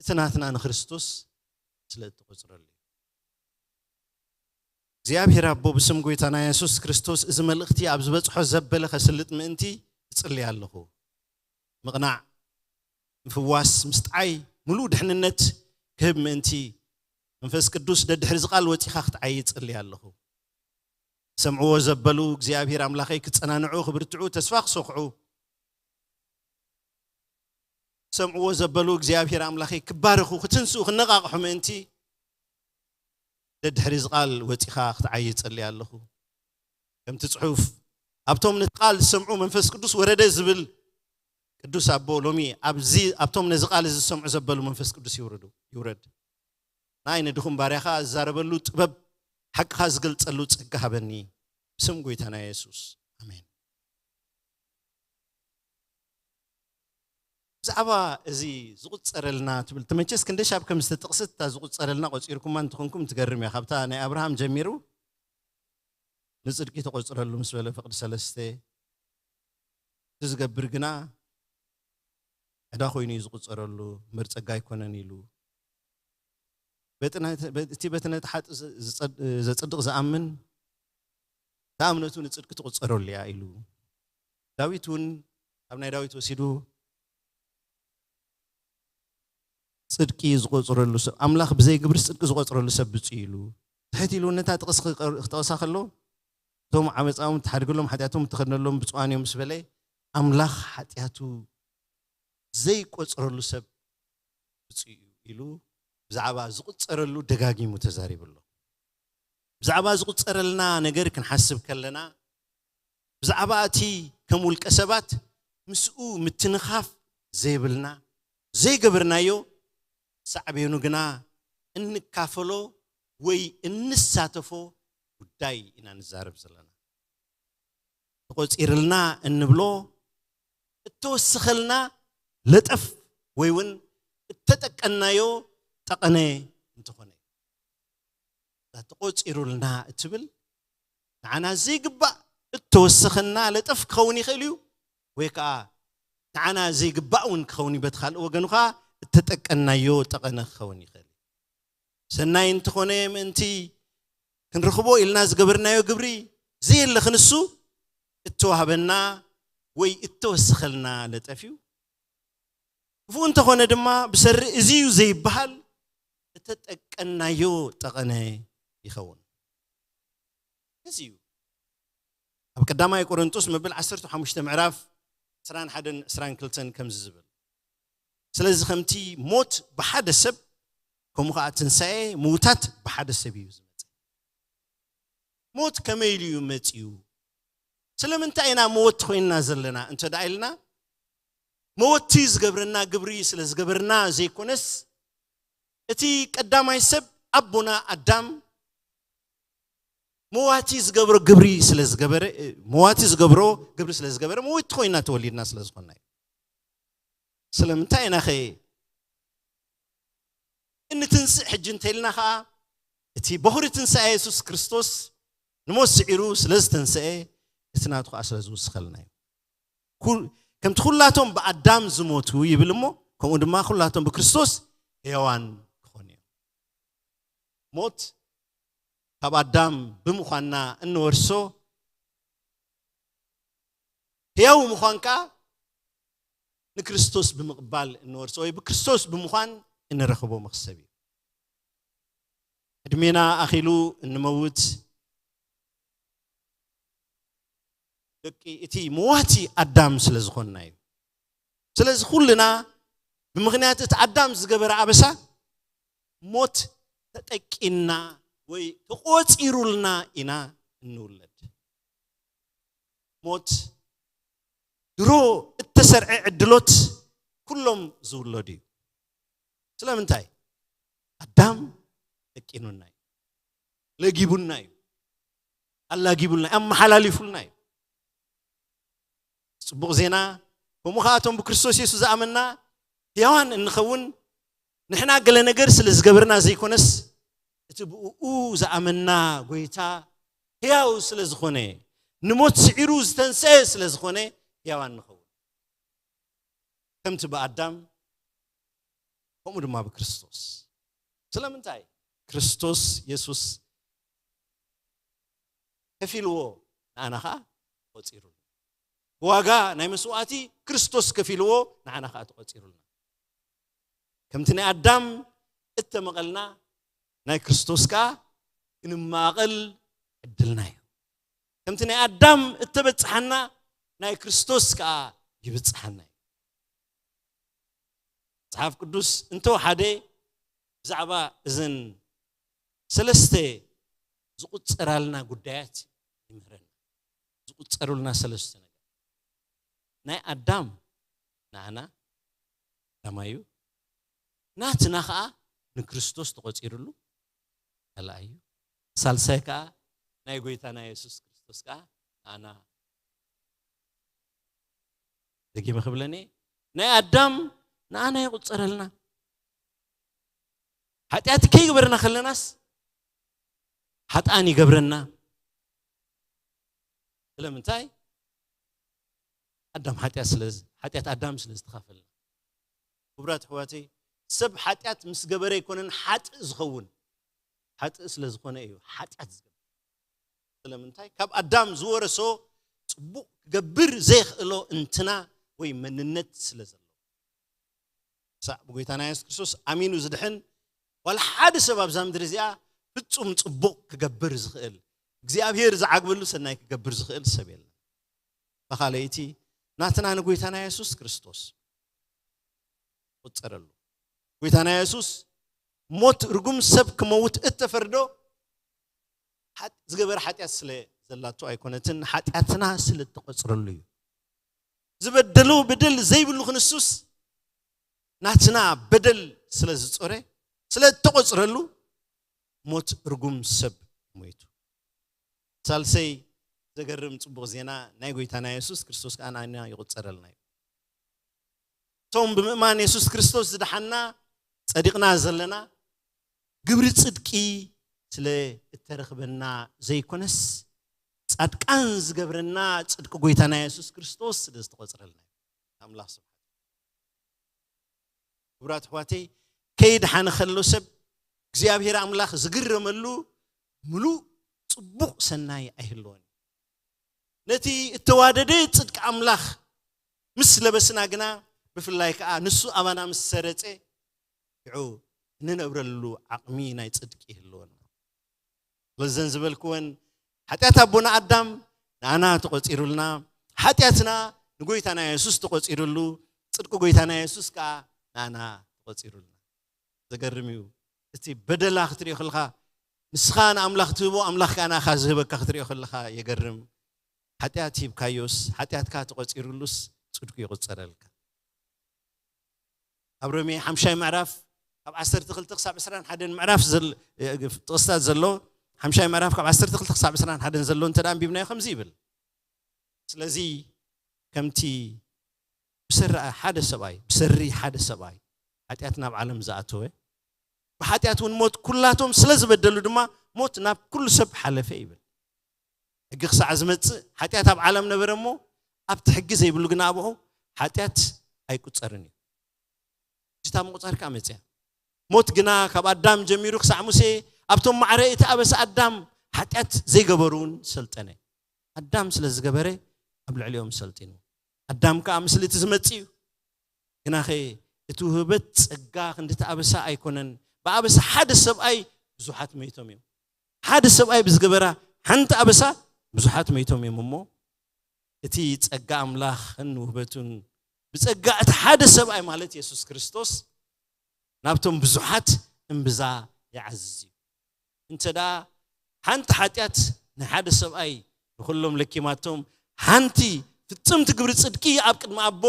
እቲ ናትና ንክርስቶስ ስለ እተቖጽረሉ እዩ። እግዚኣብሔር ኣቦ፣ ብስም ጐይታና የሱስ ክርስቶስ እዚ መልእኽቲ ኣብ ዝበጽሖ ዘበለ ኸስልጥ ምእንቲ እጽሊ ኣለኹ። ምቕናዕ፣ ምፍዋስ፣ ምስጣዓይ፣ ምሉእ ድሕንነት ክህብ ምእንቲ መንፈስ ቅዱስ ደድሕሪ እዚ ቓል ወጺኻ ክትዓይ እጽሊ ኣለኹ። ሰምዕዎ ዘበሉ እግዚኣብሔር ኣምላኸይ ክጸናንዑ፣ ክብርትዑ፣ ተስፋ ክሰኹዑ፣ ሰምዕዎ ዘበሉ እግዚኣብሔር ኣምላኸይ ክባረኹ፣ ክትንስኡ፣ ክነቓቕሑ ምእንቲ ደድሕሪ እዚ ቓል ወጺኻ ክትዓይ እጸሊ ኣለኹ። ከምቲ ጽሑፍ፣ ኣብቶም ነቲ ቓል ዝሰምዑ መንፈስ ቅዱስ ወረደ ዝብል ቅዱስ ኣቦ፣ ሎሚ ኣብዚ ኣብቶም ነዚ ቓል እዚ ዝሰምዑ ዘበሉ መንፈስ ቅዱስ ይውረዱ፣ ይውረድ። ንኣይ ንድኹም ባርያኻ ዝዛረበሉ ጥበብ፣ ሓቅኻ ዝገልጸሉ ጸጋ ሃበኒ። ብስም ጐይታና የሱስ። ኣሜን። ብዛዕባ እዚ ዝቑጸረልና ትብል፣ ተመቸስ ክንደሻብ ከም ዝተጠቕሰት እታ ዝቑጸረልና ቆጺርኩማ እንተኾንኩም ትገርም እያ። ካብታ ናይ ኣብርሃም ጀሚሩ ንጽድቂ ተቖጽረሉ ምስ በለ ፍቕዲ ሰለስተ፣ እቲ ዝገብር ግና ዕዳ ኮይኑ እዩ ዝቑጸረሉ፣ እምበር ጸጋ ኣይኮነን ኢሉ። በቲ ናይ-፣ በ-፣ እቲ በቲ ነቲ ሓጢእ ዘ-፣ ዝጸድ-፣ ዘጽድቕ ዝኣምን፣ እታ እምነቱ ንጽድቂ ትቑጸረሉ እያ ኢሉ። ዳዊት እውን፣ ካብ ናይ ዳዊት ወሲዱ፣ ጽድቂ ዝቖጽረሉ ሰብ፣ ኣምላኽ ብዘይ ግብርስ ጽድቂ ዝቖጽረሉ ሰብ ብፁዕ ኢሉ። ትሕት ኢሉ ነታ ጥቕስ ክጠቕሳ ከሎ፣ እቶም ዓመጻኦም እተሓድገሎም፣ ሓጢኣቶም እተኸድነሎም ብፁዓን እዮም ምስ በለ፣ ኣምላኽ ሓጢኣቱ ዘይቆጽረሉ ሰብ ብፁዕ እዩ ኢሉ ብዛዕባ ዝቑጸረሉ ደጋጊሙ ተዛሪቡ ኣሎ። ብዛዕባ ዝቑጸረልና ነገር ክንሓስብ ከለና፣ ብዛዕባ እቲ ከም ውልቀ ሰባት ምስኡ ምትንኻፍ ዘይብልና፣ ዘይገበርናዮ፣ ሳዕቤኑ ግና እንካፈሎ ወይ እንሳተፎ ጉዳይ ኢና ንዛረብ ዘለና። ተቖጺርልና እንብሎ እተወሰኸልና ለጠፍ ወይ እውን እተጠቀናዮ ጠቐነ እንተኾነ እዩ። እዛ ተቖጺሩልና እትብል ንዓና ዘይግባእ እተወሰኸና ለጠፍ ክኸውን ይኽእል እዩ፣ ወይ ከኣ ንዓና ዘይግባእ እውን ክኸውን እዩ። በቲ ካልእ ወገኑ ኸኣ እተጠቀናዮ ጠቐነ ክኸውን ይኽእል እዩ። ሰናይ እንተኾነ ምእንቲ ክንረኽቦ ኢልና ዝገበርናዮ ግብሪ ዘየለ ክንሱ እተዋህበና ወይ እተወሰኸልና ለጠፍ እዩ። ክፉእ እንተኾነ ድማ ብሰሪ እዚ እዩ ዘይበሃል እተጠቀናዮ ጠቐነ ይኸውን። እዚ እዩ ኣብ ቀዳማይ ቆሮንጦስ መበል ዓሰርተ ሓሙሽተ ምዕራፍ ዕስራን ሓደን ዕስራን ክልተን ከምዚ ዝብል። ስለዚ ከምቲ ሞት ብሓደ ሰብ፣ ከምኡ ኸዓ ትንሳኤ ምዉታት ብሓደ ሰብ እዩ ዝመጽእ። ሞት ከመይ ኢሉ እዩ መጺኡ? ስለምንታይ ኢና መወቲ ኮይንና ዘለና እንተ ደኣ ኢልና፣ መወቲ ዝገብረና ግብሪ ስለ ዝገበርና ዘይኮነስ፣ እቲ ቀዳማይ ሰብ ኣቦና ኣዳም መዋቲ ዝገብሮ ግብሪ ስለ ዝገበረ፣ መዋቲ ዝገብሮ ግብሪ ስለ ዝገበረ፣ መወቲ ኮይንና ተወሊድና ስለ ዝኾንና እዩ። ስለምንታይ ኢናኸ እንትንስእ ሕጂ እንተኢልና ኸዓ፣ እቲ በኹሪ ትንሳኤ የሱስ ክርስቶስ ንሞት ስዒሩ ስለ ዝተንስኤ፣ እቲ ናቱ ኸዓ ስለ ዝውስኸልና እዩ። ኩል-፣ ከምቲ ኩላቶም ብኣዳም ዝሞቱ ይብል እሞ፣ ከምኡ ድማ ኩላቶም ብክርስቶስ ሕያዋን ክኾኑ እዮም። ሞት ካብ ኣዳም ብምዃንና እንወርሶ፣ ሕያው ምዃን ከኣ ንክርስቶስ ብምቕባል እንወርሶ ወይ ብክርስቶስ ብምዃን እንረኽቦ መኽሰብ እዩ። ዕድሜና ኣኺሉ እንመውት ደቂ እቲ መዋቲ ኣዳም ስለ ዝኾንና እዩ። ስለዚ ኩልና ብምኽንያት እቲ ኣዳም ዝገበረ ኣበሳ ሞት ተጠቂና ወይ ተቖጺሩልና ኢና እንውለድ። ሞት ድሮ እተሰርዐ ዕድሎት ኩሎም ዝውለዱ እዩ። ስለምንታይ? ኣዳም ጠቂኑና እዩ፣ ለጊቡና እዩ፣ ኣላጊቡልና እዩ፣ ኣመሓላሊፉልና እዩ። ጽቡቕ ዜና፣ ከምኡ ኸኣ እቶም ብክርስቶስ የሱስ ዝኣመንና ሕያዋን እንኸውን ንሕና ገለ ነገር ስለ ዝገብርና ዘይኮነስ፣ እቲ ብእኡ ዝኣመና ጎይታ ሕያው ስለ ዝኾነ፣ ንሞት ስዒሩ ዝተንስአ ስለ ዝኾነ፣ ሕያዋን ንኸውን። ከምቲ ብኣዳም፣ ከምኡ ድማ ብክርስቶስ። ስለምንታይ? ክርስቶስ የሱስ ከፊልዎ፣ ንኣና ኸዓ ተቖጺሩልና። ዋጋ ናይ መስዋእቲ ክርስቶስ ከፊልዎ፣ ንኣና ኸዓ ተቖጺሩልና። ከምቲ ናይ ኣዳም እተመቐልና፣ ናይ ክርስቶስ ከኣ ክንማቐል ዕድልና እዩ። ከምቲ ናይ ኣዳም እተበጽሓና፣ ናይ ክርስቶስ ከኣ ይብጽሓና እዩ። መጽሓፍ ቅዱስ እንተወሓደ ብዛዕባ እዘን ሰለስተ ዝቑጸራልና ጉዳያት ይምህረና። ዝቑጸሩልና ሰለስተ ነገር። ናይ ኣዳም ንኣና ቀዳማይ እዩ። ናትና ኸኣ ንክርስቶስ ተቖጺሩሉ ካልኣይ እዩ። ሳልሳይ ከኣ ናይ ጎይታና የሱስ ክርስቶስ ከኣ ንኣና። ደጊመ ክብለኒ፣ ናይ ኣዳም ንኣና ይቑጸረልና። ሓጢኣት ከይገበርና ከለናስ ሓጥኣን ይገብረና። ስለምንታይ? ኣዳም ሓጢኣት ስለ ዝ-፣ ሓጢኣት ኣዳም ስለ ዝተኻፈልና። ክቡራት ኣሕዋተይ፣ ሰብ ሓጢኣት ምስ ገበረ ኣይኮነን ሓጥእ ዝኸውን። ሓጥእ ስለ ዝኾነ እዩ ሓጢኣት ዝገብር። ስለምንታይ? ካብ ኣዳም ዝወረሶ ጽቡቕ ክገብር ዘይኽእሎ እንትና ወይ መንነት ስለ ዘሎ። ክሳዕ ብጎይታና የሱስ ክርስቶስ ኣሚኑ ዝድሕን ዋላ ሓደ ሰብ ኣብዛ ምድሪ እዚኣ ፍጹም ጽቡቕ ክገብር ዝኽእል፣ እግዚኣብሔር ዝዓግበሉ ሰናይ ክገብር ዝኽእል ሰብ የለን። ብኻልኣይቲ ናትና ንጎይታና የሱስ ክርስቶስ ቁጸረሉ። ጎይታና የሱስ ሞት ርጉም ሰብ ክመውት እተፈርዶ ሓጥ-፣ ዝገበረ ሓጢኣት ስለ ዘላቶ ኣይኮነትን፣ ሓጢኣትና ስለ እተቆጽረሉ እዩ። ዝበደሎ በደል ዘይብሉ ክንሱስ ናትና በደል ስለ ዝጾረ፣ ስለ እተቆጽረሉ ሞት ርጉም ሰብ ሞይቱ። ሳልሰይ ዘገርም ጽቡቕ ዜና ናይ ጎይታና የሱስ ክርስቶስ ከኣ ንኣና ይቑጸረልና እዩ። እቶም ብምእማን የሱስ ክርስቶስ ዝደሓና ጸዲቕና ዘለና ግብሪ ጽድቂ ስለ እተረኽበና ዘይኮነስ፣ ጻድቃን ዝገብረና ጽድቂ ጎይታና የሱስ ክርስቶስ ስለ ዝተቖጽረልና እዩ። ኣምላኽ ስብሓት። ክቡራት ኣሕዋተይ፣ ከይድሓነ ከሎ ሰብ እግዚኣብሔር ኣምላኽ ዝግረመሉ ምሉእ ጽቡቕ ሰናይ ኣይህልዎን። ነቲ እተዋደደ ጽድቂ ኣምላኽ ምስ ለበስና ግና፣ ብፍላይ ከኣ ንሱ ኣባና ምስ ሰረጸ፣ ሽዑ እንነብረሉ ዓቕሚ ናይ ጽድቂ ይህልወና። በዘን ዝበልክወን፣ ሓጢኣት ኣቦና ኣዳም ንኣና ተቖጺሩልና፣ ሓጢኣትና ንጎይታና የሱስ ተቖጺሩሉ፣ ጽድቂ ጎይታና የሱስ ከኣ ንኣና ተቖጺሩልና። ዘገርም እዩ። እቲ በደላ ክትሪኦ ከለኻ፣ ንስኻ ንኣምላኽ ትህቦ፣ ኣምላኽ ከኣ ንኣኻ ዝህበካ ክትሪኦ ከለኻ የገርም። ሓጢኣት ሂብካዮስ፣ ሓጢኣትካ ተቖጺሩሉስ፣ ጽድቁ ይቑጸረልካ። ኣብ ሮሜ ሓምሻይ ምዕራፍ ካብ ዓሰርተ ክልተ ክሳብ ዕስራን ሓደን ምዕራፍ ዘል-፣ ጥቕስታት ዘሎ፣ ሓምሻይ ምዕራፍ ካብ ዓሰርተ ክልተ ክሳብ ዕስራን ሓደን ዘሎ እንተ ደኣ ኣንቢብናዮ ከምዚ ይብል። ስለዚ ከምቲ ብሰሪ ሓደ ሰብኣይ፣ ብሰሪ ሓደ ሰብኣይ ሓጢኣት ናብ ዓለም ዝኣተወ፣ ብሓጢኣት እውን ሞት፣ ኩላቶም ስለ ዝበደሉ ድማ ሞት ናብ ኩሉ ሰብ ሓለፈ ይብል። ሕጊ ክሳዕ ዝመጽእ ሓጢኣት ኣብ ዓለም ነበረ እሞ፣ ኣብቲ ሕጊ ዘይብሉ ግና ኣብኡ ሓጢኣት ኣይቁጸርን እዩ። ሕጂ እታ ምቑጻር ከኣ መጽያ። ሞት ግና ካብ ኣዳም ጀሚሩ ክሳዕ ሙሴ ኣብቶም ማዕረ እቲ ኣበሳ ኣዳም ሓጢኣት ዘይገበሩ እውን ሰልጠነ። ኣዳም ስለ ዝገበረ ኣብ ልዕሊኦም ሰልጢኑ። ኣዳም ከኣ ምስሊ እቲ ዝመጽእ እዩ። ግናኸ እቲ ውህበት ጸጋ ክንዲ እቲ ኣበሳ ኣይኮነን። ብኣበሳ ሓደ ሰብኣይ ብዙሓት መይቶም እዮም። ሓደ ሰብኣይ ብዝገበራ ሓንቲ ኣበሳ ብዙሓት መይቶም እዮም እሞ፣ እቲ ጸጋ ኣምላኽን ውህበቱን ብጸጋ እቲ ሓደ ሰብኣይ ማለት የሱስ ክርስቶስ ናብቶም ብዙሓት እምብዛ ይዓዝዝ እዩ። እንተ ደኣ ሓንቲ ሓጢኣት ናይ ሓደ ሰብኣይ ንኹሎም ለኪማቶም፣ ሓንቲ ፍጽምቲ ግብሪ ጽድቂ ኣብ ቅድሚ ኣቦ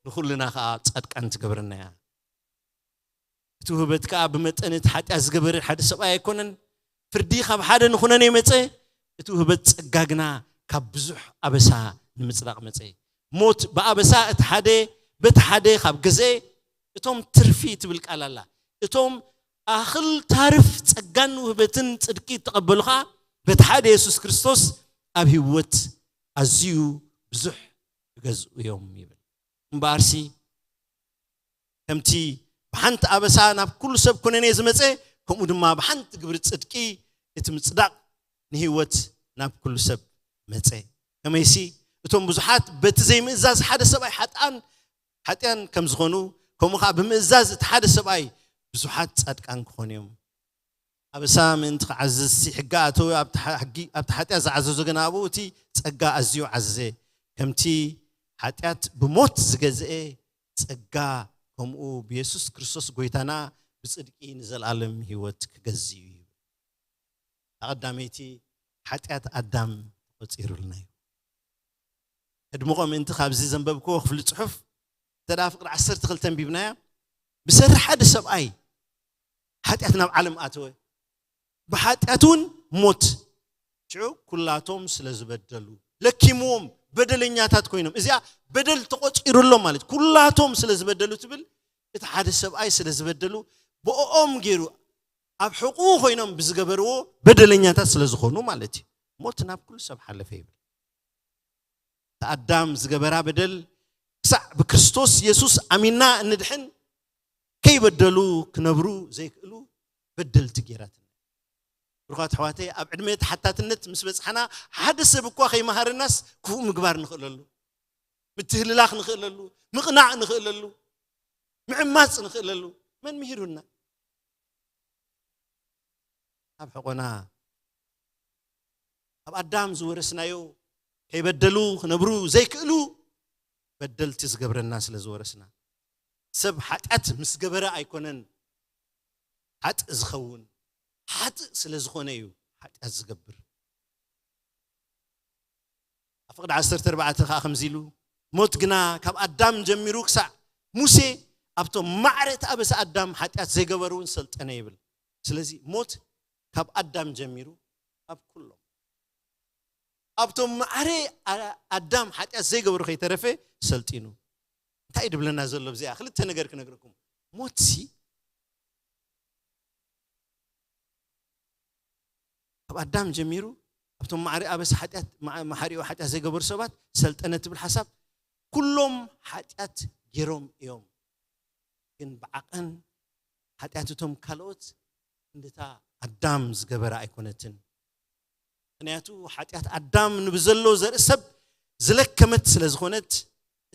ንኹልና ኸኣ ጻድቃን ትገብረና እያ። እቲ ውህበት ከኣ ብመጠን እቲ ሓጢኣት ዝገበረ ሓደ ሰብኣይ ኣይኮነን። ፍርዲ ካብ ሓደ ንኹነኔ መጸ፣ እቲ ውህበት ጸጋ ግና ካብ ብዙሕ ኣበሳ ንምጽዳቕ መጸ። ሞት ብኣበሳ እቲ ሓደ በቲ ሓደ ካብ ገዝኤ፣ እቶም ትርፊ ትብል ቃል ኣላ። እቶም ኣኽል ታርፍ ጸጋን ውህበትን ጽድቂ እተቐበሉ ኸኣ በቲ ሓደ የሱስ ክርስቶስ ኣብ ህይወት ኣዝዩ ብዙሕ ክገዝኡ እዮም ይብል። እምበኣርሲ ከምቲ ብሓንቲ ኣበሳ ናብ ኩሉ ሰብ ኩነኔ ዝመጸ፣ ከምኡ ድማ ብሓንቲ ግብሪ ጽድቂ እቲ ምጽዳቕ ንህይወት ናብ ኩሉ ሰብ መጸ። ከመይሲ እቶም ብዙሓት በቲ ዘይምእዛዝ ሓደ ሰብኣይ ሓጥኣን ሓጥያን ከም ዝኾኑ፣ ከምኡ ኸዓ ብምእዛዝ እቲ ሓደ ሰብኣይ ብዙሓት ጻድቃን ክኾኑ እዮም። ኣበሳ ምእንቲ ክዓዝዝ ሕጊ ኣተወ፣ ኣብቲ ሓ- ሕጊ- ኣብቲ ሓጢኣት ዝዓዘዞ ግን ኣብኡ እቲ ጸጋ ኣዝዩ ዓዘዘ። ከምቲ ሓጢኣት ብሞት ዝገዝአ ጸጋ ከምኡ ብየሱስ ክርስቶስ ጎይታና ብጽድቂ ንዘለኣለም ህይወት ክገዝእ እዩ። ኣቐዳመይቲ ሓጢኣት ኣዳም ተቖጺሩልና እዩ። እድምቖ ምእንቲ ካብዚ ዘንበብክዎ ክፍሊ ጽሑፍ እንተ ደኣ ፍቕዲ ዓሰርተ ክልተ ኣንቢብናያ፣ ብሰሪ ሓደ ሰብኣይ ሓጢኣት ናብ ዓለም ኣተወ፣ ብሓጢኣት እውን ሞት። ሽዑ ኩላቶም ስለ ዝበደሉ ለኪምዎም በደለኛታት ኮይኖም። እዚኣ በደል ተቖጺሩሎም ማለት ኩላቶም ስለ ዝበደሉ ትብል፣ እቲ ሓደ ሰብኣይ ስለ ዝበደሉ ብኦም ገይሩ ኣብ ሕቑኡ ኮይኖም ብዝገበርዎ በደለኛታት ስለ ዝኾኑ ማለት እዩ። ሞት ናብ ኩሉ ሰብ ሓለፈ ይብል። ኣዳም ዝገበራ በደል ክሳዕ ብክርስቶስ የሱስ ኣሚና እንድሕን ከይበደሉ ክነብሩ ዘይክእሉ በደልቲ ገይራትና። ብሩኻት ኣሕዋተይ፣ ኣብ ዕድመ ተሓታትነት ምስ በጽሓና ሓደ ሰብ እኳ ከይመሃረናስ ክፉእ ምግባር ንኽእለሉ፣ ምትህልላኽ ንኽእለሉ፣ ምቕናዕ ንኽእለሉ፣ ምዕማጽ ንኽእለሉ መን ምሂሩና? ኣብ ሕቖና ኣብ ኣዳም ዝወረስናዮ ከይበደሉ ክነብሩ ዘይክእሉ በደልቲ ዝገብረና ስለ ዝወረስና። ሰብ ሓጢኣት ምስ ገበረ ኣይኮነን ሓጥእ ዝኸውን፣ ሓጥእ ስለ ዝኾነ እዩ ሓጢኣት ዝገብር። ኣብ ፍቕዲ ዓሰርተ ኣርባዕተ ከኣ ከምዚ ኢሉ፣ ሞት ግና ካብ ኣዳም ጀሚሩ ክሳዕ ሙሴ ኣብቶም ማዕረ እቲ ኣበሳ ኣዳም ሓጢኣት ዘይገበሩ እውን ሰልጠነ ይብል። ስለዚ ሞት ካብ ኣዳም ጀሚሩ ኣብ ኩሎም ኣብቶም ማዕረ ኣዳም ሓጢኣት ዘይገበሩ ከይተረፈ ሰልጢኑ። እንታይ ድብለና ዘሎ ብዚኣ ክልተ ነገር ክነግረኩም። ሞትሲ ካብ ኣዳም ጀሚሩ ኣብቶም ማዕረ ኣበሳ ሓጢኣት ማዕሪኡ ሓጢኣት ዘይገበሩ ሰባት ሰልጠነ ትብል ሓሳብ ኩሎም ሓጢኣት ገይሮም እዮም። ግን ብዓቐን ሓጢኣት እቶም ካልኦት እንድታ ኣዳም ዝገበረ ኣይኮነትን። ምክንያቱ ሓጢኣት ኣዳም ንብዘሎ ዘርኢ ሰብ ዝለከመት ስለ ዝኾነት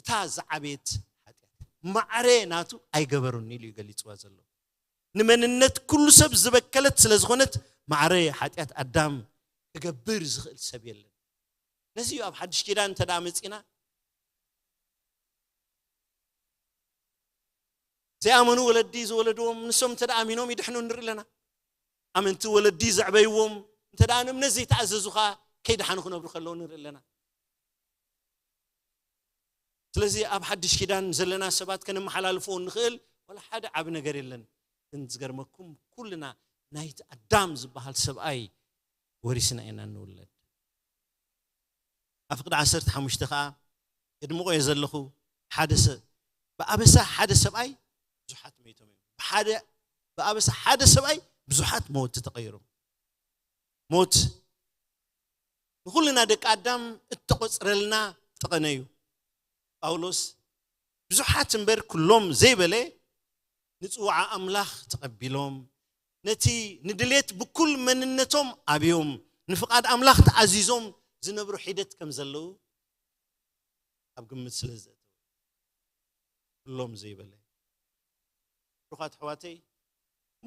እታ ዝዓበየት ሓጢኣት ማዕረ ናቱ ኣይገበሩን ኢሉ እዩ ገሊፅዋ ዘሎ። ንመንነት ኩሉ ሰብ ዝበከለት ስለ ዝኾነት ማዕረ ሓጢኣት ኣዳም ክገብር ዝኽእል ሰብ የለን። ነዚ እዩ ኣብ ሓድሽ ኪዳን እንተ ደኣ መጺና ዘይኣመኑ ወለዲ ዝወለድዎም ንሶም እንተ ደኣ ኣሚኖም ይድሕኑ ንርኢ ኣለና። ኣመንቲ ወለዲ ዘዕበይዎም እንተ ደኣ ንእምነት ዘይተኣዘዙኻ ከይደሓኑ ክነብሩ ከለዉ ንርኢ ኣለና። ስለዚ ኣብ ሓድሽ ኪዳን ዘለና ሰባት ከነመሓላልፎ እንኽእል ወላ ሓደ ዓቢ ነገር የለን። ግን ዝገርመኩም ኩልና ናይቲ ኣዳም ዝበሃል ሰብኣይ ወሪስና ኢና እንውለድ። ኣብ ፍቕዲ ዓሰርተ ሓሙሽተ ከኣ የድምቖ እየ ዘለኹ። ሓደ ሰብ ብኣበሳ ሓደ ሰብኣይ ብዙሓት መይቶም እዮም። ብሓደ ብኣበሳ ሓደ ሰብኣይ ብዙሓት መወቲ ተቐይሮም። ሞት ንኹልና ደቂ ኣዳም እተቖጽረልና ጠቐነ እዩ። ጳውሎስ ብዙሓት እምበር ኩሎም ዘይበለ ንጽውዓ ኣምላኽ ተቐቢሎም ነቲ ንድሌት ብኩል መንነቶም ኣብዮም ንፍቓድ ኣምላኽ ተኣዚዞም ዝነብሩ ሒደት ከም ዘለዉ ኣብ ግምት ስለ ዘእተወ ኩሎም ዘይበለ። ብሩኻት ኣሕዋተይ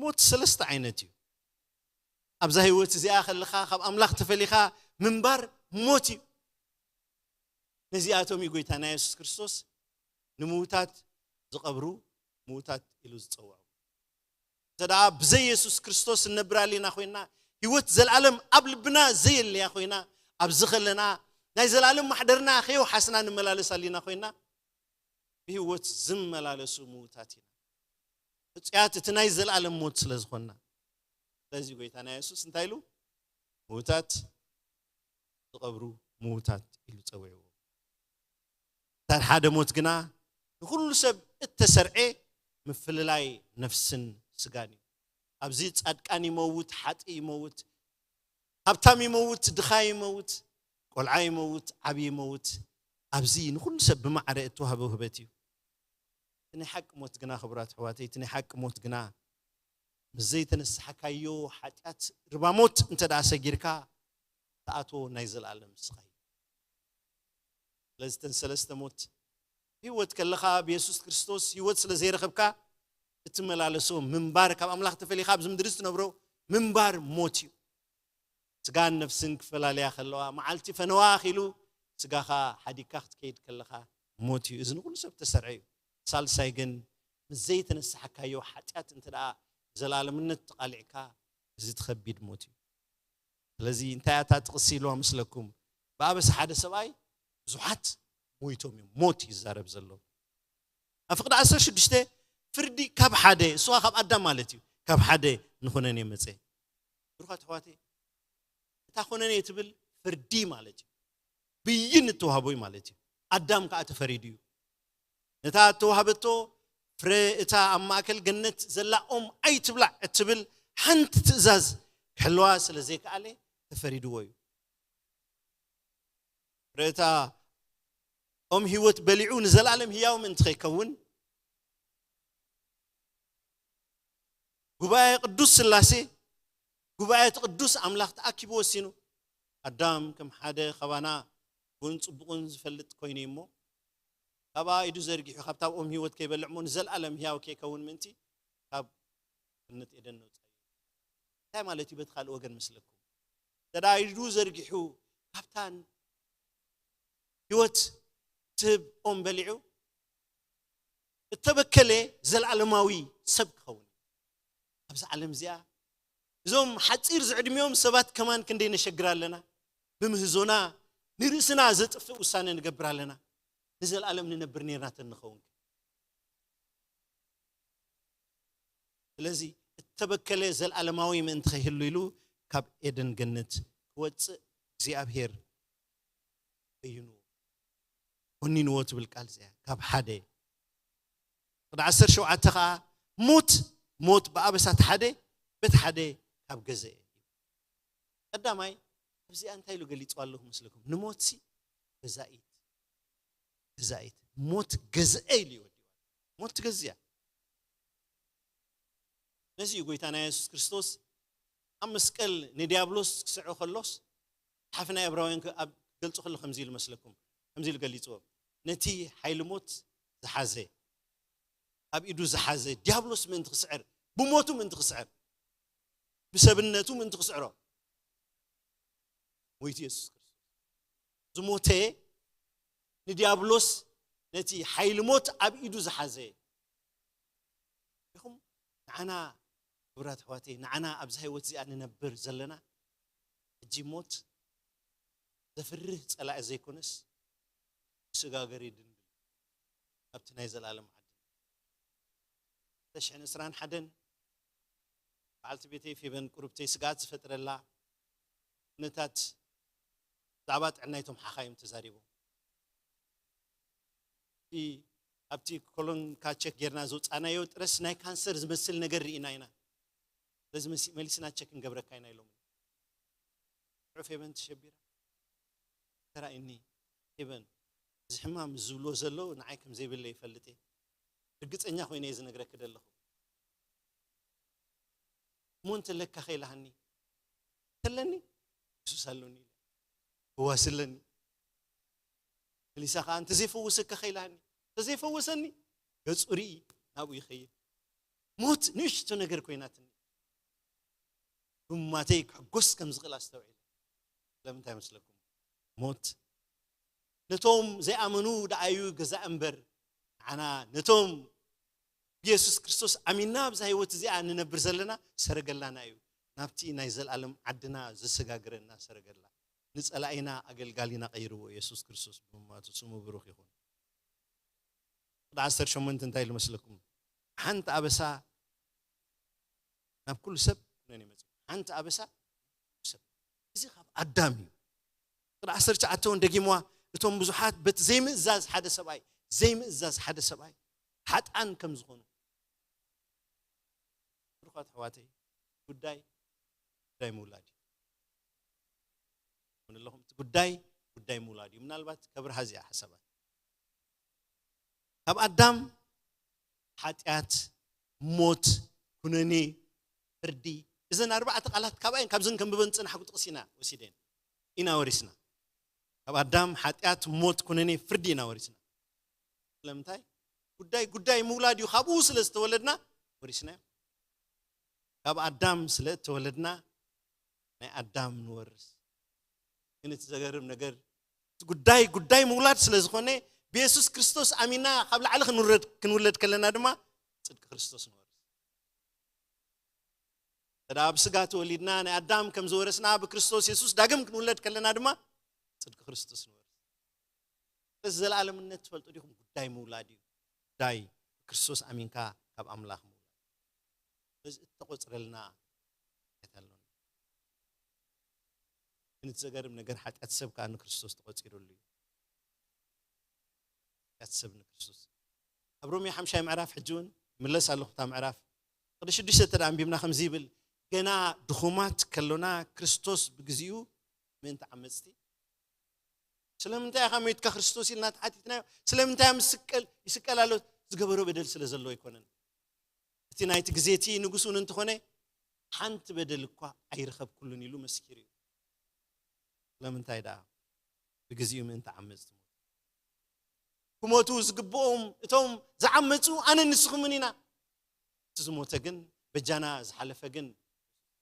ሞት ሰለስተ ዓይነት እዩ። ኣብዛ ህይወት እዚኣ ከለኻ ካብ ኣምላኽ ተፈሊኻ ምንባር ሞት እዩ። ነዚኣቶም እዩ ጎይታና የሱስ ክርስቶስ ንምዉታት ዝቐብሩ ምዉታት ኢሉ ዝጸውዖም። እንተ ደኣ ብዘይ የሱስ ክርስቶስ እነብር ኣሊና ኮይና ህይወት ዘለኣለም ኣብ ልብና ዘየለያ ኮይና ኣብዚ ከለና ናይ ዘለኣለም ማሕደርና ከየውሓስና ንመላለስ ኣሊና ኮይና ብህይወት ዝመላለሱ ምዉታት ኢና። ሕጹያት እቲ ናይ ዘለኣለም ሞት ስለ ዝኾንና ስለዚ ጎይታና የሱስ እንታይ ኢሉ ምዉታት ዝቐብሩ ምዉታት ኢሉ ጸዊዕዎ። እንታድ ሓደ ሞት ግና ንኹሉ ሰብ እተሰርዐ ምፍልላይ ነፍስን ስጋን እዩ። ኣብዚ ጻድቃን ይመውት፣ ሓጢእ ይመውት፣ ሃብታም ይመውት፣ ድኻ ይመውት፣ ቆልዓ ይመውት፣ ዓቢ ይመውት። ኣብዚ ንኹሉ ሰብ ብማዕረ እተዋህበ ውህበት እዩ። እቲ ናይ ሓቂ ሞት ግና፣ ክቡራት ኣሕዋተይ፣ እቲ ናይ ሓቂ ሞት ግና ምስ ዘይተነሳሕካዮ ሓጢኣት ርባ ሞት እንተ ደኣ ሰጊርካ፣ ትኣትዎ ናይ ዘለኣለም ስቓይ እዩ። ስለዚ እተን ሰለስተ ሞት፣ ህይወት ከለኻ ብየሱስ ክርስቶስ ህይወት ስለ ዘይረኸብካ፣ እትመላለሶ ምንባር፣ ካብ ኣምላኽ ተፈሊኻ ኣብዚ ምድሪ እትነብሮ ምንባር ሞት እዩ። ስጋን ነፍስን ክፈላለያ ከለዋ፣ መዓልቲ ፈነዋ ኣኺሉ ስጋኻ ሓዲግካ ክትከይድ ከለኻ ሞት እዩ። እዚ ንኹሉ ሰብ ተሰርዐ እዩ። ሳልሳይ ግን ምስ ዘይተነሳሕካዮ ሓጢኣት እንተ ደኣ ዘላለምነት ተቓሊዕካ፣ እዚ እቲ ከቢድ ሞት እዩ። ስለዚ እንታይ እያ እታ ጥቕሲ ኢልዋ መስለኩም? ብኣበሳ ሓደ ሰብኣይ ብዙሓት ሞይቶም እዮም። ሞት ይዛረብ ዘሎ። ኣብ ፍቕዲ ዓሰርተ ሽዱሽተ ፍርዲ ካብ ሓደ፣ እሱ ካብ ኣዳም ማለት እዩ፣ ካብ ሓደ ንኹነኔ መጸ። ብሩኻት ኣሕዋተይ፣ እታ ኩነኔ ትብል ፍርዲ ማለት እዩ። ብይን እተዋህቦ እዩ ማለት እዩ። ኣዳም ከኣ ተፈሪዱ እዩ። ነታ እተዋህበቶ ፍረ እታ ኣብ ማእከል ገነት ዘላ ኦም ኣይትብላዕ እትብል ሓንቲ ትእዛዝ ክሕልዋ ስለ ዘይከኣለ ተፈሪድዎ እዩ። ፍረ እታ ኦም ህይወት በሊዑ ንዘለኣለም ህያው ምእንቲ ከይከውን፣ ጉባኤ ቅዱስ ስላሴ፣ ጉባኤ እቲ ቅዱስ ኣምላኽ ተኣኪቡ ወሲኑ። ኣዳም ከም ሓደ ካባና ብኡን ጽቡቕን ዝፈልጥ ኮይኑ እዩ እሞ፣ ካብኣ ኢዱ ዘርጊሑ፣ ካብታ ኦም ህይወት ከይበልዕ እሞ ንዘለኣለም ህያው ከይከውን ምእንቲ ካብ ገነት ኤደን ነውጻ እዩ። እንታይ ማለት እዩ በቲ ካልእ ወገን መስለኩም? እንተ ኢዱ ዘርጊሑ ካብታን ህይወት ትህብ ኦም በሊዑ፣ እተበከለ ዘለኣለማዊ ሰብ ክኸውን። ኣብዚ ዓለም እዚኣ፣ እዞም ሓጺር ዝዕድሚኦም ሰባት ከማን ክንደይ ነሸግር ኣለና። ብምህዞና ንርእስና ዘጥፍእ ውሳነ ንገብር ኣለና። ንዘለኣለም ንነብር ኔርና ተንኸውን። ስለዚ እተበከለ ዘለኣለማዊ ምእንቲ ከይህሉ ኢሉ ካብ ኤደን ገነት ክወጽእ እግዚኣብሔር በይኑ፣ ኮኒንዎ ትብል ቃል እዚኣ። ካብ ሓደ ቅዲ ዓሰርተ ሸውዓተ ከኣ ሞት፣ ሞት ብኣበሳት ሓደ፣ በቲ ሓደ ካብ ገዘአ እዩ። ቀዳማይ ኣብዚኣ እንታይ ኢሉ ገሊጹ ኣለኹ መስለኩም? ንሞትሲ ገዛኢት፣ ገዛኢት፣ ሞት ገዝአ ኢሉ ይወድዋ። ሞት ትገዝእ እያ። ነዚ እዩ ጎይታና የሱስ ክርስቶስ ኣብ መስቀል ንዲያብሎስ ክስዕሮ ከሎስ፣ ሓፍ ናይ ዕብራውያን ክ-፣ ኣብ ገልጹ ከሎ ከምዚ ኢሉ መስለኩም፣ ከምዚ ኢሉ ገሊጽዎ። ነቲ ሓይሊ ሞት ዝሓዘ፣ ኣብ ኢዱ ዝሓዘ ዲያብሎስ ምእንቲ ክስዕር፣ ብሞቱ ምእንቲ ክስዕር፣ ብሰብነቱ ምእንቲ ክስዕሮ፣ ሞይቱ የሱስ ክርስቶስ። ዝሞተ ንዲያብሎስ ነቲ ሓይሊ ሞት ኣብ ኢዱ ዝሓዘ። ኢኹም ንዓና፣ ክቡራት ኣሕዋተይ፣ ንዓና ኣብዛ ህይወት እዚኣ ንነብር ዘለና፣ ሕጂ ሞት ዘፍርህ ጸላኢ ዘይኮነስ፣ ስጋገሪ ድንግል ኣብቲ ናይ ዘላለም ዓዲ። ክልተ ሽሕን ዕስራን ሓደን በዓልቲ ቤተይ ፌበን ቁርብተይ ስግኣት ዝፈጥረላ ኩነታት ብዛዕባ ጥዕናይቶም ሓኻይም ተዛሪቦም። እቲ ኣብቲ ኮሎንካ ቸክ ጌርና ዝወጻናዮ ጥረስ ናይ ካንሰር ዝመስል ነገር ርኢና ኢና። ስለዚ መሲ-፣ መሊስና ቸክ እንገብረካ ኢና ኢሎም። ንዑ ፌበን ተሸቢራ። ተራእዩኒ፣ ፌበን፣ እዚ ሕማም ዝብልዎ ዘለዉ ንዓይ ከም ዘይብለ ይፈልጥ እየ። ርግጸኛ ኮይነ እየ ዝነግረኪ ዘለኹ። እሞ እንተለካ ከይልሃኒ፣ እንተለኒ፣ የሱስ ኣሎኒ ኢለ። ፈዋሲ ኣለኒ። መሊሳ ከኣ፣ እንተዘይፈውሰካ ከይልሃኒ፣ እንተዘይፈወሰኒ፣ ገጹ ርኢ፣ ናብኡ ይኸይድ። ሞት ንእሽቶ ነገር ኮይናትኒ። ብሙማተይ ክሕጎስ ከም ዝኽእል ኣስተውዒለ። ስለምንታይ መስለኩም? ሞት ነቶም ዘይኣመኑ ደኣዩ ገዛ እምበር፣ ንዓና ነቶም ብየሱስ ክርስቶስ ኣሚንና ኣብዛ ህይወት እዚኣ ንነብር ዘለና ሰረገላና እዩ። ናብቲ ናይ ዘለኣለም ዓድና ዘሰጋግረና ሰረገላ። ንጸላኢና ኣገልጋሊና ቀይርዎ የሱስ ክርስቶስ ብምማቱ ስሙ ብሩኽ ይኹን። ቅዲ ዓሰርተ ሸሞንተ እንታይ ኢሉ መስለኩም? ሓንቲ ኣበሳ ናብ ኩሉ ሰብ ኩነን ይመጽእ። ሓንቲ ኣበሳ ሰብ። እዚ ካብ ኣዳም እዩ። ቅዲ ዓሰርተ ትሽዓተ እውን ደጊምዋ፣ እቶም ብዙሓት በቲ ዘይምእዛዝ ሓደ ሰብኣይ፣ ዘይምእዛዝ ሓደ ሰብኣይ ሓጥኣን ከም ዝኾኑ። እኳ ኣሕዋተይ፣ ጉዳይ ጉዳይ ምውላድ እዩ። ምን ኣለኹም? እቲ ጉዳይ ጉዳይ ምውላድ እዩ። ምናልባት ከብርሃ እዚኣ ሓሳባት ካብ ኣዳም ሓጢኣት፣ ሞት፣ ኩነኔ፣ ፍርዲ፣ እዘን ኣርባዕተ ቃላት ካባይን ካብዘን ከንብበን ዝጸናሕኩ ጥቕሲ ኢና ወሲደን፣ ኢና ወሪስና። ካብ ኣዳም ሓጢኣት፣ ሞት፣ ኩነኔ፣ ፍርዲ ኢና ወሪስና። ስለምንታይ? ጉዳይ ጉዳይ ምውላድ እዩ። ካብኡ ስለ ዝተወለድና ወሪስናዮ። ካብ ኣዳም ስለ እተወለድና ናይ ኣዳም ንወርስ። ግን እቲ ዘገርም ነገር፣ እቲ ጉዳይ ጉዳይ ምውላድ ስለ ዝኾነ፣ ብየሱስ ክርስቶስ ኣሚና ካብ ላዕሊ ክንውረድ ክንውለድ ከለና ድማ ጽድቂ ክርስቶስ ንወርስ። ተዳ ብስጋ ተወሊድና ናይ ኣዳም ከም ዝወረስና፣ ብክርስቶስ የሱስ ዳግም ክንውለድ ከለና ድማ ጽድቂ ክርስቶስ ንወርስ። ስለዚ ዘለኣለምነት ትፈልጡ ዲኹም? ጉዳይ ምውላድ እዩ። ጉዳይ ብክርስቶስ ኣሚንካ ካብ ኣምላኽ ምውላድ። ስለዚ እተቆጽረልና ሓጢኣት ኣሎና። ግን እቲ ዘገርም ነገር፣ ሓጢኣት ሰብ ከኣ ንክርስቶስ ተቆጺሩሉ እዩ። ሓጢኣት ሰብ ንክርስቶስ። ኣብ ሮሜ ሓምሻይ ምዕራፍ ሕጂ እውን ምለስ ኣለኹ፣ እታ ምዕራፍ ቅዲ ሽዱሽተ እንተ ደኣ ኣንቢብና ከምዚ ይብል፣ "ገና ድኹማት ከሎና ክርስቶስ ብግዚኡ ምእንቲ ዓመጽቲ?" ስለምንታይ ኢኻ ሞይትካ ክርስቶስ ኢልና ተሓቲትናዮ? ስለምንታይ ምስቀል ይስቀል ኣሎ? ዝገበሮ በደል ስለ ዘለዎ ኣይኮነን። እቲ ናይቲ ግዜ እቲ ንጉስ እውን እንተኾነ፣ ሓንቲ በደል እኳ ኣይረኸብኩሉን ኢሉ መስኪሩ እዩ። ስለምንታይ ደኣ? ብግዚኡ ምእንቲ ዓመጽቲ ሞተ። ክሞቱ ዝግብኦም እቶም ዝዓመጹ ኣነን ንስኹምን ኢና። እቲ ዝሞተ ግን፣ በጃና ዝሓለፈ ግን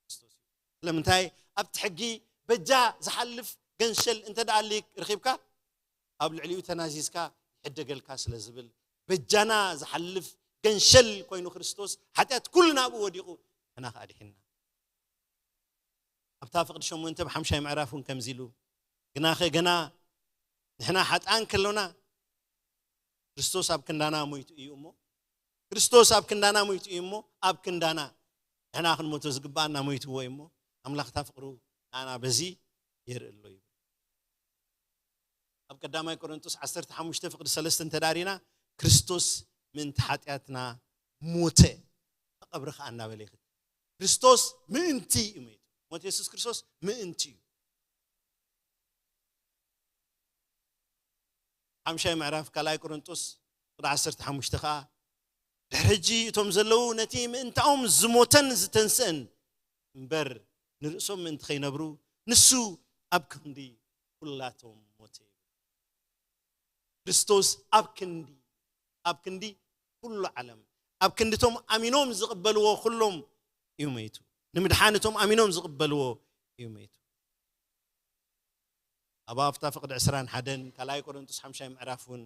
ክርስቶስ እዩ። ስለምንታይ? ኣብቲ ሕጊ በጃ ዝሓልፍ ገንሸል እንተ ደኣ ኣሊ-፣ ረኺብካ፣ ኣብ ልዕሊኡ ተናዚዝካ ይሕደገልካ ስለ ዝብል፣ በጃና ዝሓልፍ ገንሸል ኮይኑ ክርስቶስ፣ ሓጢኣት ኩሉ ናብኡ ወዲቑ፣ ንሕና ከኣ ድሒንና። ኣብታ ፍቕዲ ሸሞንተ ብሓምሻይ ምዕራፍ እውን ከምዚ ኢሉ፣ "ግናኸ ገና ንሕና ሓጥኣን ከሎና፣ ክርስቶስ ኣብ ክንዳና ሞይቱ እዩ እሞ፣ ክርስቶስ ኣብ ክንዳና ሞይቱ እዩ እሞ፣ ኣብ ክንዳና ንሕና ክንሞቶ ዝግብኣና ሞይትዎ እዩ እሞ፣ ኣምላኽ እታ ፍቕሩ ንኣና በዚ የርኢ ኣሎ" ይብል። ኣብ ቀዳማይ ቆሮንቶስ ዓሰርተ ሓሙሽተ ፍቕዲ ሰለስተ እንተ ደኣ ሪና፣ "ክርስቶስ ምእንቲ ሓጢኣትና ሞተ፣ ተቐብረ ኸኣ" እናበለ ይኽድ። ክርስቶስ ምእንቲ እዩ ሞይቱ። ሞት የሱስ ክርስቶስ ምእንቲ እዩ። ሓምሻይ ምዕራፍ ካልኣይ ቆሮንቶስ ፍቕዲ ዓሰርተ ሓሙሽተ ኸኣ፣ "ድሕሪ ሕጂ እቶም ዘለዉ ነቲ ምእንታኦም ዝሞተን ዝተንስአን እምበር፣ ንርእሶም ምእንቲ ኸይነብሩ፣ ንሱ ኣብ ክንዲ ኩላቶም ሞተ" ይብል። ክርስቶስ ኣብ ክንዲ፣ ኣብ ክንዲ ኩሉ ዓለም፣ ኣብ ክንዲ እቶም ኣሚኖም ዝቕበልዎ ኩሎም እዩ ሞይቱ። ንምድሓን እቶም ኣሚኖም ዝቕበልዎ እዩ ሞይቱ። ኣብ ኣፍታ ፍቕዲ ዕስራን ሓደን ካልኣይ ቆሮንቶስ ሓምሻይ ምዕራፍ እውን፣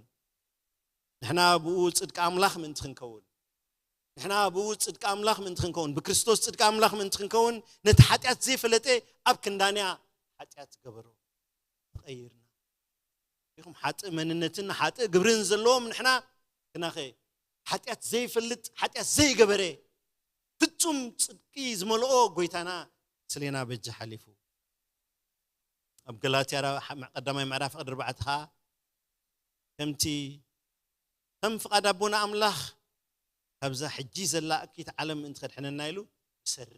ንሕና ብኡ ጽድቂ ኣምላኽ ምእንቲ ክንከውን፣ ንሕና ብኡ ጽድቂ ኣምላኽ ምእንቲ ክንከውን፣ ብክርስቶስ ጽድቂ ኣምላኽ ምእንቲ ክንከውን፣ ነቲ ሓጢኣት ዘይፈለጠ ኣብ ክንዳንያ ሓጢኣት ገበሮ። ተቐይርና። ኢኹም ሓጥእ መንነትን ሓጥእ ግብርን ዘለዎም ንሕና፣ ግናኸ ሓጢኣት ዘይፈልጥ፣ ሓጢኣት ዘይገበረ፣ ፍጹም ጽድቂ ዝመልኦ ጎይታና ስሌና በጃ ሓሊፉ። ኣብ ገላትያ ራ-፣ ቀዳማይ ምዕራፍ ዕድ ኣርባዕተ ኸኣ፣ "ከምቲ፣ ከም ፍቓድ ኣቦና ኣምላኽ ካብዛ ሕጂ ዘላ እኪት ዓለም ምእንቲ ከድሕነና ኢሉ ብሰሪ፣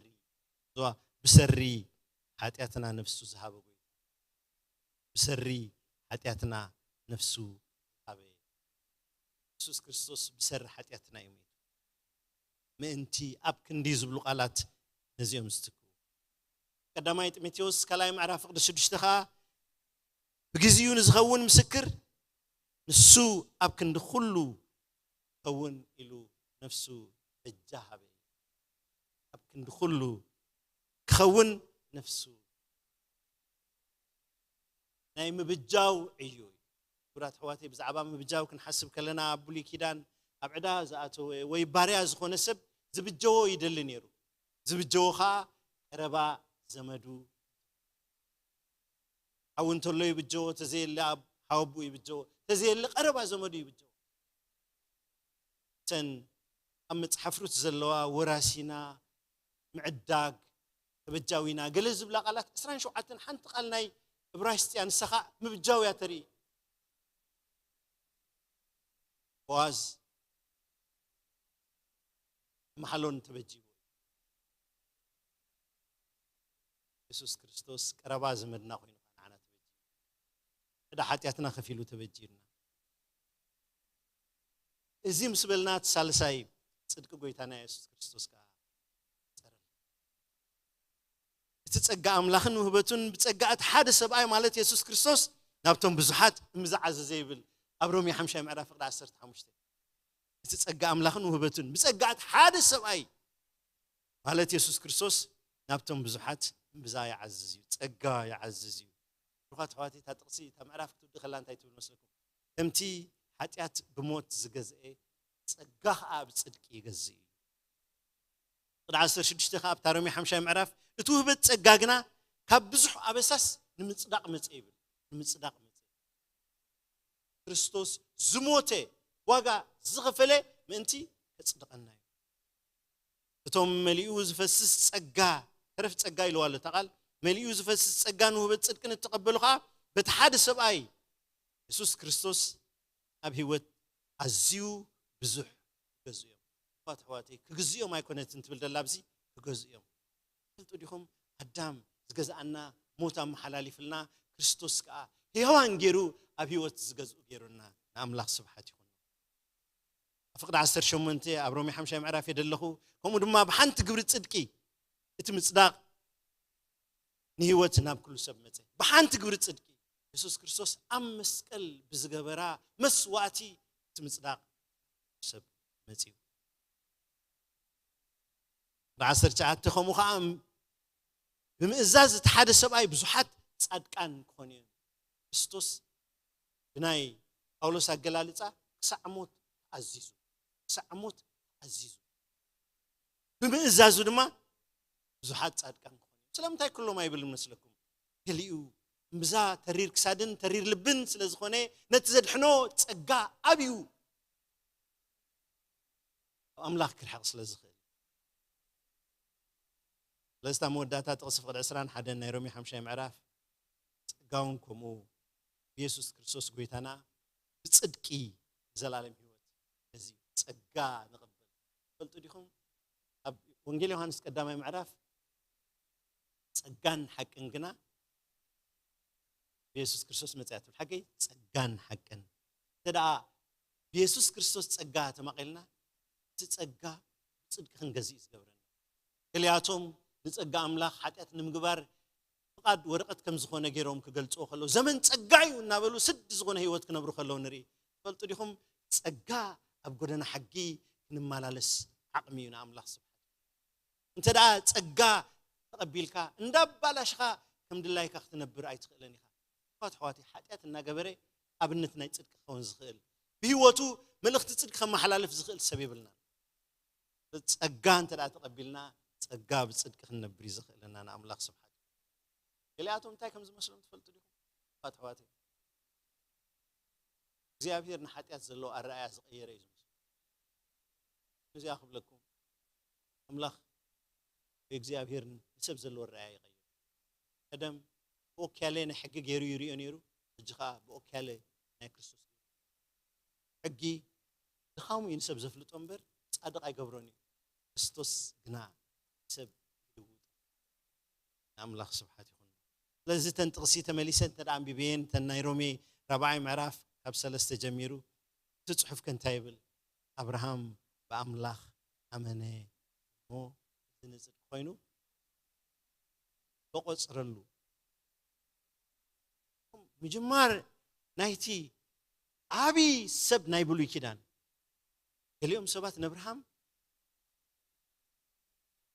እዝዋ፣ ብሰሪ ሓጢኣትና ነፍሱ ዝሃበ ጎይታ፣ ብሰሪ ሓጢኣትና ነፍሱ ዝሃበ የሱስ ክርስቶስ ብሰሪ ሓጢኣትና እዩ ሞይቱ። ምእንቲ ኣብ ክንዲ ዝብሉ ቃላት ነዚኦም ዝትክኡ። ቀዳማይ ጢሞቴዎስ ካልኣይ ምዕራፍ ፍቕዲ ሽዱሽተ ኸኣ፣ ብግዚኡ ንዝኸውን ምስክር ንሱ ኣብ ክንዲ ኩሉ ክኸውን ኢሉ ነፍሱ በጃ ሃበ። ኣብ ክንዲ ኩሉ ክኸውን ነፍሱ ናይ ምብጃው ዕዮ እዩ። ክቡራት ኣሕዋተይ፣ ብዛዕባ ምብጃው ክንሓስብ ከለና፣ ኣብ ብሉይ ኪዳን ኣብ ዕዳ ዝኣተወ ወይ ባርያ ዝኾነ ሰብ ዝብጀዎ ይደሊ ነይሩ። ዝብጀዎ ኸኣ ቀረባ ዘመዱ። ሓው እንተሎ ይብጀዎ፣ ተዘየለ ኣብ ሓወቦኡ ይብጀዎ፣ ተዘየለ ቀረባ ዘመዱ ይብጀዎ። እተን ኣብ መጽሓፍ ሩት ዘለዋ ወራሲና፣ ምዕዳግ፣ ተበጃዊና፣ ገለ ዝብላ ቃላት ዕስራን ሸውዓተን ሓንቲ ቃል ናይ እብራይስጥ እያ፣ ንሳ ኸኣ ምብጃው እያ ተርኢ። ቦኣዝ ማሕሎን ተበጂዎ። የሱስ ክርስቶስ ቀረባ ዘመድና ኮይኑ ንዓና ተበጅዩ። ዕዳ ሓጢኣትና ከፊሉ ተበጅዩና። እዚ ምስ በልና እቲ ሳልሳይ ጽድቂ ጎይታና የሱስ ክርስቶስ ከኣ ጸረና። እቲ ጸጋ ኣምላኽን ውህበቱን ብጸጋ እቲ ሓደ ሰብኣይ ማለት የሱስ ክርስቶስ ናብቶም ብዙሓት እምብዛ ዓዘዘ ይብል ኣብ ሮሜ ሓምሻይ ምዕራፍ ፍቕዲ ዓሰርተ ሓሙሽተ። እቲ ጸጋ ኣምላኽን ውህበቱን ብጸጋ እቲ ሓደ ሰብኣይ ማለት የሱስ ክርስቶስ ናብቶም ብዙሓት እምብዛ ይዓዝዝ እዩ፣ ጸጋ ይዓዝዝ እዩ። ብሩኻት ኣሕዋተይ፣ እታ ጥቕሲ፣ እታ ምዕራፍ ክትውዲ ከላ እንታይ ትብል መስለኩም? ከምቲ ሓጢኣት ብሞት ዝገዝኤ፣ ጸጋ ኸኣ ብጽድቂ ይገዝእ እዩ። ቅዲ ዓሰርተ ሽዱሽተ ኸኣ ኣብታ ሮሜ ሓምሻይ ምዕራፍ፣ እቲ ውህበት ጸጋ ግና ካብ ብዙሕ ኣበሳስ ንምጽዳቕ መጸ ይብል። ንምጽዳቕ መጸ። ክርስቶስ ዝሞተ፣ ዋጋ ዝኸፈለ ምእንቲ ከጽድቐና እዩ። እቶም መሊኡ ዝፈስስ ጸጋ፣ ተረፍ ጸጋ ኢልዋ ኣሎ እታ ቃል፣ መሊኡ ዝፈስስ ጸጋን ውህበት ጽድቅን እተቐበሉ ኸኣ በቲ ሓደ ሰብኣይ የሱስ ክርስቶስ ኣብ ህይወት ኣዝዩ ብዙሕ ክገዝኡ እዮም። እኳት ኣሕዋተይ፣ ክግዝኡ እዮም ኣይኮነትን ትብል ደላ ኣብዚ፣ ክገዝኡ እዮም። ትፈልጡ ዲኹም? ኣዳም ዝገዝኣና ሞት ኣመሓላሊፍልና፣ ክርስቶስ ከኣ ህያዋን ገይሩ ኣብ ህይወት ዝገዝኡ ገይሩና። ንኣምላኽ ስብሓት ይኹን። ኣብ ፍቕዲ ዓሰርተ ሸሞንተ ኣብ ሮሜ ሓምሻይ ምዕራፍ እየ ደለኹ። ከምኡ ድማ ብሓንቲ ግብሪ ጽድቂ እቲ ምጽዳቕ ንህይወት ናብ ኩሉ ሰብ መጸ። ብሓንቲ ግብሪ ጽድቂ የሱስ ክርስቶስ ኣብ መስቀል ብዝገበራ መስዋእቲ እቲ ምጽዳቕ ሰብ መጺኡ። ብዓሰርተ ትሽዓተ ከምኡ ኸዓ ብምእዛዝ እቲ ሓደ ሰብኣይ ብዙሓት ጻድቃን ክኾኑ እዮም። ክርስቶስ ብናይ ጳውሎስ ኣገላልጻ ክሳዕ ሞት ኣዚዙ፣ ክሳዕ ሞት ኣዚዙ። ብምእዛዙ ድማ ብዙሓት ጻድቃን ክኾኑ እዮም። ስለምንታይ ኩሎም ኣይብልን መስለኩም? ገሊኡ እምብዛ ተሪር ክሳድን ተሪር ልብን ስለ ዝኾነ ነቲ ዘድሕኖ ጸጋ ኣብዩ ኣብ ኣምላኽ ክርሕቕ ስለ ዝኽእል። ስለዚ እታ መወዳእታ ጥቕሲ ፍቕዲ ዕስራን ሓደን ናይ ሮሜ ሓምሻይ ምዕራፍ፣ ጸጋውን ከምኡ ብየሱስ ክርስቶስ ጎይታና ብጽድቂ ዘላለም ህይወት። እዚ ጸጋ ንቕበል። ትፈልጡ ዲኹም? ኣብ ወንጌል ዮሃንስ ቀዳማይ ምዕራፍ ጸጋን ሓቅን ግና ብየሱስ ክርስቶስ መጽያ ትብል ሓቀይ ጸጋን ሓቅን። እንተ ደኣ ብየሱስ ክርስቶስ ጸጋ ተማቒልና፣ እቲ ጸጋ ብጽድቂ ክንገዝእ እዩ ዝገብረና። ገሊኣቶም ንጸጋ ኣምላኽ ሓጢኣት ንምግባር ፍቓድ ወረቐት ከም ዝኾነ ገይሮም ክገልጽዎ ከለዉ፣ ዘመን ጸጋ እዩ እናበሉ ስዲ ዝኾነ ህይወት ክነብሩ ከለዉ ንርኢ። ትፈልጡ ዲኹም? ጸጋ ኣብ ጎደና ሓቂ ክንመላለስ ዓቕሚ እዩ ንኣምላኽ ስብሓት። እንተ ደኣ ጸጋ ተቐቢልካ፣ እንዳባላሽኻ ከም ድላይካ ክትነብር ኣይትኽእልን ኢኻ። እኳት ኣሕዋተይ፣ ሓጢኣት እናገበረ ኣብነት ናይ ጽድቂ ክኸውን ዝኽእል፣ ብህይወቱ መልእኽቲ ጽድቂ ከመሓላልፍ ዝኽእል ሰብ የብልናን። ጸጋ እንተ ደኣ ተቐቢልና፣ ጸጋ ብጽድቂ ክንነብር እዩ ዘኽእለና። ንኣምላኽ ስብሓት። ገሊኣቶም እንታይ ከም ዝመስሎም ትፈልጡ ዲኹም? እኳት ኣሕዋተይ፣ እግዚኣብሔር ንሓጢኣት ዘለዎ ኣረኣእያ ዝቐየረ እዩ ዝመስሉ። እዚኣ ክብለኩም፣ ኣምላኽ ወይ እግዚኣብሔር ንሰብ ዘለዎ ኣረኣእያ ይቐይር። ቀደም ብኦክያለ ናይ ሕጊ ገይሩ ይርእዮ ነይሩ፣ ሕጂ ኸኣ ብኦክያለ ናይ ክርስቶስ ገይሩ። ሕጊ ድኻሙ እዩ ንሰብ ዘፍልጦ እምበር ጻድቕ ኣይገብሮን እዩ። ክርስቶስ ግና ሰብ ይልውጥ። ንኣምላኽ ስብሓት ይኹን። ስለዚ እተን ጥቕሲ ተመሊሰ እንተ ደኣ ኣንቢበየን፣ እተን ናይ ሮሜ ራብዓይ ምዕራፍ ካብ ሰለስተ ጀሚሩ፣ እቲ ጽሑፍ ከ እንታይ ይብል? ኣብርሃም ብኣምላኽ ኣመነ እሞ እዚ ንጽድቂ ኮይኑ ተቖጽረሉ። ምጅማር ናይቲ ዓቢ ሰብ ናይ ብሉይ ኪዳን። ገሊኦም ሰባት ነብርሃም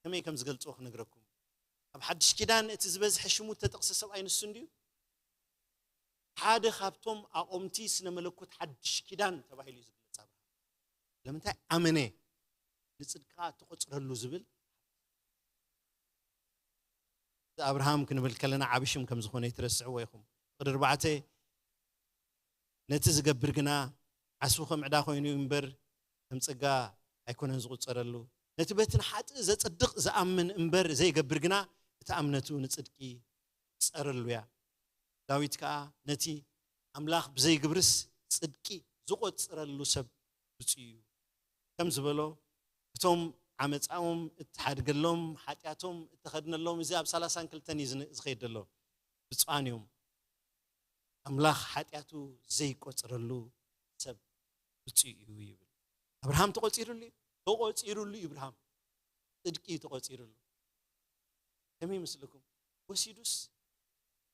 ከመይ ከም ዝገልጽዎ ክነግረኩም። ኣብ ሓድሽ ኪዳን እቲ ዝበዝሐ ሽሙ እተጠቕሰ ሰብኣይ ንሱ እንድዩ። ሓደ ካብቶም ኣቑምቲ ስነ መለኮት ሓድሽ ኪዳን ተባሂሉ እዩ ዝግለጽ ኣብርሃም። ስለምንታይ ኣመነ፣ ንጽድቅኻ ተቖጽረሉ ዝብል። ኣብርሃም ክንብል ከለና ዓቢ ሽም ከም ዝኾነ ይትረስዕዎ ኢኹም። ፍቕዲ ኣርባዕተ፣ ነቲ ዝገብር ግና ዓስቡ ከም ዕዳ ኮይኑ እዩ እምበር ከም ጸጋ ኣይኮነን ዝቑጸረሉ። ነቲ በቲ ንሓጥእ ዘጽድቕ ዝኣምን እምበር ዘይገብር ግና እታ እምነቱ ንጽድቂ ትጸረሉ እያ። ዳዊት ከኣ ነቲ ኣምላኽ ብዘይግብርስ ጽድቂ ዝቖጽረሉ ሰብ ብፁዕ እዩ ከም ዝበሎ፣ እቶም ዓመፃኦም እትሓድገሎም፣ ሓጢኣቶም እተኸድነሎም፣ እዚ ኣብ ሰላሳን ክልተን እዩ ዝን- ዝኸይድ ዘሎ። ብፁዓን እዮም። ኣምላኽ ሓጢኣቱ ዘይቆፅረሉ ሰብ ብፁዕ እዩ ይብል። ኣብርሃም ተቆፂሩሉ እዩ። ተቆፂሩሉ እዩ። ኣብርሃም ፅድቂ እዩ ተቆፂሩሉ። ከመይ ይመስለኩም? ወሲዱስ፣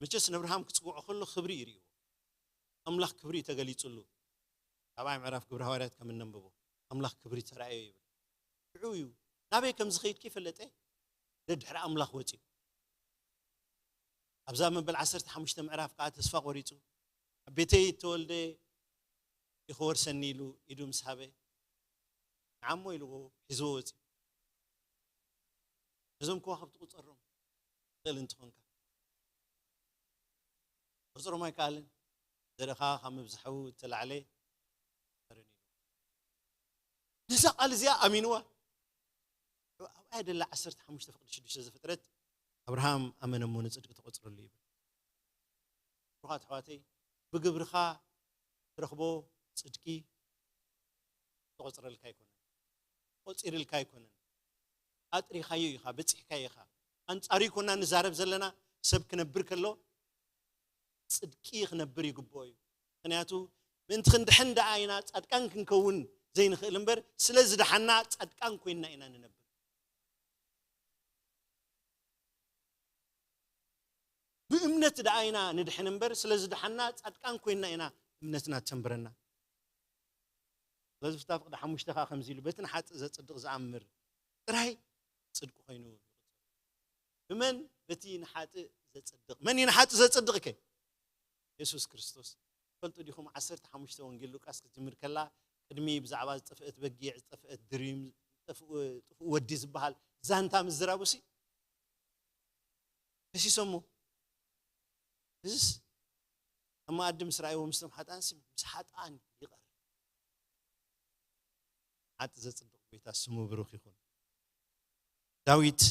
መቸስ ንኣብርሃም ክፅውዖ ከሎ ክብሪ ይርእዎ። ኣምላኽ ክብሪ እዩ ተገሊጹሉ። ራብዓይ ምዕራፍ ግብሪ ሃዋርያት ከም እነንብቦ፣ ኣምላኽ ክብሪ ተራእዮ ይብል። ሽዑ እዩ ናበይ ከም ዝኸይድ ከይፈለጠ ደድሕሪ ኣምላኽ ወፂኡ። ኣብዛ መበል ዓሰርተ ሓሙሽተ ምዕራፍ ከዓ ተስፋ ቆሪጹ፣ ኣብ ቤተይ እተወልደ ይኸወርሰኒ ኢሉ ኢዱ ምስ ሃበ፣ ንዓሞ ኢልዎ ሒዝዎ ወፂኡ። ነዞም ከዋኽብቲ ቁፀሮም ትኽእል እንትኾንካ፣ ቁፅሮም ኣይከኣልን። ዘርእኻ ካብ ምብዛሑ እተላዕለ ይኸርን ኢሉ። ነዛ ቃል እዚኣ ኣሚንዋ። ኣብኣ ደላ ዓሰርተ ሓሙሽተ ፍቕዲ ሽዱሽተ ዘፍጥረት፣ ኣብርሃም ኣመነ እሞ ንጽድቂ ተቖጽረሉ ይብል። ብሩኻት ኣሕዋተይ፣ ብግብርኻ ትረኽቦ ጽድቂ ተቖጽረልካ ኣይኮነን። ቆጺርልካ ኣይኮነን። ኣጥሪኻዮ ኢኻ፣ በጺሕካዮ ኢኻ። ኣንጻሩ ይኮና ንዛረብ ዘለና። ሰብ ክነብር ከሎ ጽድቂ ክነብር ይግብኦ እዩ። ምኽንያቱ ምእንቲ ክንድሕን ደኣ ኢና ጻድቃን ክንከውን ዘይንኽእል እምበር፣ ስለ ዝደሓና ጻድቃን ኮይንና ኢና ንነብር። ብእምነት ደኣ ኢና ንድሕን እምበር፣ ስለ ዝደሓና ጻድቃን ኮይንና ኢና እምነትና ተንብረና። ስለዚ ፍታ ፍቕዲ ሓሙሽተ ኸኣ ከምዚ ኢሉ፣ በቲ ንሓጥእ ዘጽድቕ ዝኣምር ጥራይ ጽድቂ ኮይኑ ይቑጸር። ብመን? በቲ ንሓጥእ ዘጽድቕ። መን እዩ ንሓጥእ ዘጽድቕ ከ? የሱስ ክርስቶስ። ትፈልጡ ዲኹም? ዓሰርተ ሓሙሽተ ወንጌል ሉቃስ ክትጅምር ከላ፣ ቅድሚ ብዛዕባ ዝጠፍአት በጊዕ፣ ዝጠፍአት ድሪም፣ ዝጠፍኡ፣ ጥፍኡ ወዲ ዝበሃል ዛንታ ምዝራቡሲ ከሲሶሞ። እዚስ ኣብ መኣዲ ምስ ረኣይዎ ምስቶም ሓጥኣንሲ ምስ ሓጥኣን ይቐር። ሓጥ ዘጽድቕ ጎይታ ስሙ ብሩኽ ይኹን። ዳዊት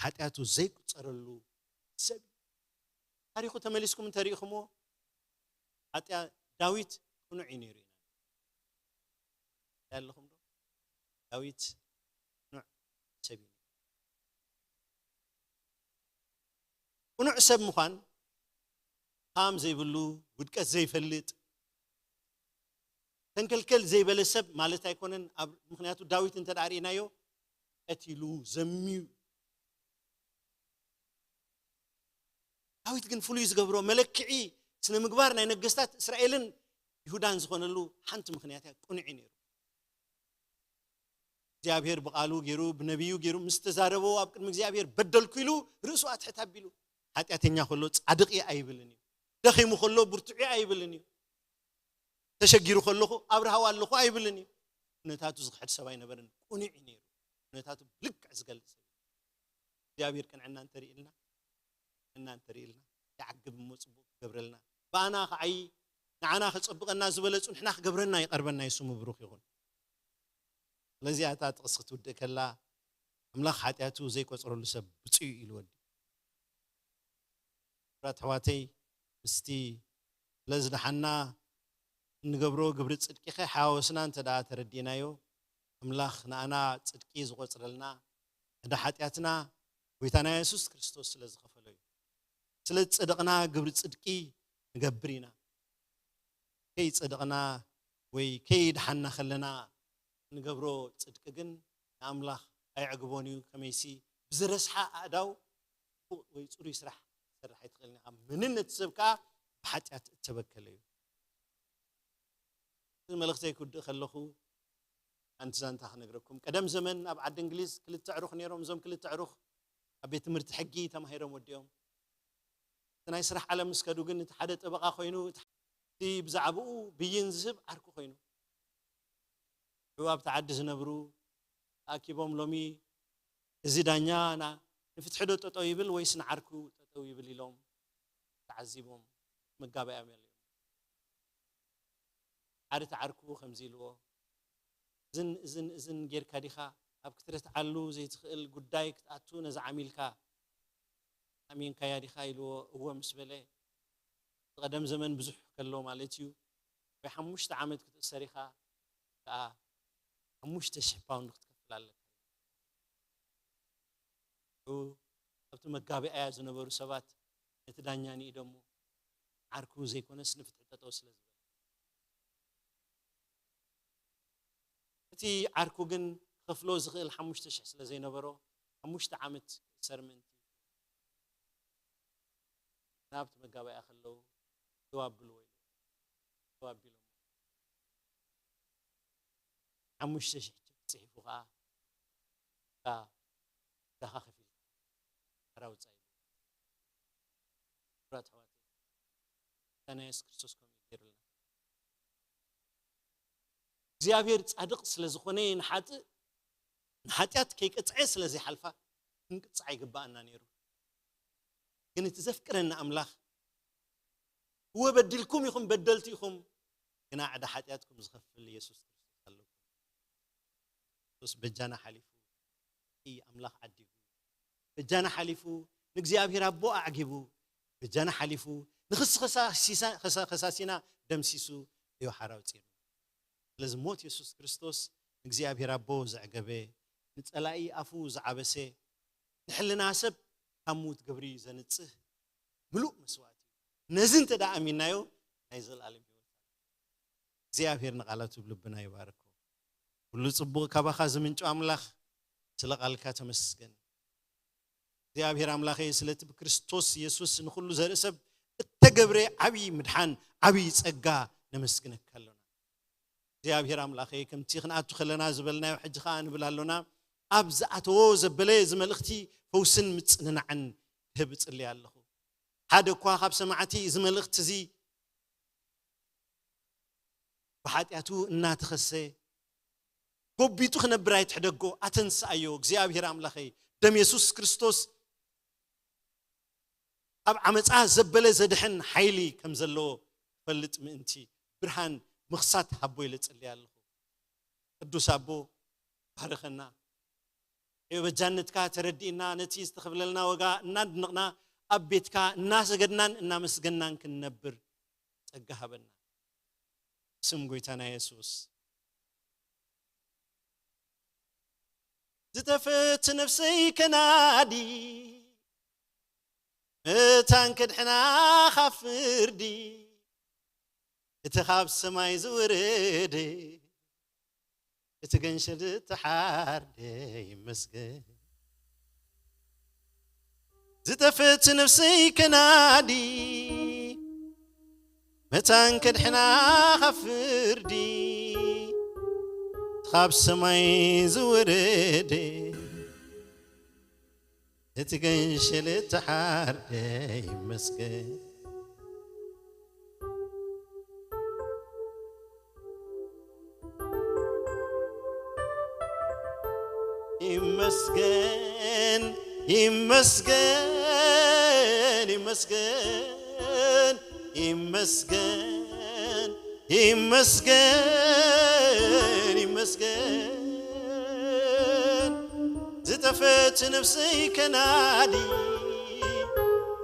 ሓጢኣቱ ዘይቁጸረሉ ሰብ እዩ። ታሪኹ ተመሊስኩም እንተሪኢኹምዎ፣ ሓጢኣ-፣ ዳዊት ቅኑዕ እዩ ነይሩ ኢና ኣለኹም ዶ? ዳዊት ቅኑዕ ሰብ እዩ። ቅኑዕ ሰብ ምዃን ሃም ዘይብሉ፣ ውድቀት ዘይፈልጥ፣ ተንከልከል ዘይበለ ሰብ ማለት ኣይኮነን። ኣብ፣ ምኽንያቱ ዳዊት እንተ ደኣ ርኢናዮ፣ ቀቲሉ፣ ዘምዩ። ዳዊት ግን ፍሉይ ዝገብሮ መለክዒ ስነ ምግባር ናይ ነገስታት እስራኤልን ይሁዳን ዝኾነሉ ሓንቲ ምኽንያት እያ፣ ቅኑዕ እዩ ነይሩ። እግዚኣብሔር ብቓሉ ገይሩ፣ ብነቢዩ ገይሩ ምስ ተዛረቦ፣ ኣብ ቅድሚ እግዚኣብሔር በደልኩ ኢሉ ርእሱ ኣትሕት ኣቢሉ። ሓጢኣተኛ ከሎ ጻድቕ እየ ኣይብልን እዩ። ደኺሙ ከሎ ብርቱዕ እየ ኣይብልን እዩ። ተሸጊሩ ከለኹ ኣብርሃው ኣለኹ ኣይብልን እዩ። ኩነታቱ ዝኽሕድ ሰብ ኣይነበረን። ቅኑዕ እዩ ነይሩ። ኩነታቱ ብልክዕ ዝገልጽ ሰብ እዩ። እግዚኣብሔር ቅንዕና እንተርእየልና፣ ቅንዕና እንተርእየልና፣ ይዓግብ እሞ ጽቡቕ ክገብረልና። ብኣና ክዓዪ፣ ንዓና ከጸብቐና ዝበለጹ ንሕና ክገብረና ይቐርበና እዩ። ስሙ ብሩኽ ይኹን። ስለዚ እታ ጥቕሲ ክትውድእ ከላ፣ ኣምላኽ ሓጢኣቱ ዘይቆጽረሉ ሰብ ብፁዕ እዩ ኢሉ ወዲ። ክቡራት ኣሕዋተይ፣ ምስቲ ስለ ዝደሓና እንገብሮ ግብሪ ጽድቂ ከይሓዋወስና እንተ ደኣ ተረዲእናዮ፣ ኣምላኽ ንኣና ጽድቂ ዝቖጽረልና፣ ዕዳ ሓጢኣትና ጎይታና የሱስ ክርስቶስ ስለ ዝኸፈሎ እዩ። ስለ ዝጸደቕና ግብሪ ጽድቂ ንገብር ኢና። ከይጸደቕና ወይ ከይደሓና ከለና እንገብሮ ጽድቂ ግን ንኣምላኽ ኣየዕግቦን እዩ። ከመይሲ ብዝረስሓ ኣእዳው ጽቡቕ ወይ ጽሩይ ስራሕ ክትሰርሕ ኣይትኽእልን ኢኻ። መንነት ሰብ ከኣ ብሓጢኣት እተበከለ እዩ። እዚ መልእኽተይ ክውድእ ከለኹ ሓንቲ ዛንታ ክነግረኩም። ቀደም ዘመን ኣብ ዓዲ እንግሊዝ ክልተ ኣዕሩኽ ነይሮም። እዞም ክልተ ኣዕሩኽ ኣብ ቤት ትምህርቲ ሕጊ ተማሂሮም ወዲኦም። እቲ ናይ ስራሕ ዓለም ምስ ከዱ ግን እቲ ሓደ ጠበቓ ኮይኑ፣ እቲ ብዛዕባኡ ብይን ዝህብ ዓርኩ ኮይኑ። ሽዑ ኣብቲ ዓዲ ዝነብሩ ተኣኪቦም፣ ሎሚ እዚ ዳኛ ና-፣ ንፍትሒ ዶ ጠጠው ይብል ወይስ ንዓርኩ ጠጠው ይብል ኢሎም ተዓዚቦም መጋባእያ መሊኦም። ሓደ ተዓርኩ ከምዚ ኢልዎ፣ "እዝን፣ እዝን፣ እዝን ጌርካ ዲኻ ኣብ ክትረትዓሉ ዘይትኽእል ጉዳይ ክትኣቱ ነዚ ዓሚልካ ኣሚንካያ ዲኻ?" ኢልዎ። "እወ" ምስ በለ፣ እቲ ቀደም ዘመን ብዙሕ ከሎ ማለት እዩ፣ ወይ ሓሙሽተ ዓመት ክትእሰር ኢኻ፣ ከኣ ሓሙሽተ ሽሕ ፓውንድ ክትከፍል ኣለካ። ኣብቲ መጋቢኣያ ዝነበሩ ሰባት ነቲ ዳኛ ንኢዶሞ፣ ዓርኩ ዘይኮነስ ንፍትሒ ጠጠው ስለ ዝበለ፣ እቲ ዓርኩ ግን ክኸፍሎ ዝኽእል ሓሙሽተ ሽሕ ስለ ዘይነበሮ፣ ሓሙሽተ ዓመት ክእሰር ምእንቲ ናብቲ መጋባእያ ከለዉ ደው ኣብልዎ ኢሉ። ደው ኣቢሎሞ። ሓሙሽተ ሽሕ ቸክ ጽሒፉ ከኣ፣ እታ ዕዳኻ ከፊልካ ሓራ ውጻእ ኢሉ። ክቡራት ኣሕዋተይ፣ ጎይታና የሱስ ክርስቶስ ከምኡ እዩ ገይሩልና። እግዚኣብሔር ጻድቕ ስለ ዝኾነ ንሓጥእ፣ ንሓጢኣት ከይቀጽዐ ስለ ዘይሓልፋ ክንቅጻዕ ይግባኣና ነይሩ። ግን እቲ ዘፍቅረና ኣምላኽ፣ "እወ በዲልኩም ኢኹም፣ በደልቲ ኢኹም፣ ግና ዕዳ ሓጢኣትኩም ዝኸፍል የሱስ ክርስቶስ ኣለኩም። ክርስቶስ በጃና ሓሊፉ፣ እቲ ኣምላኽ ዓዲጉ፣ በጃና ሓሊፉ ንእግዚኣብሔር ኣቦ ኣዕጊቡ፣ በጃና ሓሊፉ ንኽሲ ኸሳሲሳ-፣ ኸሳ-፣ ኸሳሲና ደምሲሱ እዩ ሓራ ኣውጺኡና." ስለዚ ሞት የሱስ ክርስቶስ ንእግዚኣብሔር ኣቦ ዘዕገበ፣ ንጸላኢ ኣፉ ዝዓበሰ፣ ንሕልና ሰብ ካብ ምዉት ግብሪ ዘንጽህ ምሉእ መስዋእቲ እዩ። ነዚ እንተ ደኣ ኣሚንናዮ፣ ናይ ዘለኣለም ህይወት። እግዚኣብሔር ንቓላቱ ብልብና ይባርኮ። ኩሉ ጽቡቕ ካባኻ ዝምንጩ ኣምላኽ፣ ስለ ቃልካ ተመስገን። እግዚኣብሔር ኣምላኸይ፣ ስለቲ ብክርስቶስ የሱስ ንኹሉ ዘርኢ ሰብ እተገብረ ዓብዪ ምድሓን፣ ዓብዪ ጸጋ ነመስግነካ ኣሎና። እግዚኣብሔር ኣምላኸይ፣ ከምቲ ክንኣቱ ከለና ዝበልናዮ ሕጂ ኸኣ ንብል ኣሎና፣ ኣብ ዝኣተዎ ዘበለ እዚ መልእኽቲ ፈውስን ምጽንናዕን ክህብ እጽሊ ኣለኹ። ሓደ እኳ ካብ ሰማዕቲ እዚ መልእኽቲ እዚ ብሓጢኣቱ እናተኸሰ ጎቢጡ ክነብር ኣይትሕደጎ፣ ኣተንስኣዮ። እግዚኣብሔር ኣምላኸይ፣ ደም የሱስ ክርስቶስ ኣብ ዓመፃ ዘበለ ዘድሕን ሓይሊ ከም ዘለዎ ክፈልጥ ምእንቲ፣ ብርሃን ምኽሳት ሃቦ ኢለ ጽልየ ኣለኹ። ቅዱስ ኣቦ፣ ባርኸና። ዕዮ በጃነትካ ተረዲእና፣ ነቲ ዝተኸፍለልና ዋጋ እናድነቕና፣ ኣብ ቤትካ እናሰገድናን እናመስገናን ክንነብር ጸጋ ሃበና። ስም ጎይታና የሱስ። ዝጠፍእት ነፍሰይ ከናዲ፣ መታን ክድሕና ካብ ፍርዲ፣ እቲ ካብ ሰማይ ዝወረደ፣ እቲ ገንሸል ዝተሓርደ ይመስገን። ዝጠፍእት ነፍሰይ ከናዲ፣ መታን ከድሕና ካብ ፍርዲ፣ ካብ ሰማይ ዝወረደ፣ እቲ ገንሸል ተሓርደ ይመስገን። ይመስገን፣ ይመስገን፣ ይመስገን፣ ይመስገን፣ ይመስገን፣ ይመስገን። ዝጠፈት ነፍሰይ ከናዲ፣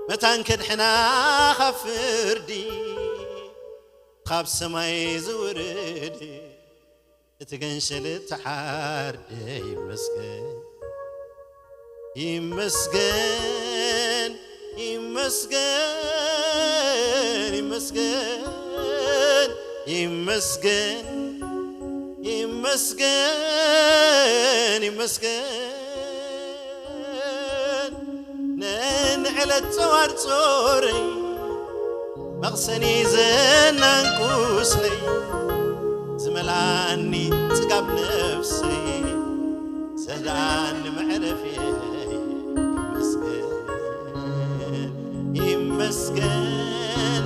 መታን ከድሕና ካብ ፍርዲ፣ ካብ ሰማይ ዝውርድ እቲ ገንሸል ተሓርደ ይመስገን። ይመስገን፣ ይመስገን፣ ይመስገን፣ ይመስገን፣ ይመስገን፣ ይመስገን። ነንዕለት ጸዋር ጾረይ መቕሰኒ ዘናን ቁስለይ ዝመልኣኒ ጽጋብ ነፍሰይ ዘህድኣኒ መዕረፍየይ ይመስገን፣ ይመስገን፣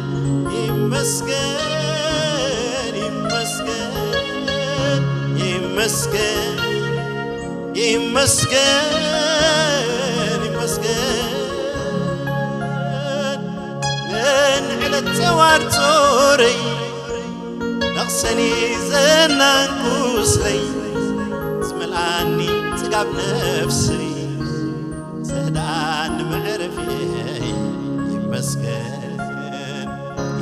ይመስገን፣ ይመስገን፣ ይመስገን፣ ይመስገን፣ ይመስገን። ነንዕለት ጸዋር ጾረይ ነቕሰኒ ዘናን ቁስለይ ዝመልኣኒ ጽጋብ ነፍሰይ ዘህድኣኒ መዕረፍየይ ይመስገን፣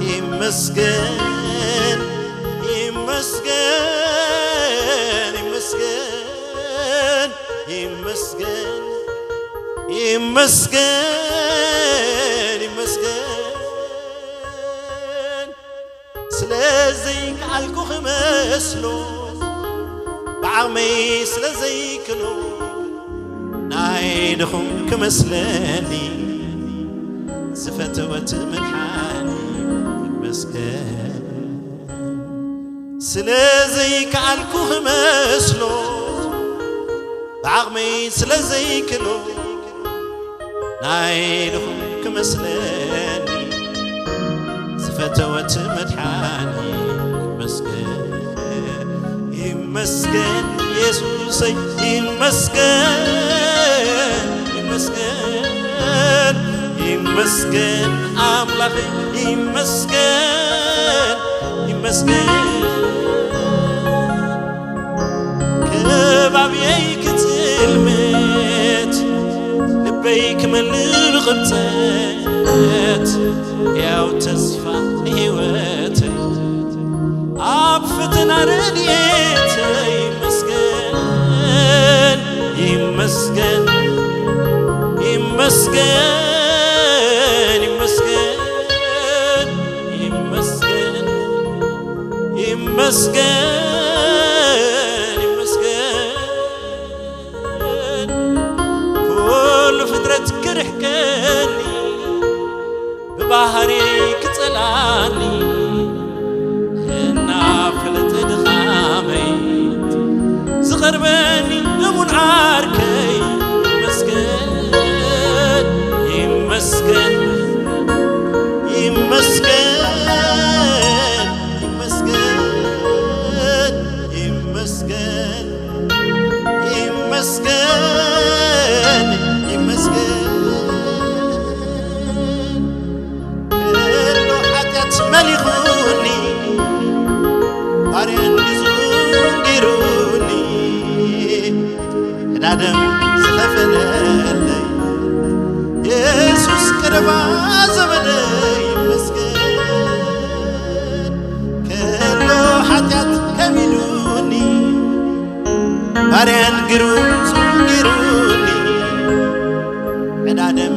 ይመስገን፣ ይመስገን፣ ይመስገን፣ ይመስገን። ይመስገን፣ ይመስገን፣ ስለ ዘይከኣልኩ ክመስሎ፣ ብዓቕመይ ስለ ዘይክሎ፣ ናይ ድኹም ክመስለኒ፣ ዝፈተወት መድሓኒ፣ ይመስገን። ስለ ዘይከኣልኩ ክመስሎ፣ ብዓቕመይ ስለ ዘይክሎ፣ ናይ ድኹም ክመስለኒ፣ ዝፈተወት መድሓኒ፣ ይመስገን። ይመስገን የሱሰይ፣ ይመስገን፣ ይመስገን፣ ይመስገን ኣምላኸይ፣ ይመስገን፣ ይመስገን። ከባብየይ ክጽልመት፣ ልበይ ክመልእ ብቕብጸት፣ ያው ተስፋ ንህይወተይ፣ ኣብ ፈተና ረድኤተይ፣ ይመስገን፣ ይመስገን፣ ይመስገን፣ ይመስገን፣ ይመስገን፣ ይመስገን፣ ይመስገን። ኩሉ ፍጥረት ክርሕቀኒ፣ ብባህሪ ክጸልኣኒ፣ እናፈለጠ ድኻመይ ዝቐርበኒ እሙን ዓርከይ፣ ይመስገን፣ ይመስገን፣ ይመስገን፣ ይመስገን፣ ይመስገን። ይመስገን፣ ይመስገን። ኩሉ ሓጢኣት መሊኹኒ፣ ባርያን ግዙእን ገይሩኒ፣ ዕዳ ደም ዝኸፈለለይ የሱስ ቀረባ ዘመደይ፣ ይመስገን። ኩሉ ሓጢኣት ከሚዱኒ፣ ባርያን ግሩም ጹም ገይሩኒ፣ ዕዳ ደም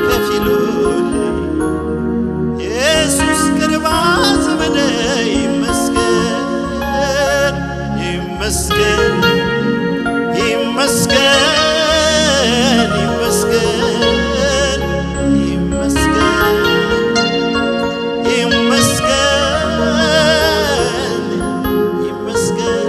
ከፊሉኒ። የሱስ ቀረባ ዘመደይ፣ ይመስገን፣ ይመስገን፣ ይመስገን፣ ይመስገን፣ ይመስገን፣ ይመስገን፣ ይመስገን።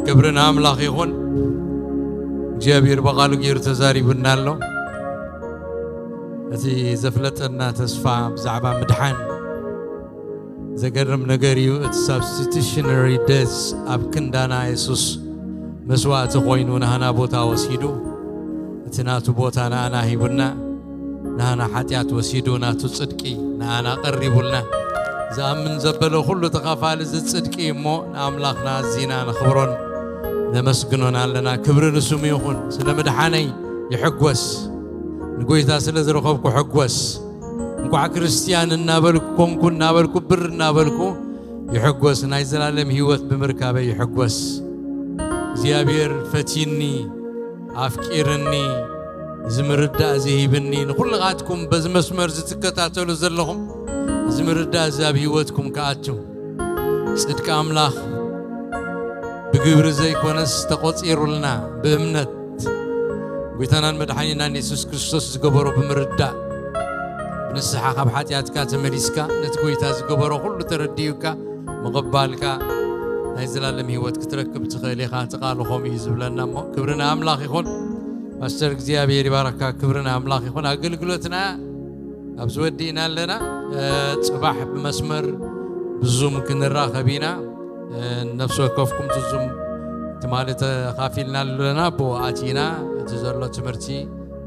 ክብሪ ንኣምላኽ ይኹን። እግዚኣብሔር ብቓሉ ገይሩ ተዛሪቡና ኣሎ። እቲ ዘፍለጠና ተስፋ ብዛዕባ ምድሓን ዘገርም ነገር እዩ። እቲ ሳብስቲቱሽነሪ ደስ ኣብ ክንዳና የሱስ መስዋእቲ ኮይኑ ንሃና ቦታ ወሲዱ፣ እቲ ናቱ ቦታ ንኣና ሂቡና፣ ንሃና ሓጢኣት ወሲዱ ናቱ ጽድቂ ንኣና ቀሪቡልና። ዝኣምን ዘበለ ኩሉ ተኻፋሊ እዚ ጽድቂ እሞ ንኣምላኽና ኣዚና ነኽብሮን ነመስግኖን ኣለና። ክብሪ ንስሙ ይኹን። ስለ ምድሓነይ ይሕጎስ፣ ንጎይታ ስለ ዝረኸብኩ ሕጎስ። እንኳዕ ክርስትያን እናበልኩ ኮንኩ እናበልኩ ብር እናበልኩ ይሕጎስ፣ ናይ ዘላለም ህይወት ብምርካበይ ይሕጎስ። እግዚኣብሔር ፈትይኒ፣ ኣፍቂርኒ፣ እዚ ምርዳእ እዚ ሂብኒ፣ ንኹልኻትኩም በዚ መስመር ዝትከታተሉ ዘለኹም፣ እዚ ምርዳእ እዚ ኣብ ህይወትኩም ክኣቱ፣ ጽድቂ ኣምላኽ ብግብሪ ዘይኮነስ ተቖጺሩልና ብእምነት ጎይታናን መድሓኒናን የሱስ ክርስቶስ ዝገበሮ ብምርዳእ፣ ብንስሓ ካብ ሓጢኣትካ ተመሊስካ፣ ነቲ ጎይታ ዝገበሮ ኩሉ ተረዲኡካ ምቕባልካ፣ ናይ ዘላለም ህይወት ክትረክብ ትኽእል ኢኻ። እቲ ቃሉ ከምኡ እዩ ዝብለና። እሞ ክብሪ ንኣምላኽ ይኹን። ፓስተር እግዚኣብሔር ይባረካ። ክብሪ ንኣምላኽ ይኹን። ኣገልግሎትና ኣብዚ ወዲእና ኣለና። ጽባሕ ብመስመር ብዙም ክንራኸብ ኢና። ነፍሲ ወከፍኩም ትዙም ትማሊ ተኻፊልና ኣለና። ብኣቲና እቲ ዘሎ ትምህርቲ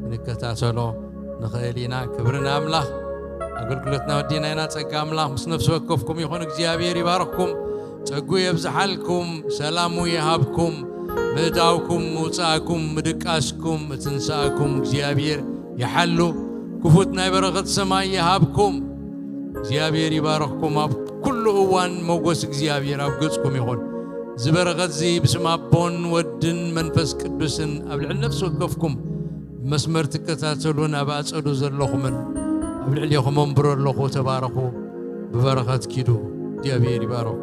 ክንከታተሎ ንኽእል ኢና። ክብሪ ንኣምላኽ። ኣገልግሎትና ወዲእና ኢና። ጸጋ ኣምላኽ ምስ ነፍሲ ወከፍኩም ይኹን። እግዚኣብሔር ይባርኽኩም፣ ጸጉ የብዝሓልኩም፣ ሰላሙ ይሃብኩም። ምእታውኩም፣ ምውጻእኩም፣ ምድቃስኩም፣ ምትንሳእኩም እግዚኣብሔር ይሓሉ። ክፉት ናይ በረኸት ሰማይ ይሃብኩም። እግዚኣብሔር ይባርኽኩም። ኣብ ኩሉ እዋን ሞጎስ እግዚኣብሔር ኣብ ገጽኩም ይኹን። እዚ በረኸት እዚ ብስም ኣቦን ወድን መንፈስ ቅዱስን ኣብ ልዕሊ ነፍሲ ወከፍኩም መስመር ትከታተሉን ኣብ ኣጸዱ ዘለኹምን ኣብ ልዕሌኹም ኣንብሮ ኣለኹ። ተባረኹ። ብበረኸት ኪዱ። እግዚኣብሔር ይባርኽኩም።